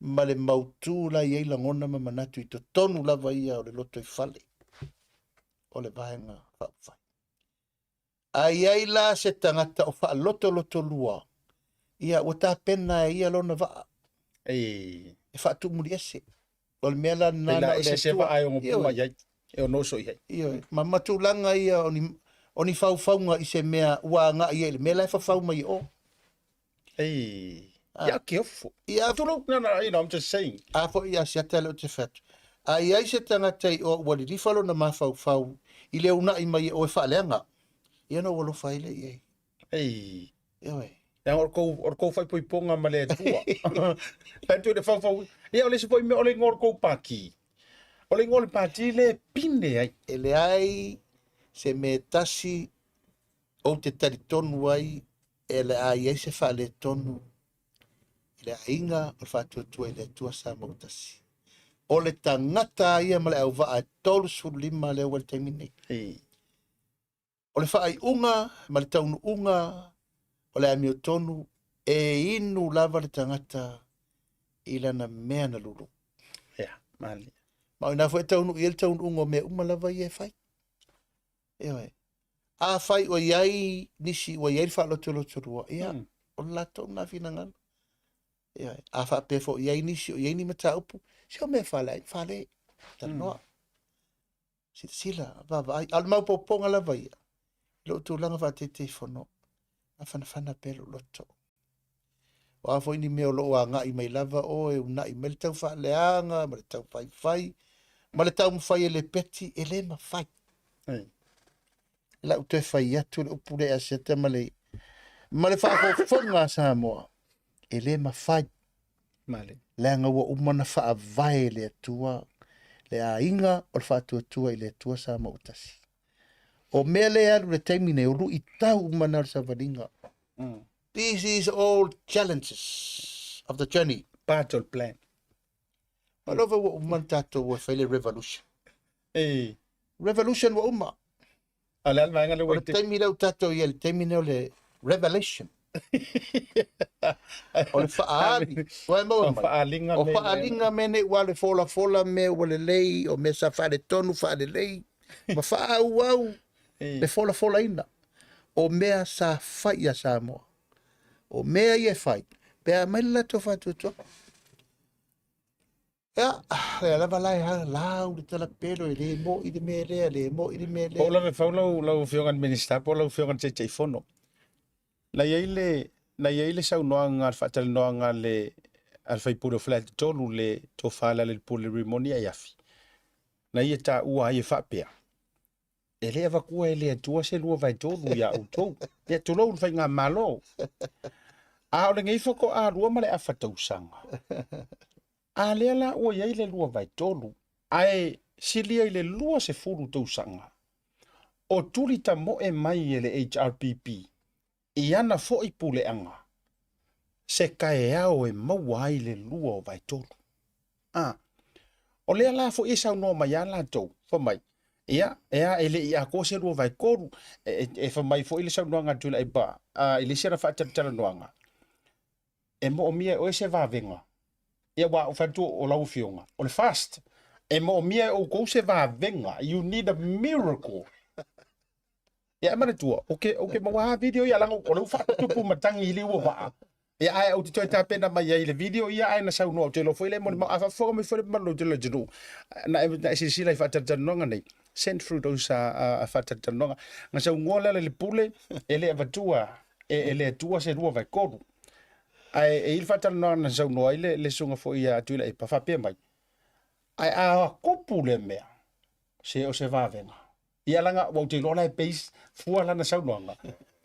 ma le mautu la e i ai lagona ma manatu i totonu lava ia o le lotoifale o le Vaega Faaupufai. A i ai la se tagata o faalotolotolua, ia ua tapena e ia lona vaa e faatuumuliese. O le mea la lena na o le se vaa e ono puma i ai, e ono oso i ai. Ioe, ma tulaga ia o ni faufauga i se mea ua agai ai i le mea la e fafau mai e o. Ei, ia careful. Ia, Tulou, no, no, you know, I'm just saying. A foi ia Siata lea ou te fai atu. A i ai se tagata i o ua lilifa lona mafaufau i le uunai mai e oe faaleaga, ia ona ou alofa ai lea i ai. Ei. Ioe. Leaga o le tou, o le tou faaipoipoga ma le Atua. Fai atu i le faufau. Ia o le isi foi mea o le igoa o le tou pati. O le igoa o le pati le pine ai. E leai se mea e tasi ou te talitonu ai e le a i ai se faaletonu i le aiga o le Faatuatua i le Atua Samoa ua Tasi. O le tagata lava ia ma le auvaa e 35 lea ua i le taimi nei. O le faaiuga ma le taunuuga o le amiotonu e inu lava le tagata i lana mea na lulu. Ia, malie. Ma o ina foi e taunuu i ai le taunuuga o mea uma lava ia e fai. Ioe. Afai ua i ai nisi ua i ai le faalotolotolua, ia, o le latou lena finagalo. Ioe. A faapea foi i ai nisi o i ai ni mataupu, se o mea fale ai, fale, talanoa. Silasila, vaavaai. A o le maopoopoga lava ia, i lou tulaga faa-Taitaifono, mafanafana pea lou loto. O a foi ni mea o lo o agai mai lava oe, uunai mai le taufaaleaga ma le taufaifai ma le taumafai e lepeti, e le mafai. La ou toe fai atu le upu lea ia Seta ma le, ma le faafofoga a Samoa, e le mafai. Male. Leaga ua uma ona faavae e le Atua le aiga o le faatuatua i le Atua Samoa ua tasi. O mea lea e alu i le taimi nei, o luitau uma na o le savaliga. This is all challenges of the journey. Part of the plan. Malova ua uma le tatou e fai le revolution. Ei. Revolution ua uma. A le a le vaega lea ua O le taimi lea ua tatou i ai, le taimi lea o le revelation. O le faaali. Ua e maua mai? O faaaliga O faaaliga mea nei ua alu e folafola mea ua lelei, o mea sa faaletonu faalelei, ma faaauau le folafolaina o mea sa fai ia Samoa. O mea ia e fai, pe a aumai le latou faatuatuaga. Ia, lea lava la e lau le talapelo e le moi le mea lea, le moi le mea lea. Po o lave fau lau, lau Afioga i le Minisita po o lau Afioga i le Taitaifono. Na i ai le, na i ai le saunoaga, le faatalanoaga a le, a le sui usufono o Faleata 3, le Tofa ia Lealailepule Rimoni Aiafi, na ia taua ai e faapea, E le avatua e le Atua se 2/3 iā outou. Ia tulou le faigamalo. A o lenei faatoa 2.5 tausaga. A lea la ua i ai le 2/3, ae silia i le 20 tausaga o tuli tamoe mai e le HRPP i ana foi puleaga se kaeao e maua ai le 2/3. A, o lea la foi e saunoa mai a latou, fai mai, ia, e a, e le i atoa se 2/3, e, e fai mai foi le saunoaga a Tuilaepa, a, i le isi ana faatalatalanoaga, e moomia e oe se vavega. Ia, aua ou fai atu o lau afioga, o le fast, e moomia e outou se vavega, you need a miracle. Ia e manatua, ou te, ou te maua lava video ia, leaga o lea ua faatupu matagi i liu o vaa. Ia ae ou te toe tapena mai ai i le video ia ae na saunoa, ou te iloa foi lea e molimau, a faafofoga mai foi le mamalu lautele o le atunuu, na e, na e silasila i faatalatalanoaga nei, send through those faatalatalanoaga. Na saunoa Lealailepule, e le avatua e, e le Atua se 2/3. Ae e i ai le faatalanoaga na saunoa ai le, le susuga foi ia Tuilaepa, faapea mai, ae a tupu lea mea, se o se vavega. Ia leaga ua ou te iloa la e base fua lana saunoaga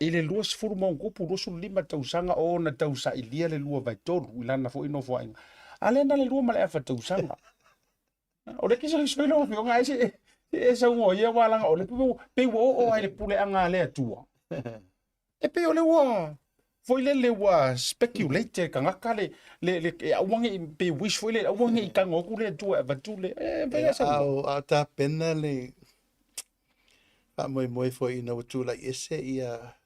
i le 20 ma ono tupu, 25 tausaga o ona tausailia le 2/3 i lana foi nofoaiga. A lea na le 2.5 tausaga. O le kisoiso i lau afioga ai se e saunoa ia aua leaga o le pei ua oo ai le puleaga a le Atua. E pei o le ua Foi lele ua speculate le tagata le le le e aua ne i pe wish foi lele aua ne i tago atu le Atua e avatu le e mafai lava sau. A o a o tapena le faamoemoe foi ina ua tulai ese ia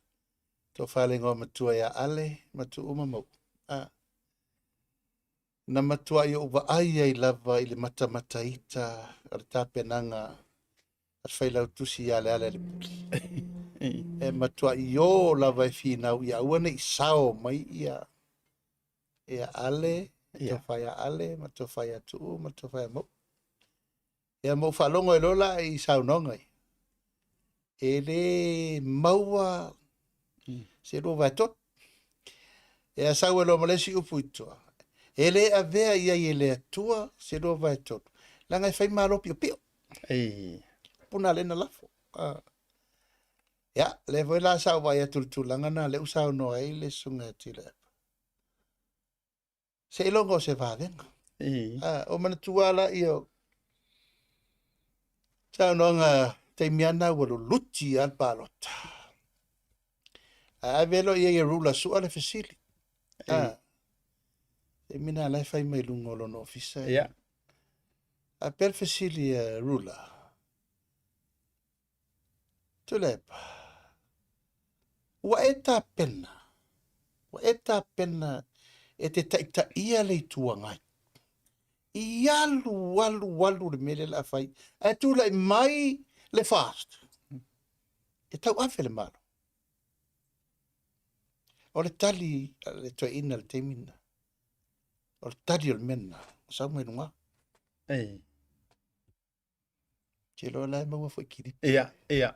Tofa le Igoa Matua ia Ale ma Tuuu ma Mauu. A. Na matuai ou vaai ai lava i le matamataita o le tapenaga a le Failautusi ia Lealailepule. E matuai o lava e finau ia aua ne i sao mai ia ia Ale, Tofa ia Ale ma Tofa ia Tuuu ma Tofa ia Mauu. Ia ma ou faalogo ai loa la i saunoaga ia, e le maua se 2/3. Ia sau ai loa ma le isi upu i tua, e le avea i ai e le Atua se 2/3, leaga e fai malo piopio. Puna lea na lafo. Ia, lea foi la sa ou vaai atu i le tulaga lena, lea ua saunoa ai le Susuga ia Tuilaepa. Seiloga o se vavega. Ah, o manatua la ia o saunoaga taimi ana ua luluti lava le palota. Ae ave loa i ai e Rula sua le fesili. Ah, taimi na la e fai mai luga o lona ofisa. Ia. A pea le fesili a Rula. Tuilaepa, ua e tapena, ua e tapena e te taitaia le Itu Agai. I alu, alu, alu le mea lea o le a fai, ae tulai mai le FAST e tauave le Malo. O le tali a le toeaina i le taimi lena, o le tali o le mea lena, sau mai luga. Ei. Te iloa la e maua foi kilipi. Ia, ia.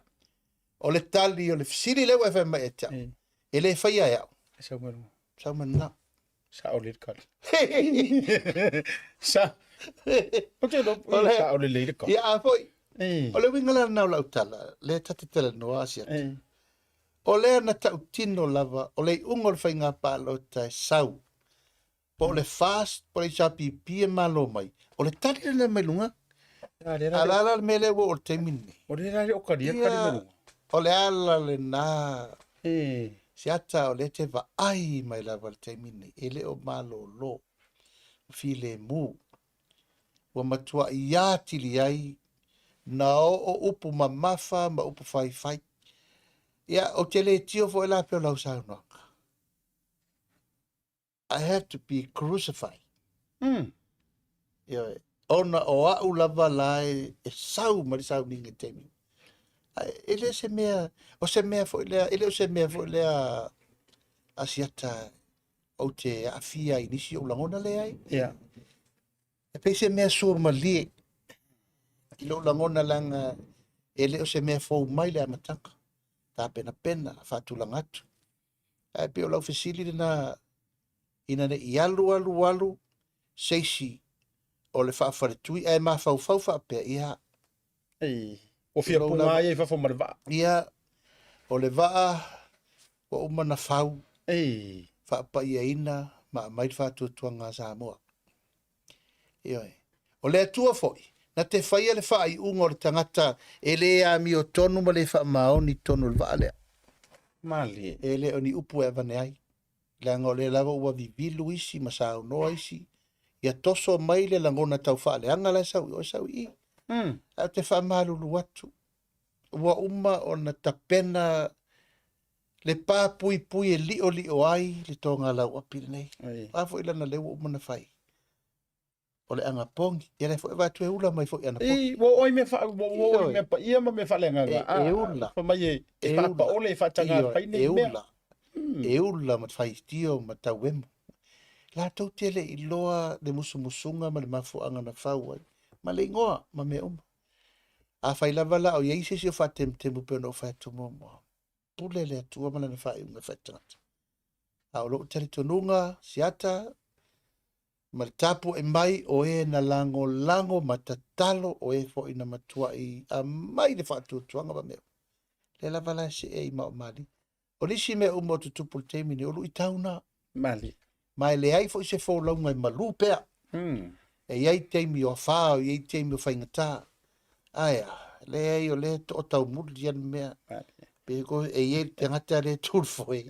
O le tali o le fesili lea ua e fai mai ia te au. E le faia e au. E sau mai luga. Sau mai luga. Sao le tali. Sa. O te iloa, sao lelei le tali. Ia, a foi. O le uiga la lena o lau tala, lea ta te talanoa Asiata. O lea na tautino lava, o le iuga o le faiga palota e sau po o le FAST po o le HRPP e malo mai, o le tali lena mai luga. A o le a la le mea lea ua oo i le taimi lenei? O lea la e le o talia le tali mai luga. O le ala lena Siata o lea e te vaai mai lava i le taimi lenei, e le o malolo, filemu. Ua matuai atili ai na oo upu mamafa ma upu faifai. Ia, ou te le tio foi la pei o lau saunoaga. I have to be crucified. Ioe. Ona o au lava la e, e sau ma le sauniga i taimi. Ae e le se mea, o se mea foi lea, e le o se mea foi lea Asiata ou te aafia i nisi ou lagona leai. Yeah. E pei se mea suamalie i lou lagona leaga e le o se mea fou mai le amataga. Tapenapena, faatulaga atu. Ae pei o lau fesili lena ina ne i alu alu alu se isi o le faafaletui ae mafaufau faapea, ia, Ei, ua fia puga ai i fafo ma le vaa. Ia, o le vaa ua uma ona fau, Ei. faapaiaina ma aumai le faatuatuaga a Samoa. Ioe. O le Atua foi, na te faia le faaiuga o le tagata e le amiotonu ma le faamaoni i totonu o le vaa lea. Malie. E le o ni upu e avane ai, leaga o lea lava ua vivilu isi ma saunoa isi, ia toso mai le lagona tau faaleaga la e sau i o e sau i i. Ae ou te faamalulu atu, ua uma ona tapena le pa puipui e liolio ai le togalauapi lenei. O a foi lana leo ua uma ona fai? O le anapogi. Ia lea foi e avatu e ula mai foi anapogi. Ei, ua oo i mea fa, ua oo i mea paia ma mea faaleagaga. E ula. Fai mai e, e faapaole, e faataga fai nei mea. E ula. E ula ma faitio ma tauemo. Latou te le iloa le musumusuga ma le mafuaaga na fau ai, ma le igoa ma mea uma. Afai lava la o i ai se isi o faatemutemu pei ona ou fai atu muamua, pule le Atua ma lana faaiuga e fai tagata. A o lou talitonuga, Siata, ma le tapuai mai o e na lagolago ma tatalo o e foi na matuai aumai le faatuatuaga ma mea uma. Lea lava la e see ai ma o malie. O nisi mea uma o tutupu i le taimi nei, o luitau na. Malie. Ma e leai foi se folauga e malu pea. E i ai taimi o afa, e i ai taimi o faigata. Ae a, leai o lea e toataumuli lava le mea. Pe ko e i ai le tagata lea e tu i le foe.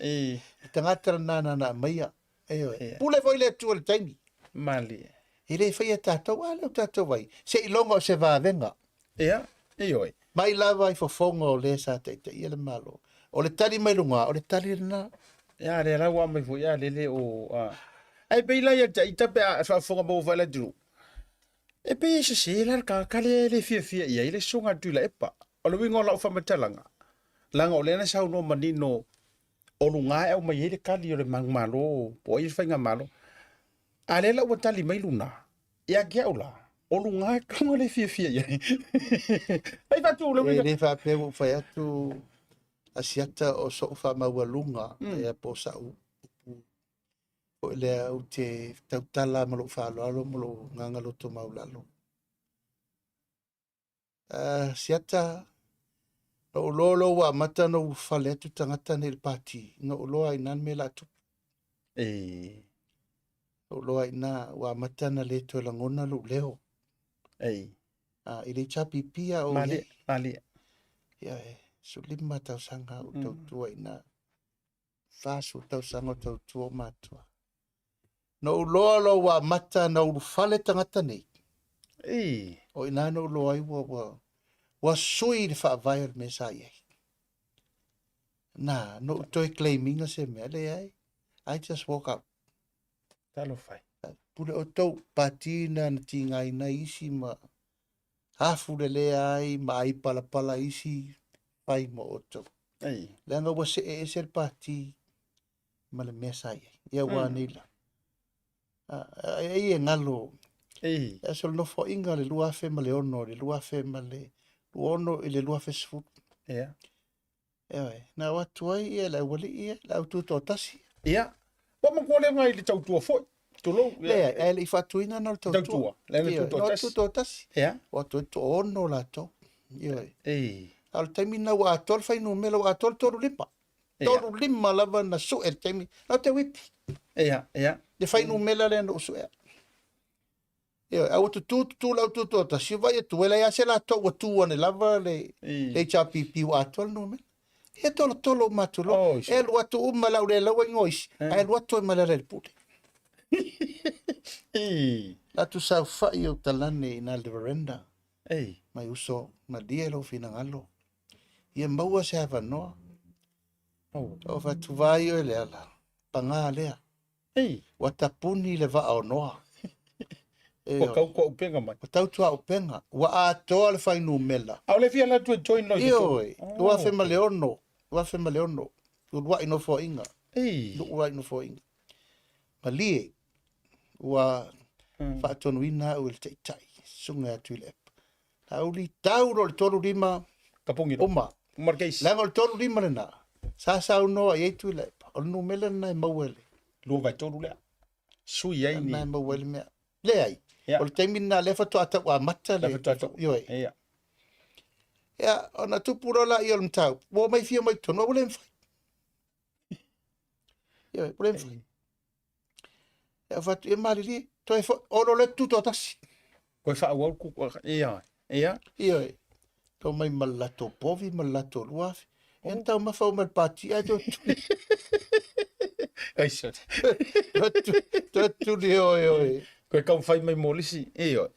Le tagata lena na na aumaia. Ioe. Pule foi le Atua i le taimi. Malie. E le faia e tatou, a lea ua tatou vaai, seiloga o se vavega. Ia, ioe. Mai lava i fofoga o le sa taitaia le Malo. O le tali mai luga, o le tali lena. Ia, lea la ua aumai foi, a lele o... A. Ae pei la ia te ita pe a faafofoga maua foi le atunuu. E pei e sese la le tagata lea e le fiafia i ai le soga a Tuilaepa. O le uiga o lau faamatalaga, leaga o lea na saunoa manino o luga e aumai ai le tali o le manumalo po o ai le faigamalo. A lea la ua tali mai luna, ia te au la, o luga e tatau ona le fiafia i ai. Ai faatu le uiga. E le faapea ua ou fai atu Asiata o so'u faamaualuga ia po o sa'u upu foi lea ou te tautala ma lou faaaloalo ma lou agaga loto maualalo. Asiata, na ou iloa loa ua amata ona ulufale atu tagata nei i le pati, na ou iloa lava i ina le mea o le a tupu. Na ou iloa lava i ina ua amata ona le toe lagona lou leo. I le HRPP a o i ai. Malie. Ia, e 15 tausaga ou tautua i ina. 40 tausaga o tautua ou matua. Na ou iloa loa ua amata ona ulufale tagata nei. O i ina na ou iloa ai ua, ua, ua sui le faavae o le mea sa i ai. Na, na ou toe claim ina se mea, leai. I just woke up. Talofa e. Pule outou, pati na na tigaina ai isi ma afulelea ai ma ai palapala isi fai ma outou. Leaga ua see ese le pati ma le mea sa i ai. Ia ua nei la. Ai e galo. E aso le nofoaiga le 2006 le 2026 i le 2010. Ia. Ioe, na o atu ai ia le aualii ia, le au tutoatasi. Ia. Ua matua lea i le tautua foi. Tulou. Leai, ae le i faatuina na o le tautua. Tautua. Le Ioe, na o le tutoatasi. tutoatasi. Ia. O atu ai toaono latou. Ioe. A o le taimi lena ua atoa le fuainumera, ua atoa le 35. 35 lava na sue i le taimi. Na o te uipi. Ia, ia. Le fuainumera lea na ou suea. Ioe, a ua tutū tutū le au tutoatasi, vaai atu, e leai lava se latou ua tu ane lava le HRPP ua atoa le numera. Ia tolotolo uma atu loa. E alu atu uma le au le laua igoa isi, ae alu atu ai ma le ala i le pule. Atu saofai ou talane i ina i le veranda. Mai uso, malie lou finagalo. Ia maua se avanoa. O fai atu, vaai oe Leala, paga lea. Ua tapuni le vaa o Noa. Ua tautuaupega mai. Ua tautuaupega. Ua atoa le fuainumera. A o le fia alu atu e join loa i totonu. Ioe, 2006, 2006, uluai nofoaiga. Uluai nofoaiga. Malie, ua faatonuina au e le taitai, susuga ia Tuilaepa. Laauli, tau loa i le 35, Tapuni loa. Uma. Uma le case. Leaga o le 35 lena, sa saunoa i ai Tuilaepa, o le numera lena e maua e le. 2/3 lea. Sui ai ni. Lena e maua ai le mea. Leai, o le taimi lena lea faatoa tau amata le. Lea faatoa tau. Ioe. Ia. Ia, ona tupu loa lea o le mataupu, ua omai fia mai totonu, ua le mafai. Ioe, ua le mafai. Ia, ou fai atu, ia malilie, toe foi, olo le tutoatasi. Toe faaauau le tutoatasi. Ia, ia. Ioe, tau mai ma le latou povi ma le latou 2000. Ia na taumafa uma e le pati ae toe tuli. Aisa. Toe tuli oe oe. Toe taumafai mai mo le isi. Ioe.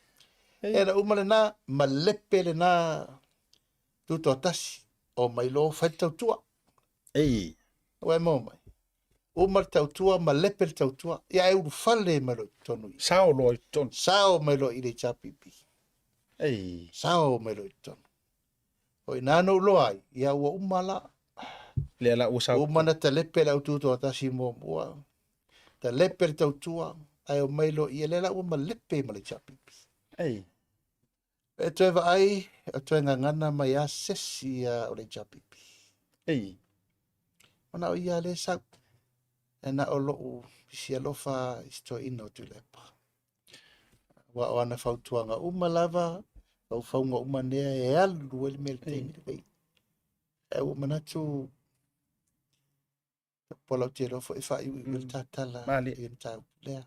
Ia na uma lena, malepe lena tutoatasi. Omai loa fai le tautua. Ei. Ua e maua mai. Uma le tautua, malepe le tautua. Ia e ulufale mai loa i totonu. Sao loa i totonu. Sao mai loa i le HRPP. Ei. Sao mai loa i totonu. O i ina na ou iloa ai, ia ua uma la. Lea la ua sao. Uma na talepe le au tutoatasi muamua. Talepe le tautua, ae omai loa ia lea la ua malepe ma le HRPP. Ei. E toe vaai, o toe gagana mai a se isi ia o le HRPP. Ei. Ona o ia lea sau. E na o lou isi alofa i si toeaina o Tuilaepa. Aua o ana fautuaga uma lava, faufauga uma nea e alu ai le mea i le taimi lenei. Ae ua manatu, po lau te iloa foi e faaiuiu ai le ta tala i le mataupu lea.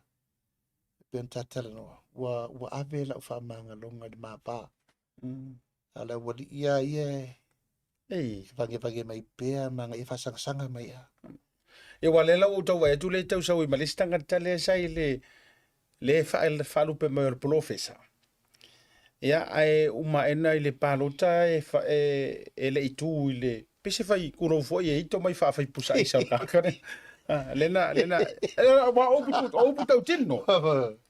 E pei ona ta talanoa, ua ave lau faamagaloga i le mava. A o le aualii lava ia e Ei. Vagevage mai pea ma agaia faasagasagā mai a. Ia aua o lea la ua ou tau vaai atu lea e tau sau ai ma le isi tagata lea sa i le lea e faalupe mai o le polofesa. Ia ae uma aena i le palota e e, e le i tu i le pe se fai kulou foi e ito mai faafaipusaisa o le tagata lea. Ah, lena lena ua o upu o upu tautino.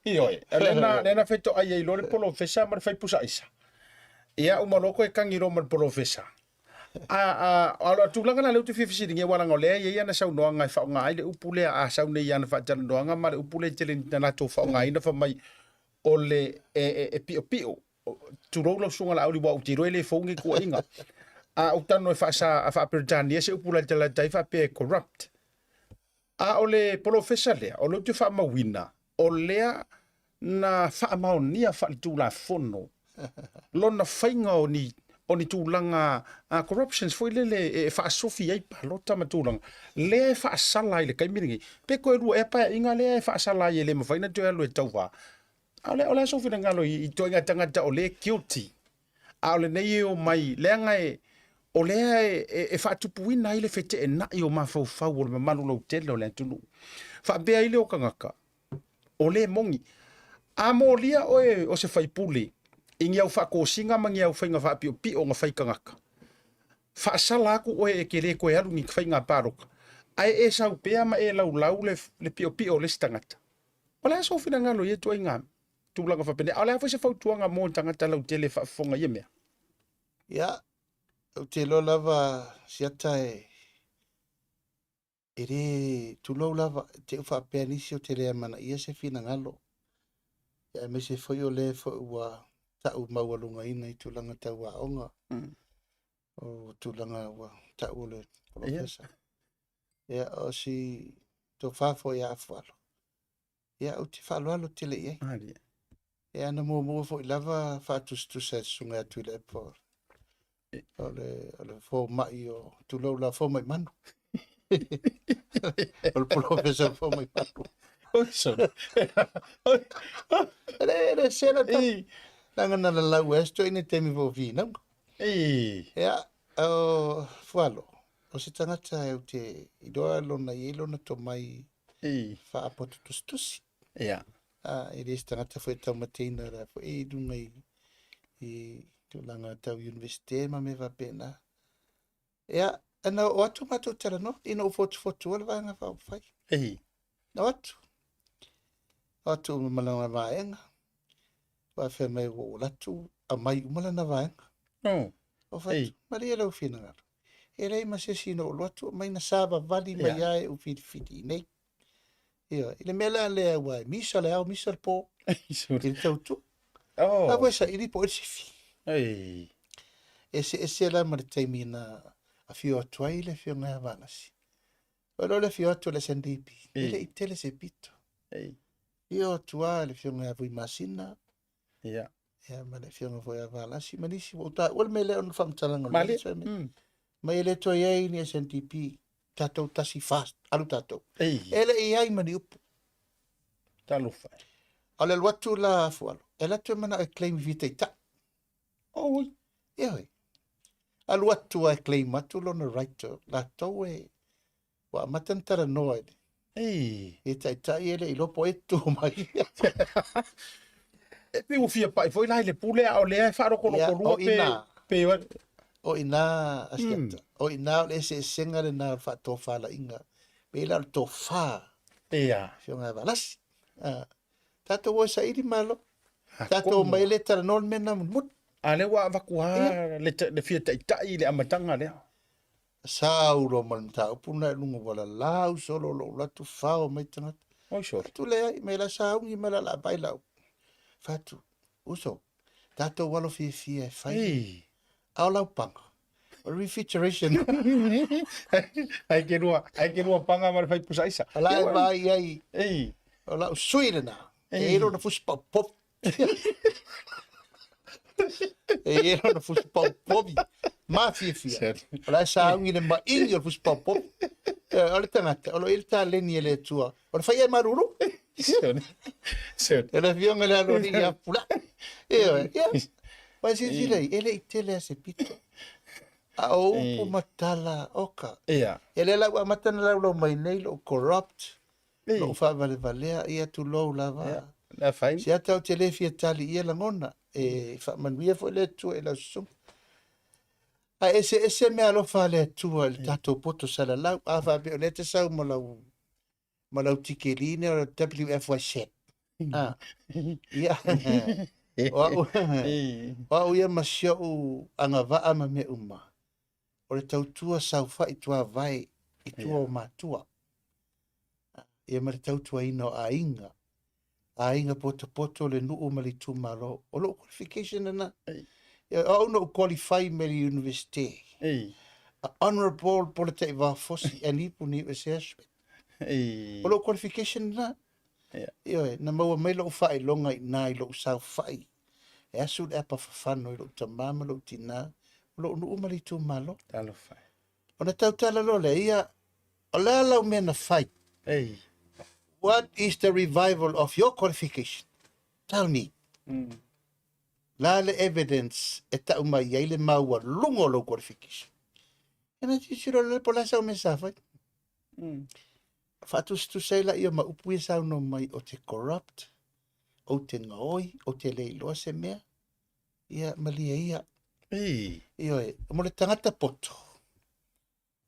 Ioe, lena lena fetoai ai loa le polofesa ma le faipusaisa. Ia uma loa koe kagi loa ma le polofesa. A, a, a, o le tulaga la lea ou te fia fesiligia aua leaga o lea e i ai ana saunoaga e faaaoga ai le upu lea a sau nei i ana faatalanoaga ma le upu lea e tele ina latou faaaogaina fai mai o le e, e, e piopio. Tulou lau susuga Laauli aua ou te iloa e le fou lenei tuuaiga. A ou talanoa e faasa faa-Peretania se upu latalata ai faapea e corrupt. A o le polofesa lea, o lea ou te faamauina, o lea na faamaonia faaletulafono lona faiga o ni o ni tulaga uh, corruptions foi lele e faasofi ai palota ma tulaga lea e faasala ai le taimi lenei. Pe toe lua ea paeaiga lea e faasala ai e le mafai ona toe alu e tauva. A o le, o le a sou finagalo i, i ituaiga tagata o lea e guilty, a o lenei e omai, leaga e, o lea e, e, e faatupuina ai le feteenai o mafaufau o le mamalu lautele o le atunuu. Faapea ai lea o tagata, o lea e moni. A molia oe o se faipule i ni au faatosina ma ni au faiga faapiopio na fai tagata, faasala atu oe e te le toe alu i ni faiga palota, ae e sau pea ma e laulau le, le piopio o le isi tagata. O le a sou finagalo i ia ituaiga tulaga faapenei? A o le a foi se fautuaga mo tagata lautele e faafofoga i ia mea? Ia, ou te iloa lava siata e e le tulou lava, te u faapea nisi ou te le amanaia se finagalo. Ia, aemaise foi o lea foi ua ta'u maualugaina i tulaga tau aoga. O tulaga ua ta'u o le polofesa. Ia, o si tofa foi ia Afualo, ia, ou te faaaloalo tele i ai. Malie. Ia, na muamua foi lava faatusatusa e le susuga ia Tuilaepa o o le, o le fomai o, tulou la, fomai manu. O le polofesa fomai manu. Oi, sorry. E le, e le sela ta. Leaga na lalau e se toeaina i taimi foi o finauga. Ia, o Fualo, O se tagata ou te iloa lona i ai lona tomai faapoto tusitusi. Ia. A, e le se tagata foi e taumateina la foi i lunga i, i tulaga tau universite ma mea faapena. Ia, na oo atu matou talanoa ina ua fotufotua le Vaega Faaupufai. Ei. Na o atu. O atu ma lana vaega. Faafefea mai ua ou alu atu aumai uma lana vaega. Oh. O fai atu, malie lou finagalo. E leai ma se isi na ou alu atu aumai na savavali mai lava e ou filifili i nei. Ioe, i le mea la lea ua misa le ao misa le po i le tautua. Oh. La foi saili po o le sifi. Ei. Eseese la ma le taimi na afio atu ai le afioga ia Valasi. O le afio atu o le SNDP, e le i tele se pito. Ei. Afio atu lava le afioga ia Vuimasina, Ia. Ia ma le afioga foi ia Valasi ma nisi. Ua ou taua le mea lea ona faamatalaga o le Malie. mea. Mai e le toe i ai ni SNDP, tatou tasi fast, alu tatou. Ei. E le i ai ma ni upu. Talofa. A o le alu atu la a Fualo, e alu atu e manao e claim i fia taitai. Oi. Ioe. Alu atu lava e claim atu lona right, latou e Ua amata ona talanoa i le. Ei. I taitai e le i iloa po o ai e tu mai. E pei ua fia pai foi la i le pule a o lea e faalokoloko lua pe pe O i ina a Siata. O i ina o le eseesega lena o le faatofalaiga. Pei la o le tofa. Ia. Afioga ia Valasi. Tatou o e saili malo. Tatou omai le talanoa le mea lena mulimuli. A lea ua avatu lava le fia taitai i le amataga lea. Sau loa ma le mataupu lena i luga ua lalau solo lou alu atu fao mai tagata. Oi sole. Atu leai mai la sauni mai la la vai lau. Fatu, uso, tatou alo fiafia e fai. Ei. A o lau paga, o le refrigeration. Ai ke lua, ai ke lua paga ma le fai pusa aisa. O la e vaai ai. Ei. O lau sui lena. E i ai lona fusi pau povi. E i ai lona fusi pau povi. Mafiafia. O la e sauni le maini o le fusi pau povi. O le tagata, o lo o i ai le taleni e le Atua. O le fai ai malulu. Sione. E le afioga i le aloalii ia Pulaa. Ioe, ia. Ua e silasila i ai, e le i tele lava se pito. A o upu ma tala, oka. Ia. Ia lea la ua amata ona laulau mai nei lou corrupt, lou faavalevalea, ia tulou lava. Ia, le afaina. Se ata ou te le fia tali i ia lagona, e faamanuia foi le Atua i lau susuga. Ae eseese meaalofa a le Atua i le tatou poto salalau. A faapea o lea e te sau ma lau ma lau tikeli lea o le WFYZ. Ah. Ia. O au, o au ia ma si ou agavaa ma mea uma, o le tautua saofai tuavae i tua o matua. Ia ma le tautuaina o aiga, aiga potopoto, le nuu ma le itumalo. O lou qualification lena. Ia, o au na ou qualify mai le universite. A Honorable Polataivao Fosi and Ipuni Assessment. O lou qualification lena. Ioe, na maua mai lou faailoga i ina i lou saofai e asu le apa fafano i lou tama ma lou tina, o lou nuu ma le itumalo. Talofa e. Ona tautala loa lea, ia, o le a lau mea na fai? Ei. What is the revival of your qualification? Tell me. La le evidence e tau mai ai le maualuga o lou qualification? Ia na tilotilo loa lea po o le a sau mea sa fai. Faatusatusa ai laia ma upu ia saunoa mai o te corrupt, ou te gaoi, ou te le iloa se mea. Ia, malie ia. Ei. Ioe, mo le tagata poto,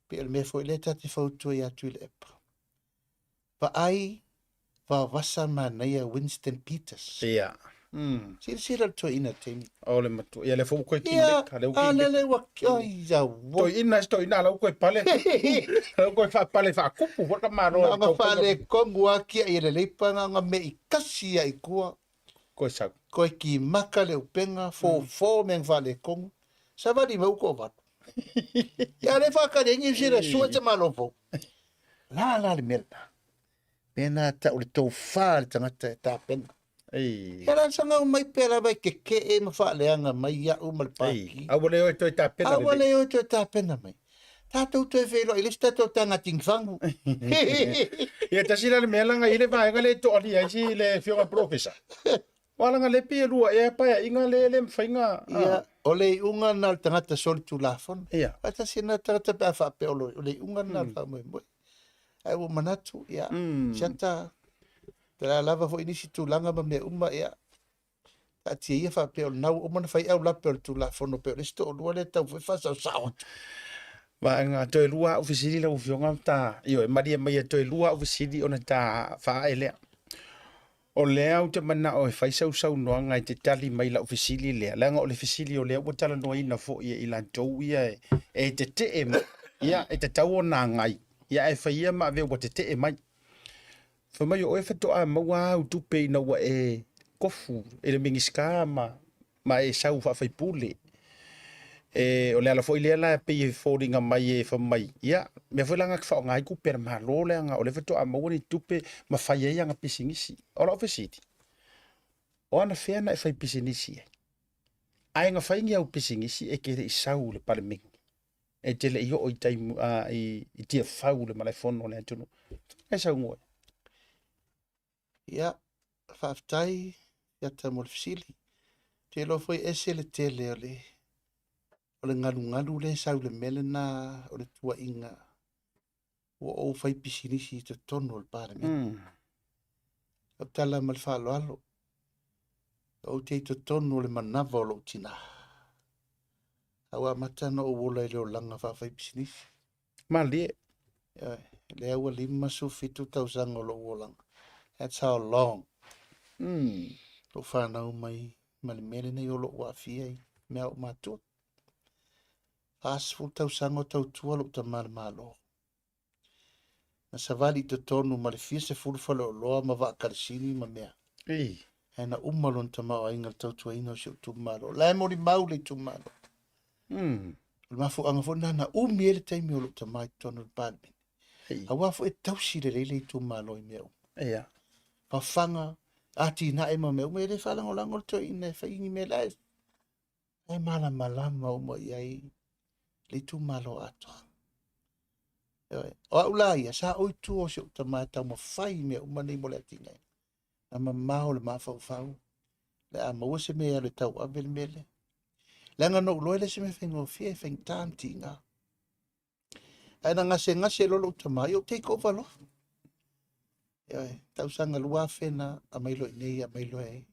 pei o le mea foi lea ta te fautua ia Tuilaepa. Vaai vavasa manaia Winston Peters. Ia. Silasila le toeaina i le taimi. O le matua. Ia lea foi ua toe Ia, kingmaker. Lea ua a lele ua, ai, ia, ua. Toeaina, si toeaina la ua toe pale. La ua toe faapale faakupu foi le tamaloa. Na ona faaletonu lava tiai e le leipa na ona mei tasi lava i tua. Koe sau. Koe kimaka le upega, fofo mea na faaletonu. Savali mai uta o valu. Ia le faatali ai Niu Sila sua te malo fou. La la le mea lena. Mea na tau le tofa a le tagata e tapena. Ei. Ia la sanga mai pea lava e keke'e ma faaleaga mai ia'u ma le pāki. Aua le oe toe tapena Aua le oe toe tapena mai. Tatou toe feiloai i le isi tatou taga tingfangu. Ia tasi la le mea laga i le vaega lea e toalia ai si le afioga polofesa. Aua laga le pei e lua ea paeaiga lea e le mafai ona. Ia, o le iuga lena o le tagata solitulafono. Ia. Ae tasi lena tagata pe a faapea o le iuga lena o le faamoemoe. Ae ua manatu, ia, siata, pe a lava foi nisi tulaga ma mea uma, ia, taatia ia faapea o lena ua uma ona fai aulape o le Tulafono pei o le isi toalua lea e tatau foi faasaosao atu. Vaega toe lua au fesili lau Afioga ta, ioe, malie maia toe lua au fesili ona ta faaee lea. O lea ou te manao e fai sau saunoaga e te tali mai lau fesili lea, leaga o le fesili o lea ua talanoaina foi e i latou ia e tetee mai, ia, e tatau ona agai, ia ae fai ia ma avea ua tetee mai. Fai mai o oe faatoa maua au tupe ina ua e kofu i le Minisita ma e sau faafaipule. E, o le ala foi lea la e pei e foliga mai e fai mai, ia, mea foi la na te faaaoga ai tupe a le Malo leaga o lea faatoa maua ni tupe ma fai ai ana pisinisi. O lau fesili, o anafea na e fai pisinisi ai? Ae na fai ni au pisinisi e te le i sau i le Palemene, e te le i oo i tai, i Tiafau i le malaefono o le atunuu. E saunoa ai. Ia, faafetai Iata mo le fesili. Ou te iloa foi e ese le tele o le o le galugalu lea e sau i le mea lena o le tuuaiga ua ou fai pisinisi i totonu o le Palemene. Lau tala ma le faaaloalo, ou te i totonu o le manava o lou tina. A ua amata ona ou ola i le olaga faafaipisinisi. Malie. Ioe, lea ua 57 tausaga o lou olaga. That's how long. Lou fanau mai ma le mea lenei o lou aafia i mea a ou matua. 40 tausaga o tautua lou tama i le Malo. Na savali i totonu ma le fia sefulu faleoloa ma vaa kalisini ma mea. Ei. Ae na uma lona tamaoaiga i le tautuaina o si ou itumalo. La e molimau le itumalo. O le mafuaaga foi lena na umi ai le taimi o lou tama i totonu o le Palemene. Ei. Aua foi e tausi lelei le itumalo i mea uma. Ia. Fafaga, atinae ma mea uma, e le faalagolago le toeaina e fai ni mea la e malamalama uma i ai le itumalo atoa. Ioe. O au la ia, sa ou i tua o si ou tama e taumafai i mea uma nei mo le atinae. Na mamao le mafaufau, le a maua se mea e alu e tauave le mea lea. Leaga na ou iloa e le o se mea faigofie, e faigata ma tiga. Ae na gasegase loa lou tama, ia ou take over loa. Ioe, tausaga 2000 na aumai loa i inei, aumai loa e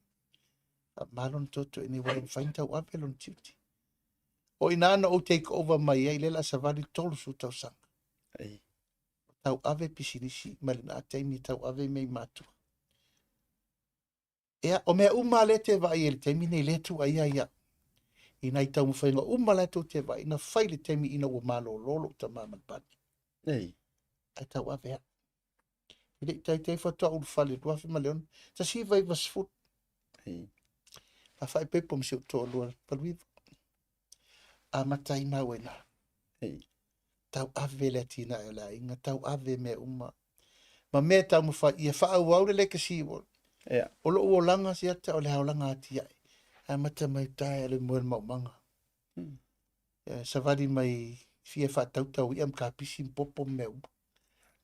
faamama lona toto i inei, ua le mafai ona tauave lona tiute. O i ina na ou take over mai ai, lea o le a savali le 30 tausaga. Ei. Tauave pisinisi mai lena taimi e tauave mea i matua. Ia, o mea uma lea e te vaai ai i le taimi nei, lea e tuuaia ai au. I nai taumafaiga uma la e tou te vaai, na fai i le taimi ina ua malolo lou tama ma le pani. Ei. Ae tauave au. E le i taitai faatoa ulufale 2006, 1990. Ei. Na faaipoipo ma si ou toalua Paluiva. Amata ai maua i ina. Ei. Tauave le atinae o le aiga, tauave mea uma. Ma mea e taumafai ia faaauau le legacy o Yeah. O lou olaga siata o le aolaga atiae. Amata mai uta e alu e moe i le maumaga. Yeah, savali mai fia faatautau i'a ma kapisi ma popo ma mea uma.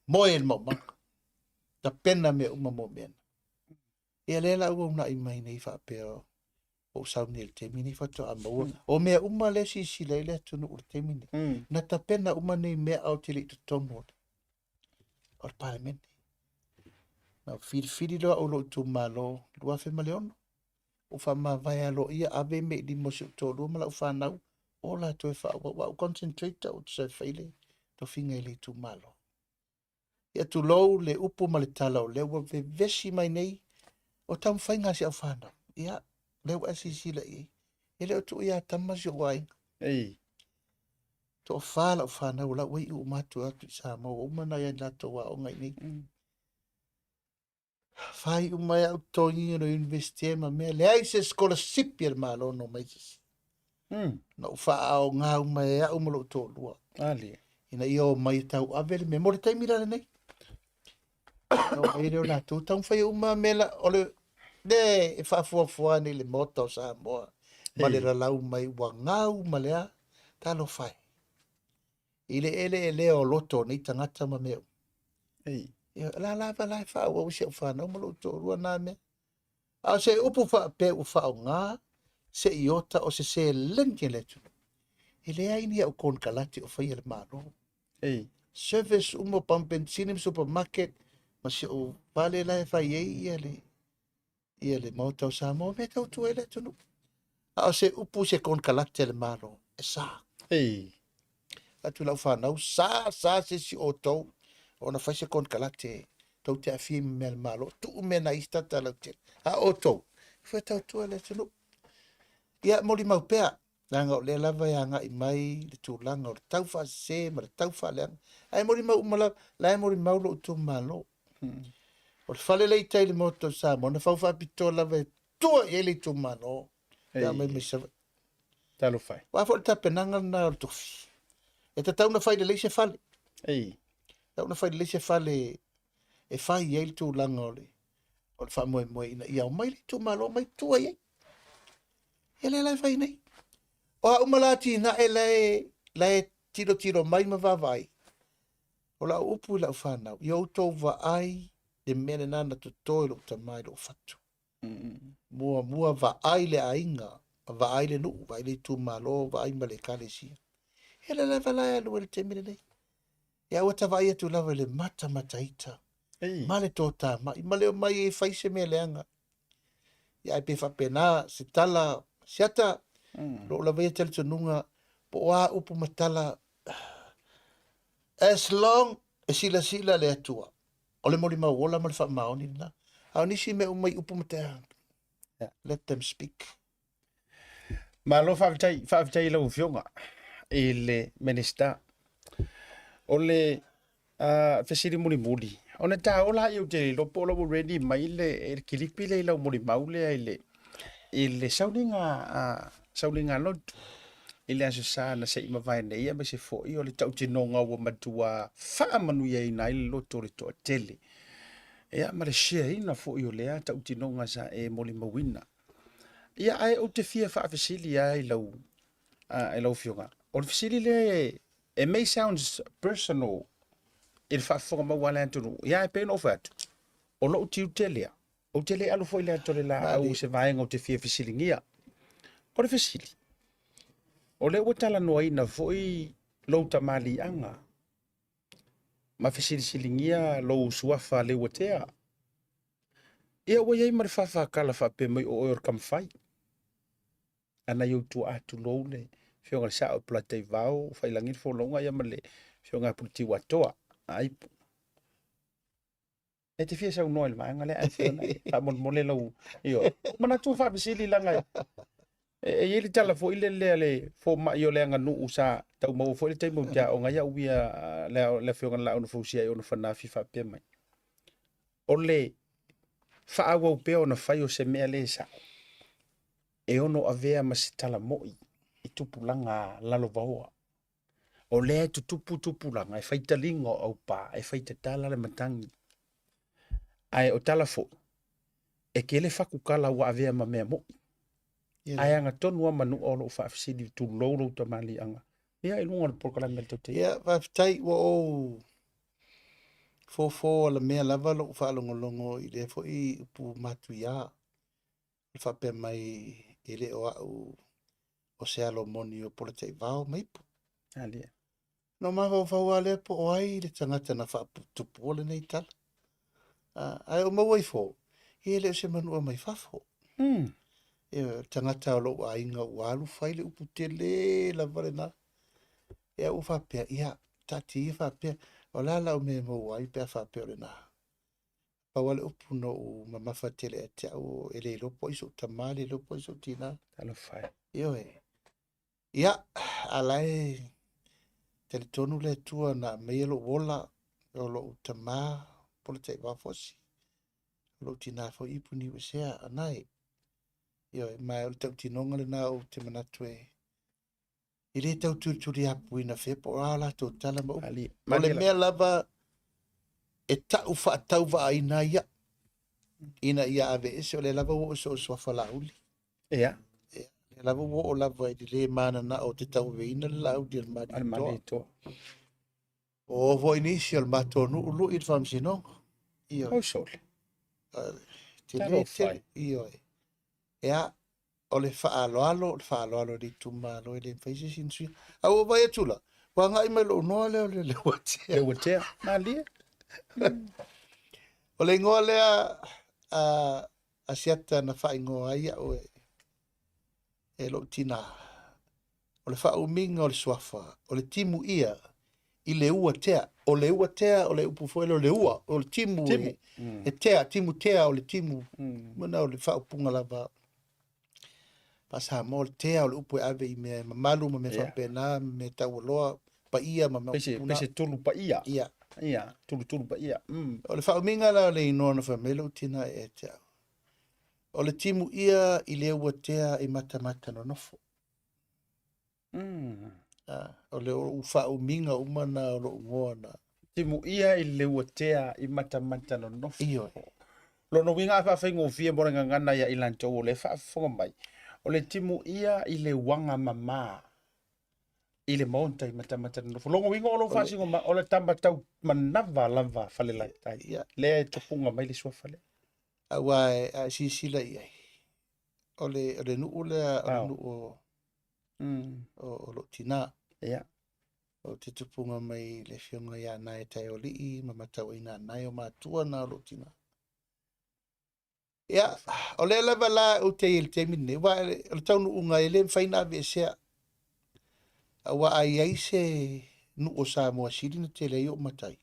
Moe i le maumaga. Tapena mea uma mo mea na. Ia lea la ua uunai mai nei faapea ua ou sau nei i le taimi nei faatoa maua. O mea uma lea e silasila ai le atunuu i le taimi nei. Na tapena uma nei mea a ou te le i totonu o le o le Palemene. Na filifili loa au i lou itumalo 2006, ou faamavae aloaia ave mea i lima o si ou toalua ma lau fanau, o latou e faaauau, a ou concentrate au ou te sau e fai le tofiga i le itumalo. Ia tulou le upu ma le tala o lea ua vevesi mai nei o taumafaiga a si au fanau. Ia, lea ua e silasila i ai. E le o tuu ia Tama si ou aiga. Ei. Toafa lau fanau o la ua iu uma atu atu i Samoa, ua uma ona i ai latou aoga i inei. Faaiu mai au totogi o le Universite ma mea, leai se sikolasipi a le Malo na omai se isi. Na ou faaaoga uma e au ma lou toalua. Alia. Ina ia omai e tauave le mea mo le taimi la lenei. Na omai lea o latou taumafai uma mea la, o le le e faafuafua nei le Maota o Samoa ma le lalau mai ua gau ma le a, talofa e. I le eleelea o loto o nei tagata ma mea uma. Ei. Ia, la lava la e faaauau i si au fanau ma lou toalua na mea. A o se upu faapea ua faaaoga se iota o se seleni a le atunuu, e leai ni au konekarate o faia e le Malo. Ei. Service uma o pamu penisini ma supermarket ma si ou fale la e fai ai ia le ia le Maota o Samoa, mea tautua ai le atunuu. A o se upu se konekarate a le Malo, e sa. Ei. Atu lau fanau, sa, sa se isi o outou ona fai se konekarate tou te aafia i mea a le Malo, tuu mea na isi tata lautele. A o outou, e fai tautua le atunuu. Ia, molimau pea, leaga o lea lava e agai mai le tulaga o le tau faasese ma le tau faaleaga. Ae molimau uma lava, la e molimau lou itumalo. O le fale lea i tai i le Maota o Samoa, na fau faapitoa lava e tua i ai le itumalo, pe a mai mai Savaii. Talofa e. Aua foi le tapenaga lena o le tofi. E tatau ona fai lelei se fale. Ei. Tatau ona fai lelei se fale e fai ai le tulaga o le o le faamoemoe ina ia omai le itumalo mai tua i ai. Ia lea la e fai nei. O a uma la atinae la e, la e tilotilo mai ma vaavaai, o lau upu i lau fanau, ia outou vaai le mea lena na toto e lou tama i lou fatu. Muamua vaai le aiga, vaai le nuu, vaai le itumalo, vaai ma le ekalesia. Ia lea lava la e alu ai le taimi lenei. Ia aua ta vaai atu lava i le matamataita ma le totamai ma le omai e fai se mea leaga. Ia ae pe faapena se tala siata, lou lava ia talitonuga po o a upu ma tala, as long e silasila le Atua, o le molimau ola ma le faamaoni lena. A o nisi mea uma i upu ma tea, let them speak. Malo faafetai, faafetai i lau Afioga i le Minisita. O le fesili mulimuli, ona ta ola ai ou te le iloa po o la ua ready mai le, le kilipi lea i lau molimau lea i le, i le sauniga, sauniga lotu i le Aso Sa na se i mavae nei, aemaise foi o le tautinoga ua matua faamanuiaina ai le loto o le toatele. Ia, ma le share-ina foi o lea tautinoga sa e molimauina. Ia, ae ou te fia faafesili lava i lau, i lau Afioga. O le fesili lea e, e may sounds personal i le faafofoga maua a le atunuu. Ia, ae pei ona ou fai atu, o lou tiute lea, ou te le alu foi i le ata o le laau i se vaega ou te fia fesiligia. O le fesili, O lea ua talanoaina foi lou tamaliiaga ma fesilisiligia lou suafa Leuatea. Ia ua i ai ma le fafakala faapea mai o oe o le Kamafai. A nai ou tuaa tulou le Afioga i le Sao o Polataivao, Faiilagi le Folauga ia ma le Afioga ia Puletiuatoa a Ipu. E te fia saunoa i le vaega lea, ae fia ona e faamolemole lau... Ioe. Ua manatu e faafesili leaga e i ai le tala foi lele a le fomai o le aganuu sa tau maua foi le taimi ou te aoga ai au ia le Afioga i le Laau na Fausia i ona fanafi faapea mai, o le faaauau pea ona fai o se mea le sao, e ono avea ma se tala mo'i i tupulaga lalovaoa. O lea e tutupu tupulaga, e fai taliga o aupa, e fai tatala le matagi. Ae o tala foi, e tele fatukala ua avea ma mea mo'i. Ae agatonu lava Manua o lou faafesili, tulou lou tamaliiaga, ia i luga o le polokalame a le Tautaia. Ia, faafetai, ua ou fofo alamea lava lou faalogologo i lea foi upu matuia. O le faapea mai e le o au o se alo moni o Polataivao ma Ipu. Alia. Na mafaufau lava lea po o ai le tagata na faatupua lenei tala. Ae ou maua ifo, ia e le o se manua mai fafo. E, o le tagata o lou aiga ua alu fai le upu tele lava lena. Ia ua faapea, ia, taatia ia faapea, o le a lau mea e maua ai pe a faapea o lena. Pau lava le upu na ou mamafa tele ia te au, e le iloa po o ai sou tama, le iloa po o ai sou tina. Talofa e. Ioe. Ia, a la e talitonu le Atua na aumaia lou ola, o lou tama Polataivao Fosi, o lou tina foi Ipu Niuesea, Anae. Ioe, ma o le tautinoga lena ou te manatu e e le tau tulituliapuina fea po o a latou tala ma upu. O le mea lava e tau faatauvaaina ai au ina ia aveese, o lea lava ua oo i sou suafa Laauli. Ia. Ia, o lea lava ua oo lava i le le mananao ou te tauaveina le Laauli a le Malietoa. O foi nisi o le matou nuu lui i le faamasinoga. Ioe. Oi sole. Tele tele. Ioe. Ia, o le faaaloalo, o le faaaloalo i le itumalo e le mafai se isi ona suia. A ua vaai atu la, ua agai mai lou igoa lea o le Leuatea. Leuatea, malie. O le igoa lea a, a Siata na faaigoa ai au e, e lou tinā. O le faaumiga o le suafa, o le timu ia i le ua tea. O le ua tea, o le upu foi lea o le ua, o le timu, timu. E, mm. e tea, timu tea o le timu. Mm. Mana o le faaupuga lava. Faa-Samoa, o le tea o le upu e ave i mea e mamalu ma mea yeah. faapena, ma mea taualoa, paia ma mea Pese, pese tulu paia. Ia. Ia, tulu tulu paia. Mm. O le faaumiga la o le inoa na fai mai lou tina e te au. O le timu ia i le ua tea i matamata nonofo. Mm. Ah, o le ou faaumiga uma na o lou igoa na. Timuia i le uatea i matamata nonofo. Ioe. Lona uiga a faafaigofie mo le gagana ia i latou o lea e faafofoga mai, o le timuia i le uaga mama i le maota i matamata nonofo. Lona uiga o lou faasino ma, o le tama tau manava lava Falelatai. Ia. Lea e tupuga mai le suafa lea. Aua a e silasila i ai, o le, o le nuu lea, o le nuu o, o, o lou tinā. Ia. Ou te tupuga mai i le afioga ia Nae Taiolii ma Matauaina Anae o matua na o lou tinā. Ia, o lea lava la ou te i ai i le taimi lenei, aua o le taunuuga e le mafai ona aveesea. Aua a i ai se nuu o Samoa sili ona tele ai ou matai,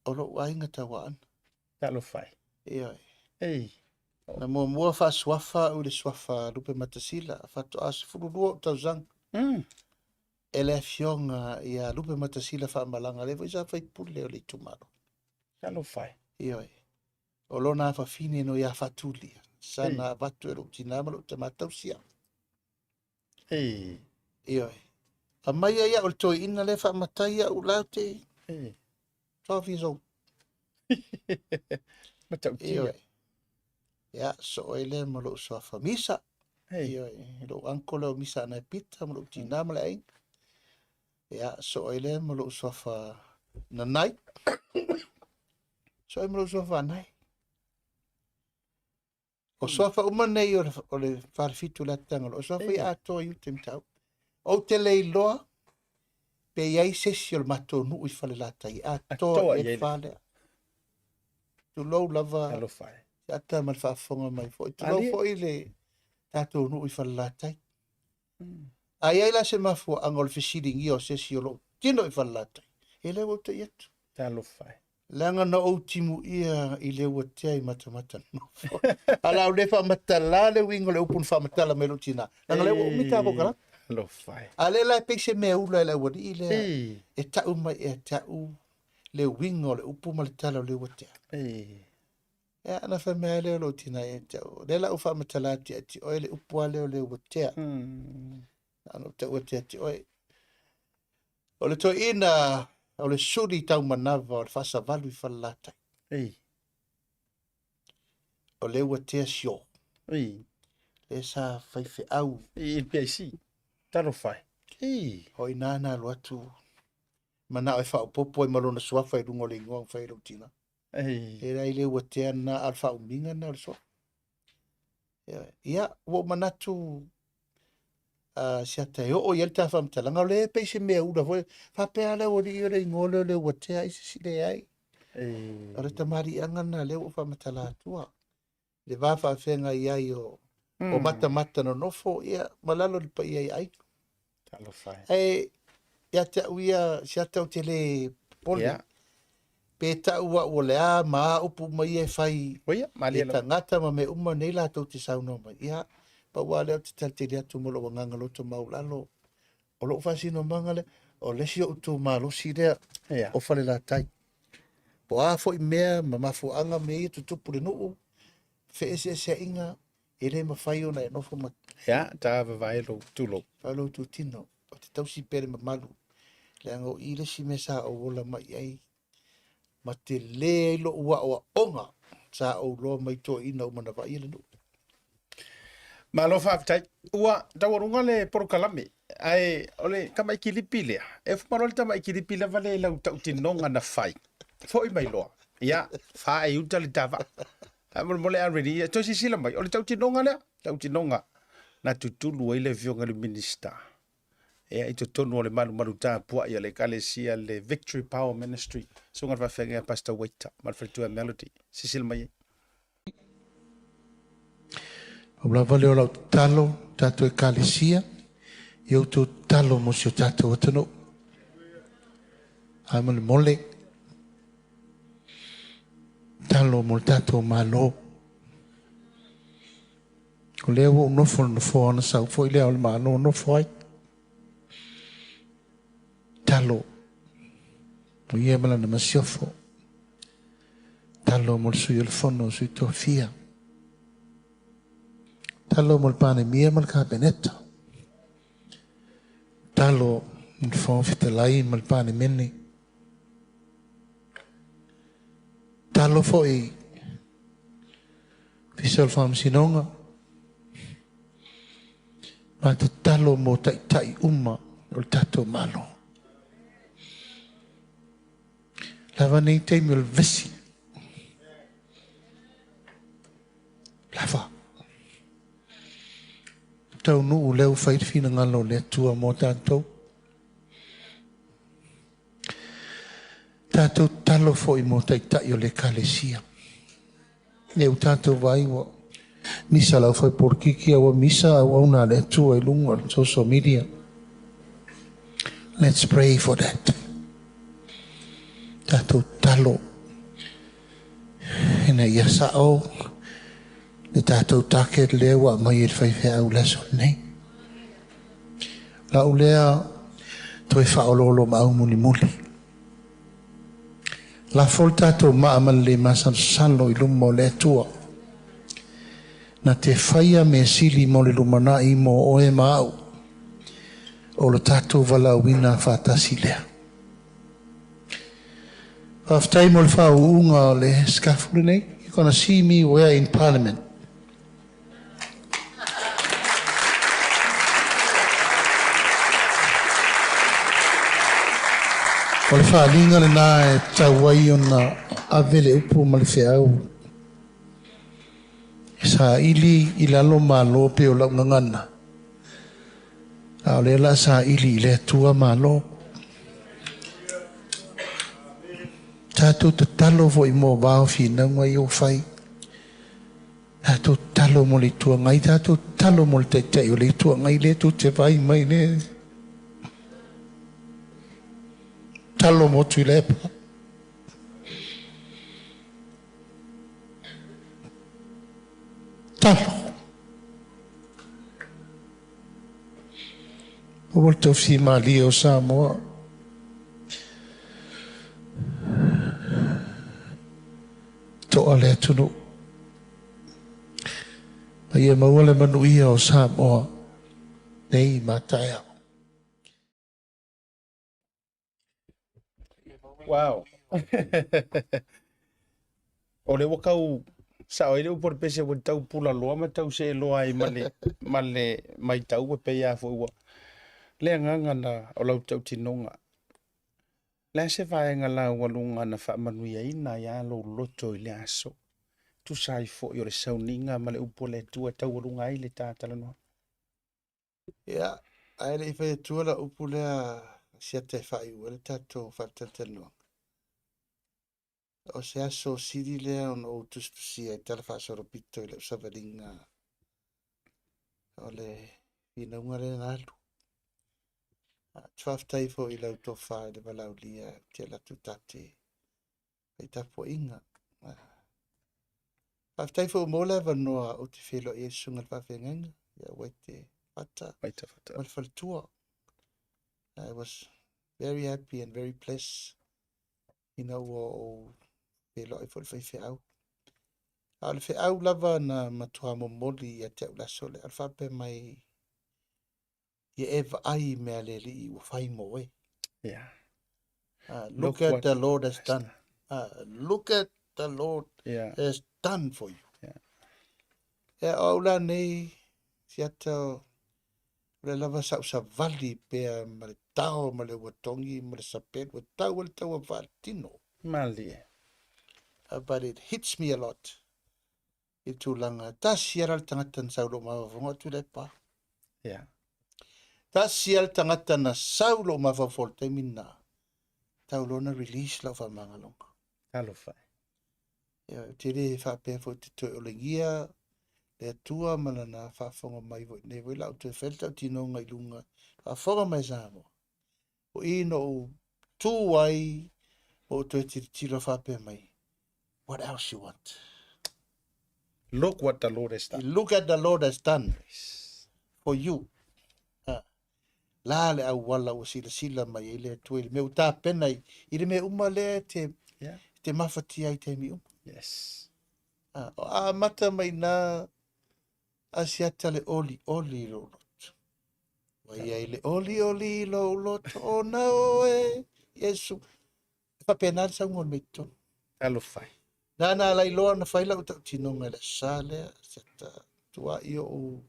o lou aiga tauaana. Talofa e. Ioe. Ei. Na muamua faasuafa au i le suafa Lupematasila, faatoa 12 ou tausaga. E le afioga ia Lupematasila Faamalaga, lea foi sa faipule o le itumalo. Talofa e. Ioe. O lona afafine no ia Faatulia, sa na avatu e lou tinā ma lou tama tausi au. Ei. Ioe. Aumai ai au le toeaina lea faamatai au la te. Ei. 12 years old. Matautia. Ioe. Ia, soo ai lea ma lou suafa Misa. Hey. Ioe, lou uncle lea o Misa Anae Pita ma lou tinā ma le aiga. Ia, soo ai lea ma lou suafa Nanai. Soo ai ma lou suafa Anae. O suafa uma nei o le, o le falefitu o le Atitagaloa, o suafa ia atoa i uta i Matautu. Ou te le iloa pe i ai se isi o le matou nuu i Falelatai e atoa i ai le fa lea. Tulou lava. Talofa e. Se ata ma le faafofoga mai foi. Tulou foi le tatou nuu i Falelatai. A i ai la se mafuaaga o le fesiligia o se isi o lou tino i Falelatai, e le ua ou tai atu. Talofa e. Leaga na ou timuia i Leuatea i matamata nofo. A o le a ou le faamatala le uiga o le upu na faamatala mai lou tina. Leaga lea ua umi ta polokalame. Talofa e. A lea la e pei se mea ula e le aualii lea e tau mai ia te au le uiga o le upu ma le tala o Leuatea. Ia, ona fai mai lava lea o lou tina ia te au, o lea la ua faamatala atu ia te oe le upu lava lea o Leuatea. Na ona ou tau atu ia te oe. O le toeaina o le suli taumanava o le faasavalu i Falelatai. Ei. O Leuatea Sio. Ei. Lea sa faifeau. I le PIC. Talofa e. Ei. O i ina na alu atu manao e faaopoopo ai ma lona suafa i luga o le igoa na fai e lou tina. Ei. E leai Leuatea lena, a o le faaumiga lena o le suafa. Ia, ua ou manatu se ata e oo i ai le ta faamatalaga, o lea e pei se mea ula foi, faapea lava le aualii o le igoa lea o Leuatea ai se isi leai. O le tamaliiaga lena lea ua ou faamatala atua. Le va faafeagai ai o, o matamata nonofo, ia, ma lalo i le paia i aiga. Talofa e. Ae ia te au ia, se ata ou te le popole. Yeah. Pe tau au o le a ma a upu uma ia e fai Oia, malie i lava. tagata ma mea uma nei latou te saunoa mai. Ia, pau lava lea ou te talitali atu ma lou agaga loto maualalo. O lou faasinomaga lea, o le isi ou itu malosi lea yeah. o Falelatai. Po o a foi mea ma mafuaaga mea ia tutupu i le nuu, feeseeseaiga, e le mafai ona e nofo ma Ia, ta vavae lou tulou. Fai lou itutino, ou te tausi pea le mamalu, leaga o i le isi mea sa ou ola mai ai, ma tele ai lou aoaoga sa ou iloa mai toeaiina uma na vaaia le nuu. Malo faafetai. Ua taualuga le polokalame, ae o le tamai kilipi lea, e fumaloa le tamai kilipi lava lea i lau tautinoga na fai. Foi mai loa. Ia, fa e uta le tava. Faamolemole a ready, ia, toe silasila mai, o le tautinoga lea, tautinoga na tutulu ai le afioga i le Minisita. Ia, i totonu o le malumalu tapuai a le Ekalesia, le Victory Power Ministry, susuga i le faafeagaiga Pastor Waiter ma le faletua Melody. Silasila mai ai. Pau lava lea o lau tatalo, tatou Ekalesia, ia outou tatalo mo si o tatou atunuu. Faamolemole, tatalo mo le tatou Malo. O lea ua ou nofo i le nofoa ona sau foi lea o le Malo nofo ai. Tatalo mo ia ma lana masiofo. Tatalo mo le sui o le fono, sui tofia. Tatalo mo le Palemia ma le Kapeneta. Tatalo mo le Fofoga Fetalai ma le Palemene. Tatalo foi Ofisa o le Faamasinoga. Ma tatalo mo taitai uma o le tatou Malo. Lava nei taimi o le vesi. Lava. Taunuu lea ua fai le finagalo o le Atua mo tatou. Tatou tatalo foi mo taitai o le Ekalesia. Lea ua tatou vaai ua misa le aufai polokiki a ua misa auauna a le Atua i luga o le social media. Let's pray for that. Tatou tatalo ina ia sao le tatou target lea ua aumai e le faifeau i le aso lenei. Lau lea toe faaoloolomaau mulimuli. Lafo le tatou maa ma le le masalosalo i luma o le Atua. Na te faia mea sili mo le lumanai mo oe ma au. O lo tatou valaauina faatasi lea. Faafetai mo le faauuga o le scafu lenei. You're gonna see me where in Parliament. O le faaaliga lena e tatau ai ona ave le upu ma le feau e saili i lalo malo pei o lau gagana. A o lea la saili i le Atua malo. Tatou tatalo foi mo va o finauga ia ua fai. Tatou tatalo mo le Itu Agai, tatou tatalo mo le Taitai o le Itu Agai lea tou te vaai mai lea. Tatalo mo Tuilaepa. Tatalo. Aua le tausimalie o Samoa. To'a le atunuu. Ma ia maua le manuia o Samoa nei ma taeao. Wow. O lea ua tau sao ai le upu a le pese ua tau pulaloa ma tau seeloa ai ma le, ma le maitau e pei lava foi ua le agaga na o lau tautinoga. Le a se vaega laualuga na faamanuiaina ai a lou loto i le aso? Tusa ai foi o le sauniga ma le upu a le Atua e taualuga ai le ta talanoaga. Ia, ae le i fai atua lau upu lea siata e faaiu ai le tatou faatalatalanoaga. O se aso sili lea ona ou tusitusia i tala faasolopito i lau savaliga o le finauga lea na alu. Ou te faafetai foi i lau tofa i le valaaulia ou te alu atu ta te fai tapuaiga. Faafetai foi ua maua le avanoa ou te feiloai ai i le susuga i le faafeagaiga ia Waite Fata ma le faletua. I was very happy and very blessed ina ua ou feiloai foi i le faifeau. A o le feau lava na matua momoli ia te au i le aso lea, o le faapea mai, ia e vaai i mea a le Alii ua fai mo oe. Yeah. Look, look at the Lord has done. Look at the Lord yeah. has done for you. Yeah. Ea, o au la nei, siata, o le lava sa ou savali pea ma le tao ma le uatogi ma le sapelu e tau ai le taua faatino. Malie. But it hits me a lot i le tulaga, tasi lava la le tagata na sau i lou mafaufauga o Tuilaepa. Yeah. Tasi lava le tagata na sau i lou mafaufau i le taimi lena, tau loa na release lau faamagaloga. Talofa e. Ia, ou te le faapea foi ou te toe olegia le Atua ma lana faafofoga mai foi nei foi la ou toe fai le tautinoga i luga, faafofoga mai Samoa. O i na ou tu ai ma ou toe tilotilo faapea mai, what else you want? Look what the Lord has done. Look at the Lord has done for you. Ha. La le auala ua silasila mai ai le Atua i le mea ua tapena i, i le mea uma lea te, yeah. te mafatia ai taimi uma. Yes. Ha. O amata mai nā asiata le oli oli i lou loto. Ua i ai le oli oli i lou loto ona oe, Iesu. E faapena le sauga o le mea i totonu. Talofa e. Nana a lailoa na fai lau tautinoga i le aso Sa lea, siata tuai ou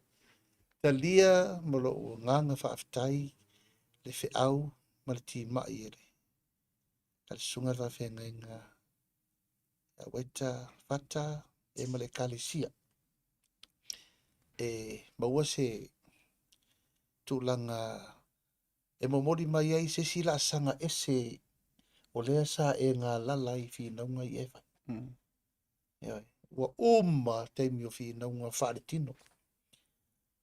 talia ma lou agaga faafetai le feau ma le timai e le a le susuga i le faafeagaiga ia Waita Fata e ma le Ekalesia e maua se tulaga e momoli mai ai se isi laasaga ese o lea sa e galala ai i finauga ia e fai. Ioe. Ua uma taimi o finauga faaletino.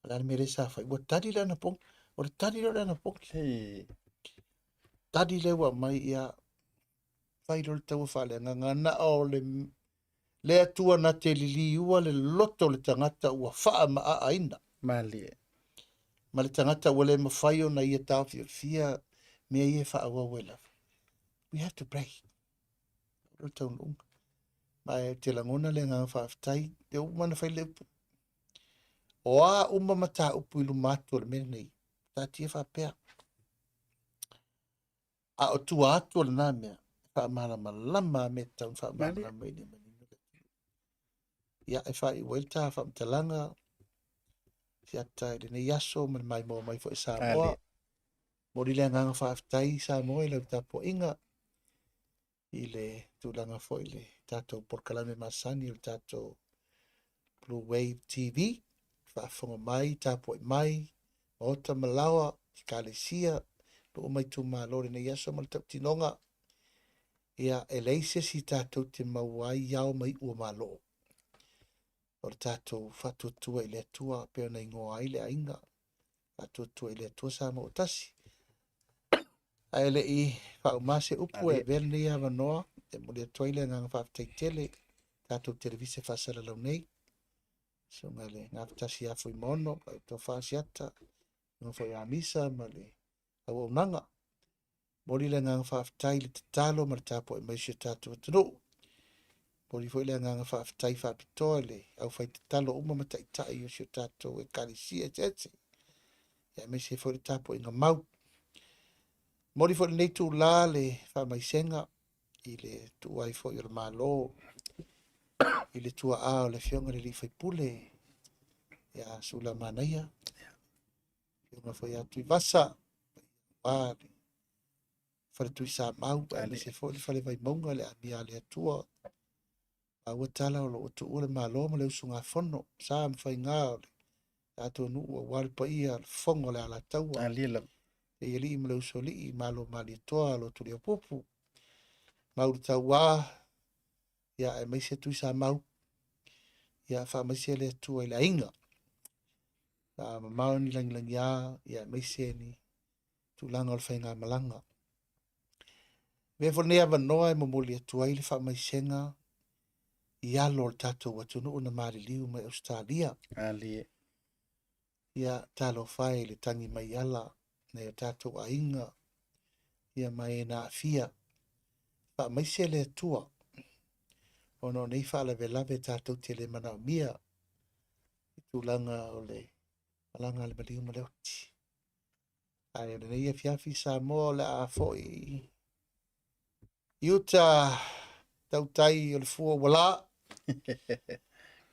O le a le mea lea sa fai? Ua tali le anapogi. O le tali lea o le anapogi. Hei. Tali lea ua aumai ia fai loa le taua faaleagaga na o le le Atua na te liliua le loto o le tagata ua faamaaaina. Malie. Ma le tagata ua le mafai ona ia taofiofia mea ia e faaauau ai lava. We have to pray. O le taunuuga. Ma e te lagona le agaga faafetai, e uma ona fai le upu. O a uma mataupu i luma atu o le mea lenei, taatia faapea. A o tua atu o lena mea, e faamalamalama a mea tatau ona faamalamalama i le manino le atunuu. Ia, e faaiu ai le ta faamatalaga siata i lenei aso ma le maimoa mai foi Samoa. Momoli le agaga faafetai Samoa i lau tapuaiga i le tulaga foi i le tatou polokalame masani o le tatou Blue Wave TV. Faafofoga mai, tapuai mai, maota ma laoa. Ekalesia, nuu ma itumalo i lenei aso ma le tautinoga. Ia, e leai se isi tatou te maua ai ao ma iu o Malo. O le tatou faatuatua i le Atua e pei ona igoa ai le aiga, faatuatua i le Atua Samoa ua tasi. Ae le i faauma se upu e avea lenei avanoa e momoli atu ai le agaga faafetai tele i tatou televise faasalalau nei, susuga i le Gafatasi ia Fuimaono, lau Tofa Asiata, susuga foi ia Misa ma le auaunaga. Momoli le agaga faafetai i le tatalo ma le tapuai mai o si o tatou atunuu. Momoli foi le agaga faafetai faapitoa i le aufai tatalo uma ma taitai o si o tatou ekalesia eseese, aemaise foi le tapuaiga mau. Momoli foi lenei itula le faamaisega i le tuua ai foi o le Malo i le tuaa o le Afioga i le sui usufono ia Sulamanaia, Afioga foi ia Tuivasa, aua le Fale Tuisamau, aemaise foi le Fale Vaimauga, le amia a le Atua. Maua tala o lo o tuua le Malo ma le usugafono, sa ma faiga o le tatou nuu aua le paia o le Fofoga o le Alataua, le Alii ma le Usoalii, Malo Malietoa, Lotu Leopupu, Mauletaua, ia aemaise Tuisamau, ia faamaise le Atua i le aiga. Mamao ni lagilagia, ia aemaise ni tulaga o le faigamalaga. Avea foi lenei avanoa e momoli atu ai le faamaisega i alo o le tatou atunuu na maliliu mai Ausetalia. Alie. Ia, talofa e i le tagi mai ala nai o tatou aiga, ia ma e na aafia. Faamaise le Atua, ona o nei faalavelave tatou te le manaomia i tulaga o le malaga a le maliu ma le oti. Ae o lenei afiafi Samoa o le a foi i uta tautai o le fua ua la.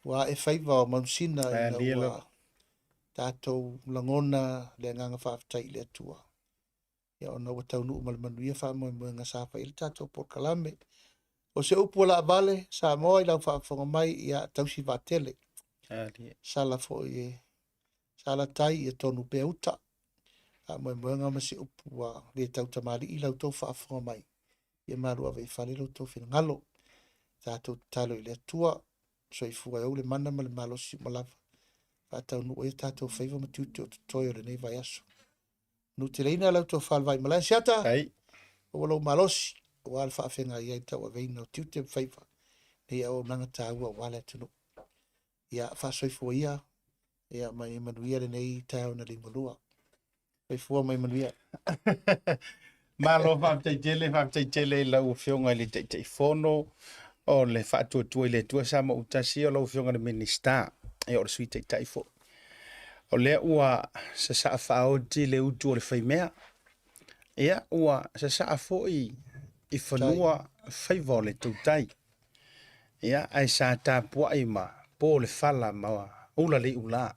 Ua ae faiva o Manusina ina ua tatou lagona le agaga faafetai i le Atua. Ia ona ua taunuu ma le manuia faamoemoega sa fai ai le tatou polokalame. O se upu ua laavale, Samoa i lau faafofoga mai, ia tausi vaatele. Sala foi e sala tai ia tonu pea uta. Faamoemoega ma se upu ua le tautamalii i la outou faafofoga mai, ia malu ave i fale lo outou finagalo. Tatou tatalo i le Atua, soifua e ou le mana ma le malosi uma lava. Faataunuu ai o tatou faiva ma tiute o totoe o lenei vaiaso. Nuteleina lau tofa le Vaimalae Siata, ua lou malosi, aua le faafeagai ai le tauaveina o tiute ma faiva, nei auaunaga taua aua le atunuu. Ia, faasoifua ia, ia ma ia manuia lenei taeao na liugalua. Soifua ma ia manuia. Malo faafetai tele, faafetai tele i lau Afioga i le Taitaifono o le Faatuatua i le Atua Samoa ua tasi o lau Afioga i le Minisita, ia o le Sui Taitai foi. O lea ua sasaa faaoti le utu o le faimea, ia ua sasaa foi i fanua faiva o le tautai, ia ae sa tapuai ma po le fala ma ula le iulā.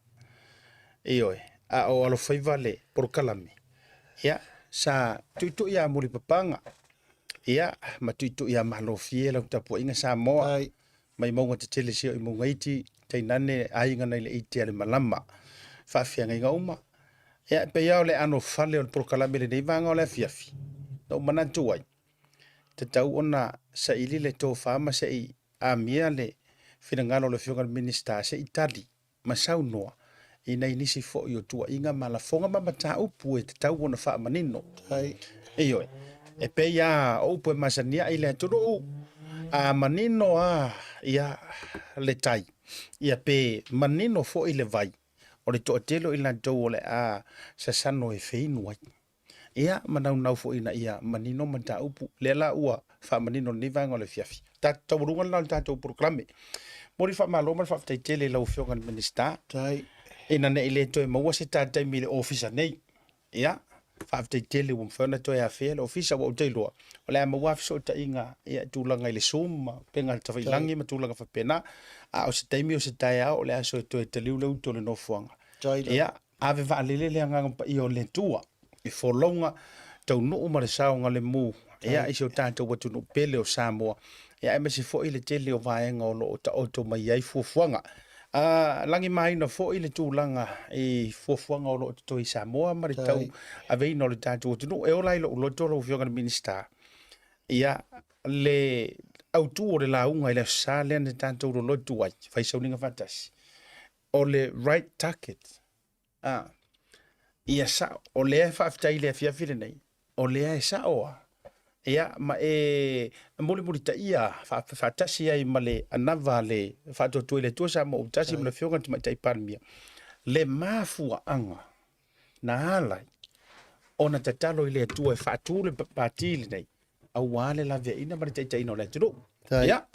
Ioe, a o alofaiva le polokalame, ia sa tuitui ia mulipapaga, ia ma tuitui ia malofie lau tapuaiga Samoa. Mai mauga tetele seia oo i mauga iti, tainane aiga nai le ite a le malama. Faafeagaiga uma. Ia, e pei lava o le anofale o le polokalame i lenei vaega o le afiafi, na ou manatu ai, tatau ona saili le tofa ma se i amia le finagalo o le Afioga i le Minisita se i tali ma saunoa i nai nisi foi o tuuaiga ma lafoga ma mataupu e tatau ona faamanino. Ioe, e pei lava o upu e masani ai i le atunuu, a manino lava ia le tai, ia pe manino foi le vai, o le toatele o i latou o le a sasano e feinu ai. Ia, ma naunau foi ina ia manino mataupu. Lea la ua faamanino lenei vaega o le afiafi. Tatou taualuga lena o le tatou polokalame. Momoli faamalo ma le faafetai tele i lau Afioga i le Minisita. Ina ne i le toe maua se ta taimi i le ofisa nei. Ia, faafetai tele ua mafai ona toe afea le ofisa, ua ou te iloa o le a maua lava fesootaiga ia tulaga i le Zoom ma upega tafailagi ma tulaga faapena. A o se taimi o se taeao o le aso e toe taliu le utu o le nofoaga. Ia, Ave vaalele le Agaga Paia o le Atua i folauga taunuu ma le saogalemu ia i si o tatou atunuu pele o Samoa, ia aemaise foi le tele o vaega o lo o taoto mai ai fuafuaga. Lagimaina foi le tulaga i fuafuaga o lo o totoe i Samoa ma le tau aveina o le tatou atunuu. E ola ai lou loto lau Afioga i le Minisita, ia le autu o le lauga i le Aso Sa lea na tatou lolotu ai, fai sauniga faatasi, o le right target. A, ia sao, o lea e faafetai i le afiafi lenei, o lea e sao a, ia, ma e mulimulitaia faatasi ai ma le anava a le Faatuatua i le Atua Samoa ua tasi ma le Afioga i le Tamaitai Palemia, le mafuaaga na ala ai ona tatalo i le Atua e faatu le Pati lenei, aua le laveaiina ma le taitaiina o le atunuu. Ia,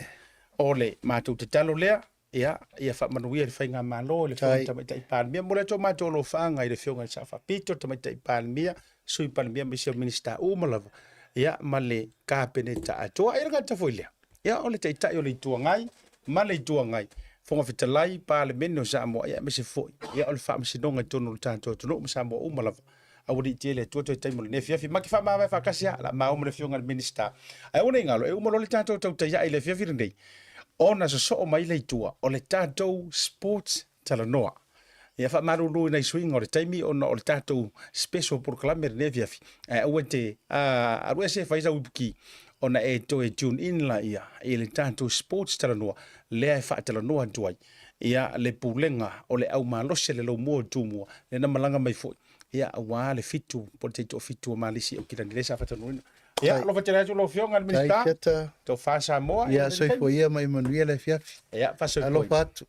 o le matou tatalo lea, Ia, ia faamanuia le Faigamalo i le Afioga i le Tamaitai Palemia. Momoli atu o matou alofaaga i le Afioga i le Sao Faapito, Tamaitai Palemia, Sui Palemia ma isi o Minisita uma lava, ia, ma le Kapeneta atoa. E le gata foi lea, ia, o le Taitai o le Itu Agai ma le Itu Agai, Fofoga Fetalai, Palemene o Samoa, ia, aemaise foi, ia, o le Faamasinoga i totonu o le tatou atunuu ma Samoa uma lava. Aua ne i tele atua toe taimi o lenei afiafi. Ma te faamavae faatasi lava, la maua ma le Afioga i le Minisita. Ae aua ne i galo, e uma loa le tatou tautai i le afiafi lenei, ona sosoo mai lea i tua o le tatou sports talanoa. Ia faamalulu i nai suiga o le taimi ona o le tatou special polokalame lenei afiafi, ae aua e te alu ese e fai sau ipuki ona e toe tune in laia i le tatou sports talanoa lea e faatalanoa atu ai ia le pulega o le au malosi a le laumua o Tumua lea na malaga mai foi ia aua le fitu po o le taitoafitu o Malisi o Kilani lea sa faataunuuina. Ia, alofa tele atu lau Afioga i le Minisita. Tofa Samoa. Ia, soifua ia ma ia manuia le afiafi. Ia, faasoifua. Alofa atu.